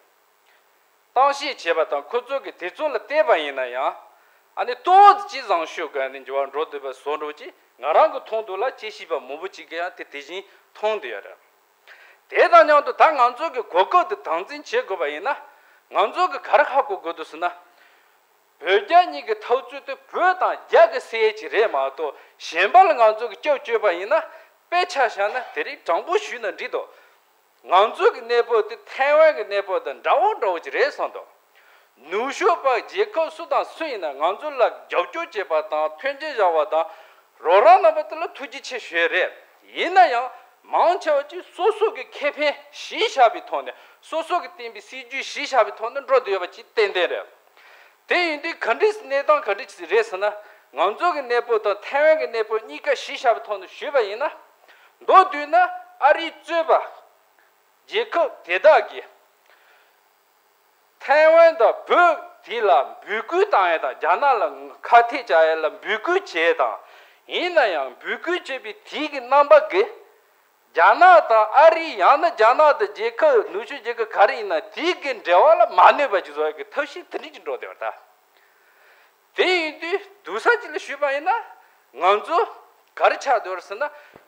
གཏམ་བཤད་བྱས་པ་དང་། ཁོ་ཚོ་གི་དེ་ཚོ་ལ་བལྟས་པ་ཡིན་ན་ཡང་། ཨ་ནི་ཏོག་ཙམ་བཟང་ཤོས་ཀྱི་ཨ་ནི་འགྱུར་བ་འགྲོ་འདུག་པ་བཟོ་འདྲ་ཅིག་ང་རང་གི་མཐོང་ཐོས་ལ་དཔྱད་ཞིབ་པ་མང་པོ་ཅིག་གིས་ཡང་དེ་དེ་བཞིན་མཐོང་བསྡད་ཡོད་རེད། དེ་དང་མཉམ་དུ་ད་ང་ཚོ་གི་གོ་སྐབས་དེ་དམ་འཛིན་བྱེད་དགོས་པ་ཡིན་ན། ང་ཚོ་གི་ག་རེ་ཧ་གོ་དགོས་འདུག་ཟེར་ན། བོད་རྒྱ་གཉིས་ཀྱི་འཐབ་རྩོད་དེ་བོད་དང་རྒྱ་གི་སྲིད་ཀྱི་རེད་མ་གཏོགས། གཞན་པ་ལ་ང་ཚོ་གི་སྐྱབས་བཅོལ་བ་ཡིན་ན། དཔེ་ཆ་བཞག་ན་དེ་རིང་དྲང་པོ་ཞུས་ན་འགྲིག་འདུག་ང་ཚོ་གི་གནས་བབ་དེ་ཐའེ་ཝན་གྱི་གནས་བབ་དང་འདྲ་བོ་འདྲ་བོ་ཅིག་རེད་བསམ་འདུག་ནུབ་ཕྱོགས་པ་རྒྱལ་ཁབ་སུ་དང་སུ་ཡིན་ན་ང་ཚོ་ལ་རྒྱབ་སྐྱོར་བྱེད་པ་དང་མཐུན་འགྱུར་བཞག་པ་དང་། རོགས་རམ་གནང་བ་དེ་ལ་ཐུགས་རྗེ་ཆེ་ཞུ་ཡས་རེད། ཡིན་ན་ཡང་མང་ཆེ་བ་ཅིག་སོ་སོ་གི་ཁེ་ཕན་གཞི་བཞག་པའི་ཐོག་ནས། སོ་སོ་གི་བསྟན་པའི་སྲིད་ཇུས་གཞི་བཞག་པའི་ཐོག་ནས་འགྲོ་བསྡད་ཡོད་པ་ཅིག་ཏན་ཏན་རེད། དེ་ཡིན་དུས་ག་འདྲས་གནས་སྟངས་ག་འདྲས་ཅིག་རེད་ཟེར་ན། ང་ཚོ་གི་གནས་བབ་དང་ཐའེ་ཝན་གྱི་གནས་བབ་གཉིས་ཀ་གཞི་བཞག་པའི་ཐོག་ནས་ཞུས་པ་ཡིན་ན། མདོར་བསྡུས་ན་ཨ་རིས་གཙོས་པ་རྒྱལ་ཁབ་དེ་དག་གིས་ཐའེ་ཝན་དང་བོད་དེ་ལ་འབོད་སྐུལ་བཏང་ཡས་དང་། རྒྱ་ནག་ལ་ཁ་གཏད་བཅག་ཡས་ལ་འབོད་སྐུལ་བྱས་དང་། ཡིན་ན་ཡང་འབོད་སྐུལ་བྱས་པའི་དེའི་གི་རྣམ་པ་གིས་རྒྱ་ནག་དང་ཨ་རི། ཡང་ན་རྒྱ་ནག་དང་རྒྱལ་ཁབ་ནུབ་ཕྱོགས་རྒྱལ་ཁབ་ག་རེ་ཡིན་ན་དེའི་གི་འབྲེལ་བ་ལ་མ་གནོད་པ་ཅིག་བཟོ་ཡ་གི་ཐབས་ཤེས་དེ་འདྲ་ཅིག་འགྲོ་བསྡད་པ་རེད་ད། དེ་ཡིན་དུས་སྡུག་ས་ཅིག་ལ་ཞུས་པ་ཡིན་ན། ང་ཚོ་ག་རེ་ཆགས་བསྡད་པ་རེད་ཟེར་ན།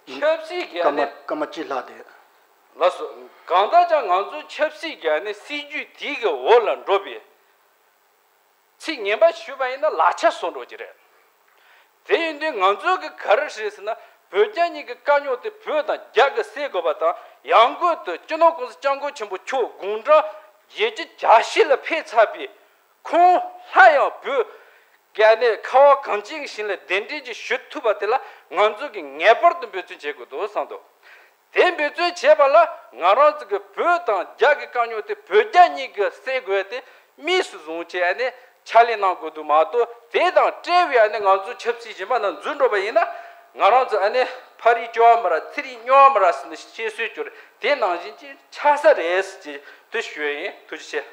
ཆབ་སྲིད་ཀྱི་སྐར་མ་ནས་སྐར་མ་གཅིག་ལྷག་བསྡད། ལགས་སོ། གང་ལྟར་ཀྱང་ང་ཚོ་ཆབ་སྲིད་ཀྱི་ནས་སྲིད་ཇུས་དེའི་གི་འོག་ལ་འགྲོ་བའི་ཚིག་ངན་པ་ཞུས་པ་ཡིན་ན་ལག་ཆ་བཟོ་འདྲ་ཅིག་རེད། དེ་ཡིན་དུས་ང་ཚོ་གི་ག་རེ་རེད་ཟེར་ན། བོད་རྒྱ་གཉིས་ཀྱི་དཀའ་རྙོག་དེ་བོད་དང་རྒྱ་གིས་སེལ་དགོས་པ་དང་། ཡང་སྒོས་དུ་སྤྱི་ནོར་༸གོང་ས་༸སྐྱབས་མགོན་ཆེན་པོ་མཆོག་དགུང་གྲངས་བརྒྱད་ཅུ་གྱ་བཞི་ལ་ཕེབས་ཚར་བའི་ཁོང་སླར་ཡང་བོད་ཀྱི་ནས་ཁ་བ་གངས་ཅན་གྱི་ཞིང་ལ་གདན་འདྲེན་ཅིག་ཞུ་ཐུབ་པ་དེ་ལ་ང་ཚོ་གིས་ངེས་པར་དུ་འབད་བརྩོན་བྱེད་དགོས་འདུག་བསམ་འདུག་དེ་འབད་བརྩོན་བྱས་པ་ལ་ང་རང་ཚོ་གི་བོད་དང་རྒྱ་གི་དཀའ་རྙོག་དེ་བོད་རྒྱ་གཉིས་ཀྱིས་སེལ་དགོས་ཏེ། དམིགས་སུ་བཟུང་བྱས་ཨ་ནི་ཕྱག་ལས་གནང་དགོས་འདུག་མ་གཏོགས། དེ་དང་བྲལ་བའི་ཨ་ནི་ང་ཚོ་ཆབ་སྲིད་གཞན་པ་ནང་འཛུལ་འགྲོ་བ་ཡིན་ན། ང་རང་ཚོ་ཨ་ནི་ཕ་རིའི་སྐྱོ་བ་མ་རག་ཚེ་རིང་སྨྱོ་བ་མ་རག་ཟེར་ནས་བཤད་སྲོལ་གྱུར། དེ་ནང་བཞིན་ཅིག་ཆགས་ས་རེད་ཟེར་གྱི་དེ་ཞུ་ཡ་ཡིན། ཐུགས་རྗེ་ཆེ།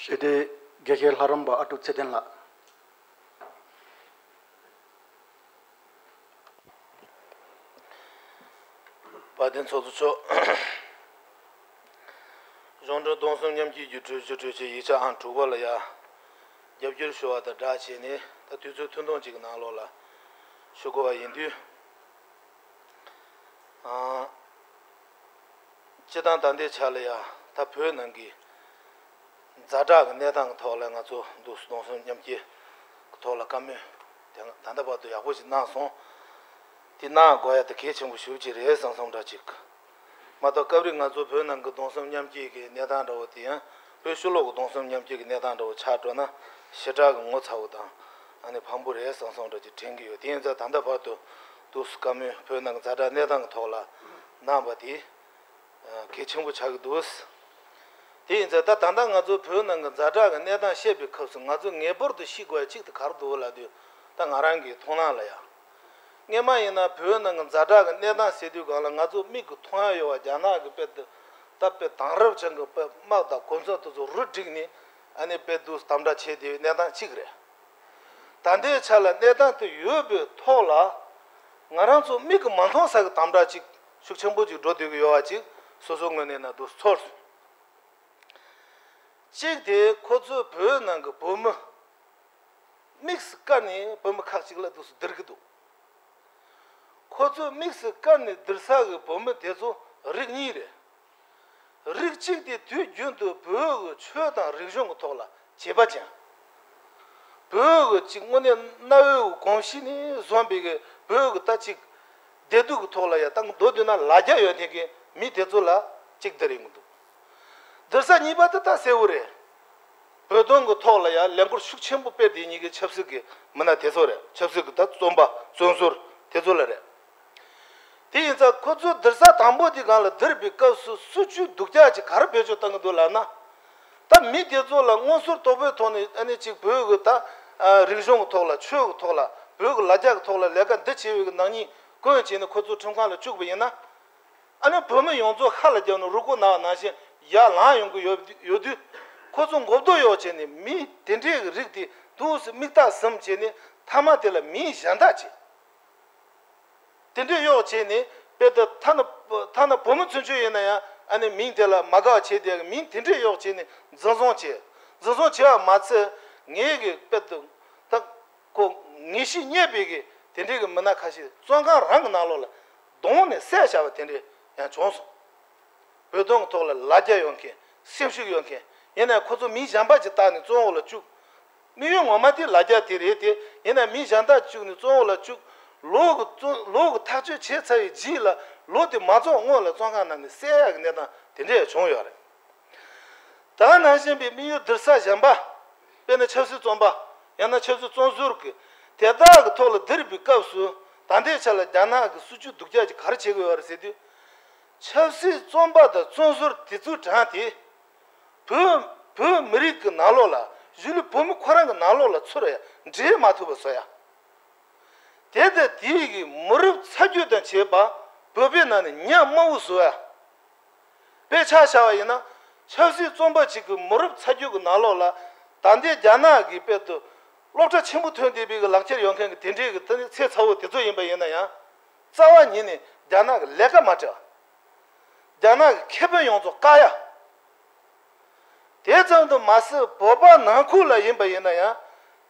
ཞེས་ཏེ་དགེ་བཤེས་ལྷ་རམས་པ་ཨ་ཀྲུག་ཚེ་བརྟན་ལགས། དཔལ་ལྡན་ཚོགས་གཙོ་མཆོག་རྫོང་འཕྲུལ་སྡོམ་གསུམ་མཉམ་སྐྱེད་ཀྱི་གྲོས་གཞི་གྲོས་ཆོད་ཡིག་ཆ་ཨང་དྲུག་པ་ལ་ཡ་རྒྱབ་སྐྱོར་ཞུ་བ་དང་སྦྲགས་བྱས་ནས། ད་དུས་ཚོད་ཐུང་ཐུང་ཅིག་གི་ནང་ལོགས་ལ་ཞུ་དགོས་པ་ཡིན་དུས། ཨང་། སྤྱི་བཏང་ད་ལྟའི་ཆ་ལ་ཡ་ད་བོད་ནང་གི་ཛ་དྲག་གི་གནས་སྟངས་ཀྱི་ཐོག་ལ་ང་ཚོ་འདུག་སྡོམ་གསུམ་མཉམ་སྐྱེད་ཀྱི་ཐོག་ལ་བཀའ་མོལ་དེ་ད་ལྟ་བར་དུ་ཡག་པོ་ཞིག་གནང་སོང་། དེ་གནང་དགོས་ཡ་དེ་གལ་ཆེན་པོ་ཞེ་པོ་ཅིག་རེད་བསམ་བསམ་འདྲ་ཅིག་མ་གཏོགས་སྐབས་རེ་ང་ཚོ་བོད་ནང་གི་སྡོམ་གསུམ་མཉམ་སྐྱེད་ཀྱི་གནས་སྟངས་འདྲ་བོ་དེ་ཡང་བོད་ཕྱི་ལོགས་ཀྱི་སྡོམ་གསུམ་མཉམ་སྐྱེད་ཀྱི་གནས་སྟངས་འདྲ་བོ་ཆགས་འགྲོ་ན་ཞེ་དྲག་གི་ངོ་ཚ་བོ་དང་ཨ་ནི་ཕངས་པོ་རེད་བསམ་བསམ་འདྲ་ཅིག་དྲན་གྱི་ཡོད། དེ་ཡིན་ཙང་ད་ལྟ་བར་དུ་འདུག་སེ་བཀའ་མོལ་བོད་ནང་གི་ཛ་དྲག་གནས་སྟངས་ཀྱི་ཐོག་ལ་གནང་བ་དེ་གལ་ཆེན་པོ་ཆགས་ཀྱི་འདུག་དེ་ཡིན་ཙང་ད་ད་ལྟ་ང་ཚོ་བོད་ནང་གི་ཛ་དྲག་གི་གནས་སྟངས་བཤད་པའི་སྐབས་སུ་ང་ཚོ་ངེས་པར་དུ་ཤེས་དགོས་ཡ་གཅིག་དེ་ག་རེ་འདུག་ལབ་དུས། ད་ང་རང་གི་མཐོང་སྣང་ལ་ཡ། སྔོན་མ་ཡིན་ན་བོད་ནང་གི་ཛ་དྲག་གི་གནས་སྟངས་ཟེར་དུས་སྒང་ལ་ང་ཚོ་མིག་གིས་མཐོང་ཡ་ཡོད་པ་རྒྱ་ནག་གི་དཔེ་དེ་ད་དཔེ་དེང་རབས་ཅན་གྱི་དཔེ་དམག་དང་གོ་མཚོན་དེ་ཚོ་རུ་བསྒྲིགས་ནས་ཨ་ནི་དཔེ་འདུག་དམ་དྲག་བྱས་བསྡད་པའི་གནས་སྟངས་གཅིག་རེད། ད་ལྟའི་ཆ་ལ་གནས་སྟངས་དེ་ཡོད་པའི་ཐོག་ལ་ང་རང་ཚོ་མིག་གིས་མ་མཐོང་ས་གི་དམ་དྲག་ཅིག་ཤུགས་ཆེན་པོ་ཅིག་འགྲོ་བསྡད་ཀྱི་ཡོད་པ་ཅིག་སོ་སོའི་ངོས་ནས་ན་འདུག་ཚོར་སོང་། གཅིག་དེ་ཁོ་ཚོས་བོད་ནང་གི་བོད་མི། དམིགས་སུ་བཀར་ནས་བོད་མི་ཁག་ཅིག་ལ་འདུག་སེ་བསྡུར་གྱི་འདུག་ཁོ་ཚོས་དམིགས་སུ་བཀར་ནས་བསྡུར་ས་གི་བོད་མི་དེ་ཚོ་རིགས་གཉིས་རེད། རིགས་གཅིག་དེ་དུས་རྒྱུན་དུ་བོད་ཀྱི་ཆོས་དང་རིག་གཞུང་གི་ཐོག་ལ་བྱས་པ་ཅན། བོད་ཀྱི་གཅིག་དངོས་གནས་གནའ་བོའི་གོམས་གཤིས་ནས་བཟུང་བའི་གི་བོད་ཀྱི་ད་ཅིག་བདེ་སྡུག་གི་ཐོག་ལ་ཡ་ད་མདོར་བསྡུས་ན་ལ་རྒྱ་ཡོད་མཁན་གྱི་མི་དེ་ཚོ་ལ་གཅིག་བསྡུར་ཡོང་གི་འདུག་བསྡུར་ས་གཉིས་པ་དེ་ད་གསལ་བོ་རེད། བོད་དོན་གྱི་ཐོག་ལ་ཡང་ལས་འགུལ་ཤུགས་ཆེན་པོ་སྤེལ་བསྡད་མཁན་གྱི་ཆབ་སྲིད་ཀྱི་མི་སྣ་དེ་ཚོ་རེད། ཆབ་སྲིད་ཀྱི་ད་བཙོན་པ་བཙོན་ཟུར་དེ་ཚོ་ལ་རེད། དེ་ཡིན་ཙང་ཁོ་ཚོ་བསྡུར་ས་དང་པོ་དེ་སྒང་ལ་བསྡུར་བའི་སྐབས་སུ་སྲིད་བྱུས་སྡུག་ཅག་ཅིག་ག་རེ་བེད་སྤྱོད་བཏང་གི་འདུག་ལབ་ན། ད་མི་དེ་ཚོ་ལ་མངོན་གསལ་དོད་པོའི་ཐོག་ནས་ཨ་ནི་ཅིག་བོད་ཀྱི་ད་རིག་གཞུང་གི་ཐོག་ལ་ཆོས་ཀྱི་ཐོག་ལ་བོད་ཀྱི་ལ་རྒྱ་གི་ཐོག་ལ་ལས་ཀ་འདི་བྱས་པའི་ནག་ཉེས་བཀོད་བྱས་ནས་ཁོ་ཚོ་ཁྲིམས་ཁང་ལ་བཅུག་པ་ཡིན་ན། ཨ་ནི་བོད་མི་ཡོངས་རྫོགས་ཧ་ལ་བརྒྱབ་ནས་རུས་ཁོག་ན་བ་ནང་བཞིན་ཡར་ལངས་ཡོང་གི་ཡོད་ཡོད་དུས། ཁོ་ཚོ་མགོ་རྡོག་གཡོག་བྱས་ནས་མི་དེ་འདྲའི་གི་རིགས་དེ་འདུག་སེ་མིག་ལྟ་ཟུམ་བྱས་ནས་མཐའ་མ་དེ་ལ་མིང་གཞན་དག་བྱས། དེ་འདྲའི་གཡོག་བྱས་ནས་དཔེ་ད་ཐ་ན་ཐ་ན་བོད་མི་ཚུན་ཆོད་ཡིན་ན་ཡང་ཨ་ནི་མིང་དེ་ལ་མ་དགའ་བ་བྱས་བསྡད་གི་མིང་དེ་འདྲའི་གཡོག་བྱས་ནས་འཛིན་བཟུང་བྱས། འཛིན་བཟུང་བྱས་པ་མ་ཚད་ངེད་ཀྱི་དཔེ་ད་ད་ཁོ་ངེས་ཤེས་རྙེད་པའི་གི་དེ་འདྲའི་གི་མི་སྣ་ཁ་ཤས་བཙོན་ཁང་རང་གི་ནང་ལོགས་ལ་རྡུང་ནས་བསད་བཞག་པ་དེ་འདྲ་ཡང་བྱུང་སོང་། བོད་དོན་གྱི་ཐོག་ལ་ལ་རྒྱ་ཡོད་མཁན་སེམས་ཤུགས་ཡོད་མཁན་ཡིན་ནའི་ཁོ་ཚོ་མིང་གཞན་པ་ཅིག་བཏགས་ནས་བཙོན་འོག་ལ་བཅུག་དམིགས་ཡུལ་ངོ་མ་དེ་ལ་རྒྱ་དེ་རེད་དེ། ཡིན་ནའི་མིང་གཞན་དག་བཅུག་ནས་བཙོན་འོག་ལ་བཅུག་ལོ་གི་བཙོན་ལོ་གི་ཐག་གཅོད་བྱས་ཚར་བའི་རྗེས་ལ་ལོ་དེ་མ་རྫོགས་སྔོན་ལ་བཙོན་ཁང་ནང་ནས་བསད་ཡག་གི་གནས་སྟངས་དེ་འདྲ་ཡང་བྱུང་ཡོད་རེད། ད་ནང་བཞིན་པའི་དམིགས་ཡུལ་བསྡུར་ས་གཞན་པ། དཔེར་ན་ཆབ་སྲིད་བཙོན་པ། ཡང་ན་ཆབ་སྲིད་བཙོན་ཟུར་གྱི་དེ་དག་གི་ཐོག་ལ་བསྡུར་བའི་སྐབས་སུ་ད་ལྟའི་ཆ་ལ་རྒྱ་ནག་གི་སྲིད་བྱུས་སྡུག་ཅག་ཅིག་ག་རེ་བྱེད་ཀྱི་ཡོད་རེད་ཟེར་དུས། ཆབ་སྲིད་བཙོན་པ་དང་བཙོན་ཟུར་དེ་ཚོའི་གྲངས་དེ། བོད་བོད་མི་རིགས་ཀྱི་ནང་ལོགས་ལ་གཞིས་ལུས་བོད་མི་ཁོ་རང་གི་ནང་ལོགས་ལ་ཚུར་ཡ་འདྲེས་མ་ཐུབ་པ་བཟོ་ཡ། དེ་ལྟ་དེའི་གི་མི་རབས་ཚ་རྒྱུད་དང་བཅས་པ་བོད་པའི་ནང་ནས་ཉམས་དམའ་བོ་བཟོ་ཡ། དཔེ་ཆ་བཞག་པ་ཡིན་ན། ཆབ་སྲིད་བཙོན་པ་གཅིག་གི་མི་རབས་ཚ་རྒྱུད་ཀྱི་ནང་ལོགས་ལ་ད་ལྟའི་རྒྱ་ནག་གི་དཔེ་དུ་སློབ་གྲྭ་ཆེན་པོ་ཐོན་བསྡད་པའི་གི་ལག་ཁྱེར་ཡོད་མཁན་གྱི་དེ་འདྲའི་གི་ད་ནི་ཚེ་ཚ་བོ་དེ་ཚོ་ཡིན་པ་ཡིན་ན་ཡང་། རྩ་བ་ཉིད་ནས་རྒྱ་ནག་གི་ལས་ཀ་མ་སྤྲད་པ། རྒྱ་ནག་གི་ཁེ་ཕན་ཡོངས་རྫོགས་བཀག་ཡ། དེ་ཙམ་དུ་མ་ཟད་བོད་པ་ནང་ཁུལ་ལ་ཡིན་པ་ཡིན་ན་ཡང་།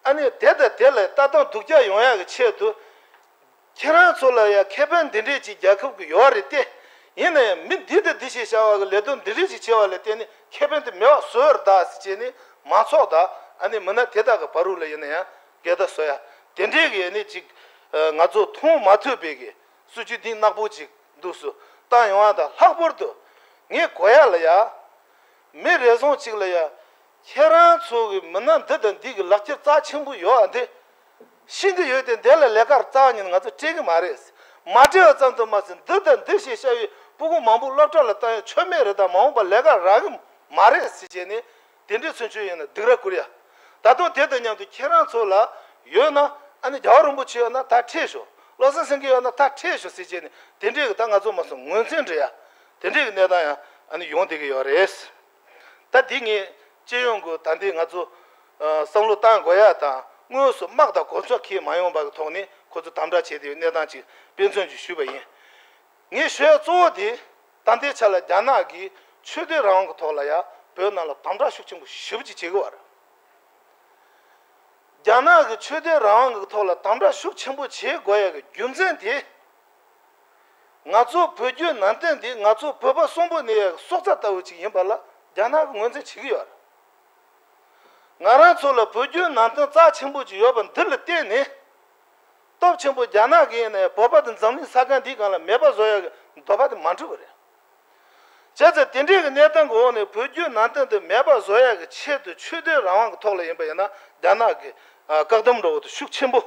ཨ་ནི་དེ་དང་དེ་ལ་ལྟ་སྟངས་སྡུག་ཅག་ཡོང་ཡག་གི་ཆེད་དུ། ཁྱེད་རང་ཚོ་ལ་ཡང་ཁེ་ཕན་འདི་འདྲས་ཅིག་རྒྱལ་ཁབ་ཀྱི་ཡོད་རེད་དེ། ཡིན་ན་ཡང་མི་འདི་དང་འདི་ཞེས་བྱ་བ་གི་ལས་དོན་འདི་འདྲས་ཅིག་བྱས་པ་ལ་བརྟེན་ནས་ཁེ་ཕན་དེ་མེད་པ་བཟོས་རེད་ད་ཟེར་བྱས་ནས་མང་ཚོགས་དང་ཨ་ནི་མི་སྣ་དེ་དག་གི་བར་རུ་ལ་ཡིན་ན་ཡང་འགལ་ཟླ་བཟོ་ཡ། དེ་འདྲས་ཀྱི་ཨ་ནི་ཅིག་ང་ཚོ་མཐོང་མ་ཐུབ་པའི་གི་སྲིད་བྱུས་འདི་ནག་པོ་ཅིག་འདུག་སུ་བཏང་ཡོང་བ་དང་ལྷག་པར་དུ་ངས་གོ་ཡ་ལ་ཡ། མི་རེ་ཟུང་ཅིག་ལ་ཡ། ཁྱེད་རང་ཚོ་གི་མི་སྣ་འདི་དང་འདི་གི་ལག་ཁྱེར་རྩ་ཆེན་པོ་ཡོད་ཨ་འདི། ཤེས་ཀྱི་ཡོད་དེ་འདི་ལ་ལས་ཀ་རྩ་བ་ཉིད་ནས་ང་ཚོ་སྤྲད་ཀྱི་མ་རེད། མ་སྤྲད་པ་ཙམ་དུ་མ་ཟད་འདི་དང་འདི་ཞེས་བྱ་བའི་སྤུ་གུ་མང་པོ་སློབ་གྲྭ་ལ་བཏང་ཡ་ཆོ་མེད་རེད་དང་མ་འོངས་པ་ལས་ཀ་རག་གི་མ་རེད་ཟེར་བྱས་ནས། དེ་འདྲའི་ཚུན་ཆོད་ཡིན་ན་སྡིགས་ར་བསྐུར་ཡ། ད་དུང་དེ་དང་མཉམ་དུ་ཁྱེད་རང་ཚོ་ལ་ཡོད་ན་ཨ་ནི་རྒྱལ་བ་རིན་པོ་ཆེ་ཡོད་ན་ད་ཁྲིད་ཤོག་བློ་བཟང་སེང་གེ་ཡོད་ན་ད་ཁྲིད་ཤོག་ཟེར་བྱས་ནས་དེ་འདྲའི་གི་ད་ང་ཚོ་མ་སོང་ངོས་འཛིན་འདྲི་ཡ། དེ་འདྲའི་གི་གནས་སྟངས་ཡང་ཨ་ནི་ཡོང་བསྡད་ཀྱི་ཡོད་རེད། ད་འདི་ངས་སྤྱི་ཡོངས་ཀྱི་ད་འདི་ང་ཚོ་བསམ་བློ་བཏང་དགོས་ཡ་དང་དངོས་སུ་དམག་དང་གོ་མཚོན་འཁྱེར་མ་ཡོང་པ་གི་ཐོག་ནས་ཁོ་ཚོ་དམ་དྲག་བྱས་བསྡད་ཡོད་གནས་སྟངས་ཅིག་དཔེ་མཚོན་ཅིག་ཞུས་པ་ཡིན། ངས་ཞུ་ཡ་གཙོ་བོ་དེ་ད་ལྟའི་ཆ་ལ་རྒྱ་ནག་གིས་ ཆོས་དད་རང་དབང་གི་ཐོག་ལ་ཡ་བོད་ནང་ལ་དམ་དྲག་ཤུགས་ཆེན་པོ་ཞེ་པོ་ཅིག་བྱེད་ཀྱི་ཡོད་རེད། རྒྱ་ནག་གི་ཆོས་དད་རང་དབང་གི་ཐོག་ལ་དམ་དྲག་ཤུགས་ཆེན་པོ་བྱེད་དགོས་ཡ་གི་རྒྱུ་མཚན་དེ། ང་ཚོ་བོད་བརྒྱུད་ནང་བསྟན་འདི་ང་ཚོ་བོད་པ་གསོན་པོ་གནས་ཡ་གི་སྲོག་རྩ་ལྟ་བུ་ཅིག་ཡིན་པ་ལ་རྒྱ་ནག་གིས་ངོས་འཛིན་བྱེད་ཀྱི་ཡོད་རེད། ང་རང་ཚོ་ལ་བོད་བརྒྱུད་ནང་བསྟན་རྩ་ཆེན་པོ་ཅིག་ཡོད་པ་འདི་ལ་བརྟེན་ནས། སྟོབས་ཆེན་པོ་རྒྱ་ནག་གིས་ཡིན་ན་ཡང་བོད་པ་དང་འཛམ་གླིང་ས་ག་འདིའི་སྒང་ལ་མེད་པ་བཟོ་ཡ་གི་འདོད་པ་དེ་མ་འགྲུབ་པ་རེད། བྱས་ཙང་དེ་འདྲའི་གི་གནས་སྟངས་ཀྱི་འོག་ནས་བོད་བརྒྱུད་ནང་བསྟན་དེ་མེད་པ་བཟོ་ཡ་གི་ཆེད་དུ་ཆོས་དད་རང་དབང་གི་ཐོག་ལ་ཡིན་པ་ཡིན་ན་རྒྱ་ནག་གི་ཨ་བཀག་སྡོམ་འདྲ་བོ་དེ་ཤུགས་ཆེན་པོ།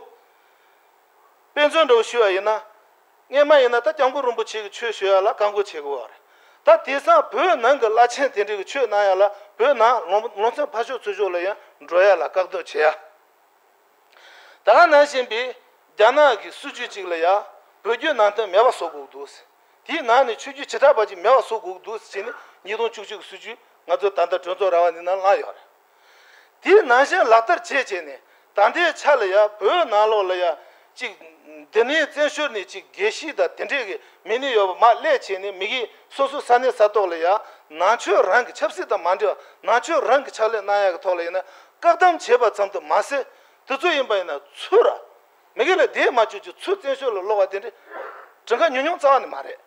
དཔེ་མཚོན་འདྲ་བོ་ཞུ་བ་ཡིན་ན། སྔས་མ་ཡིན་ན་ད་སྐྱབས་མགོན་རིན་པོ་ཆེ་གི་ཆོས་ཞུ་ཡ་ལ་བཀག་འགོག་བྱེད་དགོས་པ་རེད། ད་དེང་སང་བོད་ནང་གི་བླ་ཆེན་དེ་འདྲའི་གི་ཆོས་གནང་ཡ་ལ་བོད་ནང་ལུང་ལུང་ཚན་ཕར་ཕྱོགས་ཚུར་ཕྱོགས་ལ་ཡང་འགྲོ་ཡ་ལ་བཀག་སྡོམ་བྱེད་ཡ། ད་ག་ནང་བཞིན་པའི་རྒྱ་ནག་གི་སྲིད་ཇུས་གཅིག་ལ་ཡ་བོད་བརྒྱུད་ནང་བསྟན་མེད་པ་བཟོ་དགོས་འདུག་དེའི་ནང་ནས་ཆོས་བརྒྱུད་བྱེ་བྲག་པ་ཅིག་མེད་པ་བཟོ་དགོས་འདུག་ཟེར་ནས་ཉིས་སྟོང་བཅུ་གཅིག་གི་སྲིད་ཇུས་ང་ཚོ་ད་ལྟ་གྲོས་ཚོགས་ར་བ་འདི་ནང་བླངས་ཡོད་རེད། དེའི་ནང་བཞིན་ལག་བསྟར་བྱེད་བྱས་ནས་ད་ལྟའི་ཆ་ལ་ཡ་བོད་ནང་ལོགས་ལ་ཡ་གཅིག་འདི་ནས་བཙན་བྱོལ་ནས་གཅིག་དགེ་བཤེས་དང་དེ་འདྲས་ཀྱི་མི་སྣ་ཡོད་པ་མར་སླེབས་བྱས་ནས་མི་གིས་སོ་སོ་ས་གནས་ས་ཐོག་ལ་ཡ་ནང་ཆོས་རང་གི་ཆབ་སྲིད་དང་མ་འབྲེལ་བ་ནང་ཆོས་རང་གི་ཕྱག་ལས་གནང་ཡ་གི་ཐོག་ལ་ཡིན་ན་བཀག་སྡོམ་བྱས་པ་ཙམ་དུ་མ་ཟད་དེ་ཚོ་ཡིན་པ་ཡིན་ན་ཚུར་ར། མི་སྒེར་ལ་བསྡད་མ་བཅུག་ཅིག་ཚུར་བཙན་བྱོལ་ལ་ལོག་པ་དེ་འདྲའི་གྲངས་ཀ་ཉུང་ཉུང་རྩ་བ་ནས་མ་རེད།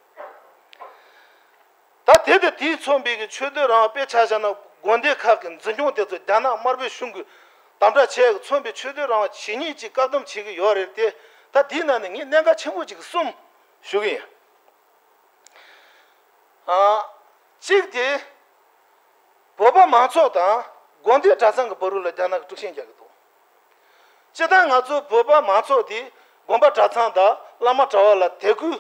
ད་དེ་དང་དེས་མཚོན་པའི་གི་ཆོས་དད་རང་དབང་དཔེ་ཆ་བཞག་ན་དགོན་སྡེ་ཁག་གི་འཛིན་སྐྱོང་དེ་ཚོ་རྒྱ་ནག་དམར་པོའི་གཞུང་གིས་དམ་དྲག་བྱས་གི་མཚོན་པའི་ཆོས་དད་རང་དབང་ཇི་སྙེད་ཅིག་བཀག་སྡོམ་བྱེད་གི་ཡོད་རེད་དེ། ད་དེའི་ནང་ནས་ངས་གནད་འགག་ཆེན་པོ་ཅིག་གསུམ་ཞུ་གི་ཡིན། ཨ། གཅིག་དེ། བོད་པ་མང་ཚོགས་དང་དགོན་སྡེ་གྲྭ་ཚང་གི་བར་རུ་ལ་རྒྱ་ནག་གིས་དཀྲུག་ཤིང་རྒྱག་གི་འདུག་སྤྱིར་བཏང་ང་ཚོ་བོད་པ་མང་ཚོགས་དེ་དགོན་པ་གྲྭ་ཚང་དང་བླ་མ་གྲྭ་བ་ལ་དད་གུས་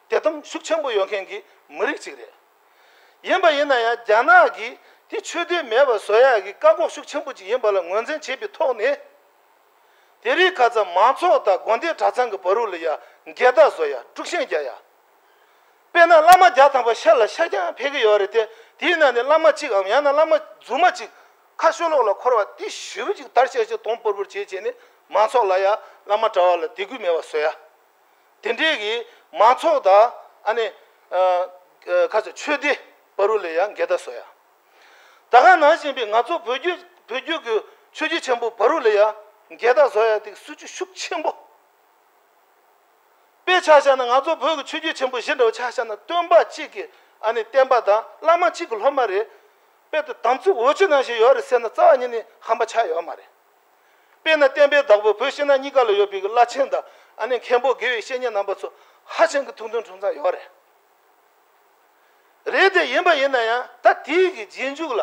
དད་དམ་ཤུགས་ཆེན་པོ་ཡོད་མཁན་གྱི་མི་རིགས་གཅིག་རེད། ཡིན་པ་ཡིན་ན་ཡང་རྒྱ་ནག་གིས་དེ་ཆོས་དད་མེད་པ་བཟོ་ཡག་གི་བཀག་འགོག་ཤུགས་ཆེན་པོ་ཅིག་ཡིན་པ་ལ་ངོས་འཛིན་བྱས་པའི་ཐོག་ནས། དེ་རིང་ཁ་སང་མང་ཚོགས་དང་དགོན་སྡེ་གྲྭ་ཚང་གི་བར་རུ་ལ་ཡ་འགལ་ཟླ་བཟོ་ཡ་དཀྲུག་ཤིང་རྒྱག་ཡ། དཔེར་ན་བླ་མ་བརྒྱ་ཐམ་པ་ཤར་ལ་ཤར་རྐྱང་ཕེབས་ཀྱི་ཡོད་རེད་དེ། དེའི་ནང་ནས་བླ་མ་གཅིག་འམ་ཡང་ན་བླ་མ་རྫུན་མ་གཅིག་ཁ་ཤོ་ལོག་ལ་འཁོར་བ་དེ་ཞེ་པོ་ཅིག་དར་ཤག་ཤག་དོམ་ཕུར་ཕུར་བྱེད་བྱས་ནས་མང་ཚོགས་ལ་ཡ་བླ་མ་གྲྭ་བ་ལ་དད་གུས་མེད་པ་བཟོ་ཡ། དེ་འདྲའི་གི་མང་ཚོགས་དང་ཨ་ནི་ཁ་ཚ་ཆོས་སྡེ་བར་རུ་ལ་ཡ་འགལ་ཟླ་བཟོ་ཡ། ད་ག་ནང་བཞིན་པའི་ང་ཚོ་བོད་བརྒྱུད་བོད་བརྒྱུད་ཀྱི་ཆོས་བརྒྱུད་ཆེན་པོ་བར་རུ་ལ་ཡ་འགལ་ཟླ་བཟོ་ཡ་དེ་སྲིད་ཇུས་ཤུགས་ཆེན་པོ། དཔེ་ཆ་བཞག་ན་ང་ཚོ་བོད་ཀྱི་ཆོས་བརྒྱུད་ཆེན་པོ་བཞི་འདྲ་བོ་ཆ་བཞག་ན་སྟོན་པ་གཅིག་གི་ཨ་ནི་བསྟན་པ་དང་བླ་མ་གཅིག་གི་སློབ་མ་རེད། དཔེ་དེ་དམ་ཚིག་འོ་ཆུ་ནང་བཞིན་ཡོད་རེད་ཟེར་ན་རྩ་བ་ཉིད་ནས་ཧམ་པ་ཆགས་ཡོད་མ་རེད། དཔེར་ན་བསྟན་པའི་བདག་པོ་བོད་ཕྱི་ནང་གཉིས་ཀ་ལ་ཡོད་པའི་གི་བླ་ཆེན་དང་ཨ་ནི་མཁན་པོ་དགེ་བའི་བཤེས་གཉེན་རྣམ་པ་ཚོ་ཧ་ཅང་གི་ཐུགས་མཐུན་གྲུབ་མཐའ་ཡོད་རེད། རེད་དེ་ཡིན་པ་ཡིན་ན་ཡང་ད་དེའི་གི་རྗེས་འཇུག་ལ་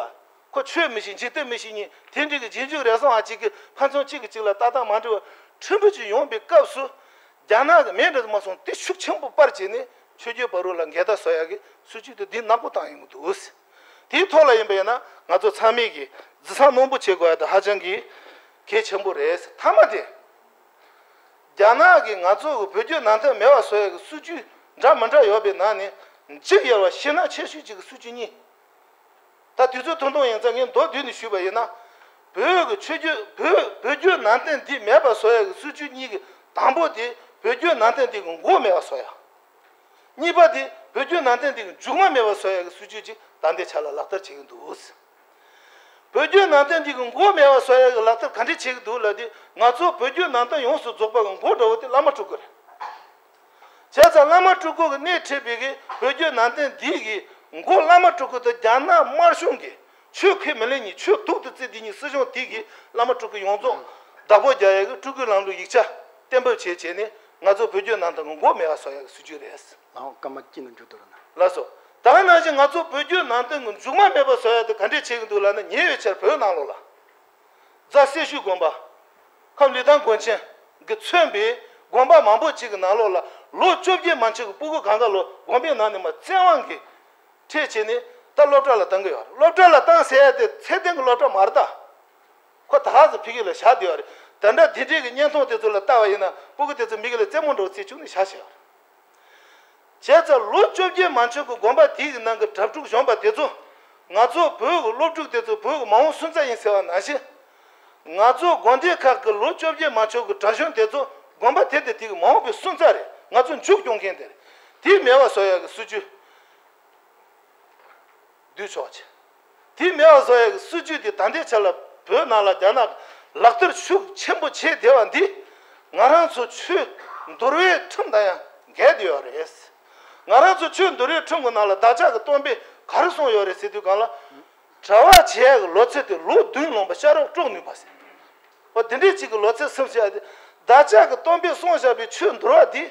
ཁོ་ཆོས་མི་ཤེས་འཇིག་རྟེན་མི་ཤེས་གཉིས་དེ་འདྲའི་གི་རྗེས་འཇུག་རེ་ཟུང་ཨ་གཅིག་གི་ཕན་ཚུན་གཅིག་གི་གཅིག་ལ་ལྟ་སྟངས་མ་འདྲ་བ་ཕྲན་བུ་ཅིག་ཡོང་པའི་སྐབས་སུ་རྒྱ་ནག་གི་མེད་འདྲ་དུ་མ་སོང་དེ་ཤུགས་ཆེན་པོ་སྤར་བྱས་ནས་ཆོས་བརྒྱུད་བར་རུ་ལ་འགལ་ཟླ་བཟོ་ཡག་གི་སྲིད་ཇུས་དེ་འདི་ནག་པོ་བཏང་ཡོང་གི་འདུག་དེའི་ཐོག་ལ་ཡིན་པ་ཡིན་ན་ང་ཚོ་ཚང་མས་གི་གཟི་བསམ་རྣོན་པོ་བྱེད་དགོས་ཡ་དེ་ཧ་ཅང་གི་གལ་ཆེན་པོ་རེད། མཐའ་མ་དེ། རྒྱ་ནག་གིས་ང་ཚོ་གི་བོད་བརྒྱུད་ནང་བསྟན་མེད་པ་བཟོ་ཡ་གི་སྲིད་ཇུས་འདྲ་མི་འདྲ་ཡོད་པའི་ནང་ནས་འཇིགས་ཡེར་བ་ཞེད་སྣང་ཆེ་ཤོས་གཅིག་གི་སྲིད་ཇུས་གཉིས། ད་དུས་ཚོད་ཐུང་ཐུང་ཡིན་ཙང་ངས་མདོར་བསྡུས་ནས་ཞུས་པ་ཡིན་ན། བོད་ཀྱི་ཆོས་བརྒྱུད་བོད་བོད་བརྒྱུད་ནང་བསྟན་འདི་མེད་པ་བཟོ་ཡ་གི་སྲིད་ཇུས་གཉིས་ཀྱི་དང་པོ་དེ་བོད་བརྒྱུད་ནང་བསྟན་འདི་གི་མགོ་མེད་པ་བཟོ་ཡ། གཉིས་པ་དེ་བོད་བརྒྱུད་ནང་བསྟན་འདི་གི་མཇུག་མ་མེད་པ་བཟོ་ཡ་གི་སྲིད་ཇུས་ཅིག་ད་ལྟའི་ཆ་ལ་ལག་བསྟར་བྱེད་ཀྱི་འདུག་བོད་བརྒྱུད་ནང་བསྟན་འདི་གི་མགོ་མེད་པ་བཟོ་ཡ་གི་ལག་བསྟར་ག་འདྲས་བྱེད་ཀྱི་འདུག་ལབ་དུས་ང་ཚོ་བོད་བརྒྱུད་ནང་བསྟན་ཡོངས་སུ་རྫོགས་པ་གི་མགོ་འདྲ་བོ་དེ་བླ་མ་སྤྲུལ་སྐུ་རེད། བྱས་ཙང་བླ་མ་སྤྲུལ་སྐུ་གི་སྣེ་ཁྲིད་པའི་གི་བོད་བརྒྱུད་ནང་བསྟན་འདི་གི་མགོ་བླ་མ་སྤྲུལ་སྐུ་དང་རྒྱ་ནག་དམར་གཞུང་གི་ཆོས་ཁས་མི་ལེན་གཉིས་ཆོས་དུག་ཏུ་བརྩི་དེ་གཉིས་སྲིད་གཞུང་དེ་གི་བླ་མ་སྤྲུལ་སྐུ་ཡོངས་རྫོགས་བདག་པོ་རྒྱག་ཡ་གི་སྤྲུལ་སྐུའི་ལམ་ལུགས་ཡིག་ཆ་གཏན་འབེབས་བྱས་བྱས་ནས་ང་ཚོ་བོད་བརྒྱུད་ནང་བསྟན་གི་མགོ་མེད་པ་བཟོ་ཡ་གི་སྲིད་ཇུས་རེད། ལའང་སྐར་མ་གཅིག་ནང་མཇུག་བསྡུ་རོགས་གནང་། ལགས་སོ། ད་ག་ནང་བཞིན་ང་ཚོ་བོད་བརྒྱུད་ནང་བསྟན་གྱི་མཇུག་མ་མེད་པ་བཟོ་ཡ་དེ་ག་འདྲས་བྱེད་ཀྱི་འདུག་ལབ་ན། ཉེ་བའི་ཆར་བོད་ནང་ལོགས་ལ་རྫ་སེར་ཤུལ་དགོན་པ། ཁམས་ལི་ཐང་དགོན་ཆེན་གྱིས་མཚོན་པའི་དགོན་པ་མང་པོ་ཅིག་གི་ནང་ལོགས་ལ་ལོ་བཅོ་བརྒྱད་མན་ཆད་ཀྱི་སྤུ་གུ་གང་ག་ལོ་དགོན་པའི་ནང་ནས་མར་བཙན་དབང་གིས་ཁྲིད་བྱས་ནས་ད་སློབ་གྲྭ་ལ་བཏང་གི་ཡོད་རེད། སློབ་གྲྭ་ལ་བཏང་ཟེར་ཡ་དེ་ཚད་ལྡན་གྱི་སློབ་གྲྭ་མ་རེད་ད། ཁོ་ད་ག་ཚོད་ཕ་གི་ལ་བཞག་བསྡད་ཡོད་རེད། ད་ལྟ་དེ་འདྲའི་གི་བརྙན་ཐུང་དེ་ཚོ་ལ་ལྟ་བ་ཡིན་ན་སྤུ་གུ་དེ་ཚོ་མིག་གི་ལ་རྩེད་མོ་འདྲ་བོ་རྩེ་བཅུག་ནས་བཞག་བཞག་ཡོད་རེད། བྱས་ཙང་ལོ་བཅོ་བརྒྱད་མན་ཆད་ཀྱི་དགོན་པ་དེའི་ནང་གི་གྲྭ་ཕྲུག་གཞོན་པ་དེ་ཚོ་ང་ཚོ་བོད་ཀྱི་སློབ་ཕྲུག་དེ་ཚོ་བོད་ཀྱི་མ་འོངས་སོན་རྩ་ཡིན་ཟེར་བ་ནང་བཞིན། ང་ཚོ་དགོན་སྡེ་ཁག་གི་ལོ་བཅོ་བརྒྱད་མན་ཆད་ཀྱི་གྲྭ་གཞོན་དེ་ཚོ་དགོན་པ་དེ་དང་དེ་གི་མ་འོངས་པའི་སོན་རྩ་རེད། ང་ཚོ་མཇུག་སྐྱོང་མཁན་དེ་རེད། དེ་མེད་པ་བཟོ་ཡ་གི་སྲིད་ཇུས། བསྡུས་ཆོག་ཅིག་དེ་མེད་པ་བཟོ་ཡག་གི་སྲིད་ཇུས་དེ་ད་ལྟའི་ཆ་ལ་བོད་ནང་ལ་རྒྱ་ནག་གི་ལག་བསྟར་ཤུགས་ཆེན་པོ་བྱས་བསྡད་པ་འདི་ང་རང་ཚོ་ཆོས་འདུལ་བའི་ཁྲིམས་དང་ཡང་འགལ་བསྡད་ཡོད་རེད། ང་རང་ཚོ་ཆོས་འདུལ་བའི་ཁྲིམས་ཀྱི་ནང་ལ་བདག་ཅག་གི་སྟོན་པས་ག་རེ་གསུངས་ཡོད་རེད་ཟེར་དུས་སྒང་ལ། གྲྭ་པ་བྱེད་ཡག་གི་ལོ་ཚད་དེ་ལོ་བདུན་ལོན་པ་ཤ་རོགས་དཀྲོག་ནུས་པ་ཟེར། འོ་དེ་འདྲའི་ཅིག་གི་ལོ་ཚད་སུམ་བཞི་ཡ་དེ་བདག་ཅག་གི་སྟོན་པས་གསུངས་བཞག་པའི་ཆོས་འདུལ་བ་འདི་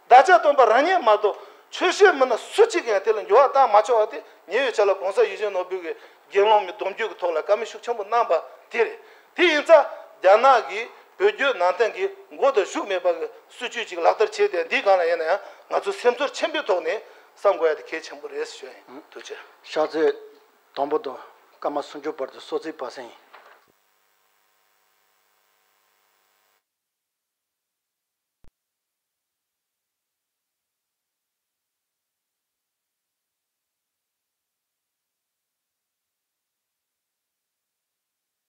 བདག་ཅག་སྟོན་པ་རང་ཉིད་མ་གཏོགས་ཆོས་བཤད་མི་སྣ་སུ་གཅིག་ཀྱང་དེ་ལ་འགྱུར་བ་བཏང་མ་ཆོག་པ་དེ་ཉེ་བའི་ཆར་ལ་གོང་ས་ཡིད་བཞིན་ནོར་བུ་གིས་དགེ་སློང་མའི་སྡོམ་རྒྱུན་གྱི་ཐོག་ལ་བཀའ་མོལ་ཤུགས་ཆེན་པོ་གནང་པ་དེ་རེད། དེ་ཡིན་ཙང་རྒྱ་ནག་གིས་བོད་བརྒྱུད་ནང་བསྟན་གྱི་མགོ་དང་གཞུག་མེད་པ་གི་སྲིད་ཇུས་ཅིག་ལག་བསྟར་བྱས་ཏེ་འདིའི་སྒང་ལ་ཡིན་ན་ཡང་ང་ཚོ་སེམས་ཚོར་ཆེན་པོའི་ཐོག་ནས་བསམ་དགོས་ཡ་དེ་གལ་ཆེན་པོ་རེད་ཞུ་ཡ་ཡིན། ཐུགས་རྗེ་ཆེ། ཕྱག་ཚོད་དང་པོ་དང་སྐར་མ་སུམ་ཅུ་བར་དུ་གསོལ་ཚིགས་ཕུལ་ས་ཡིན།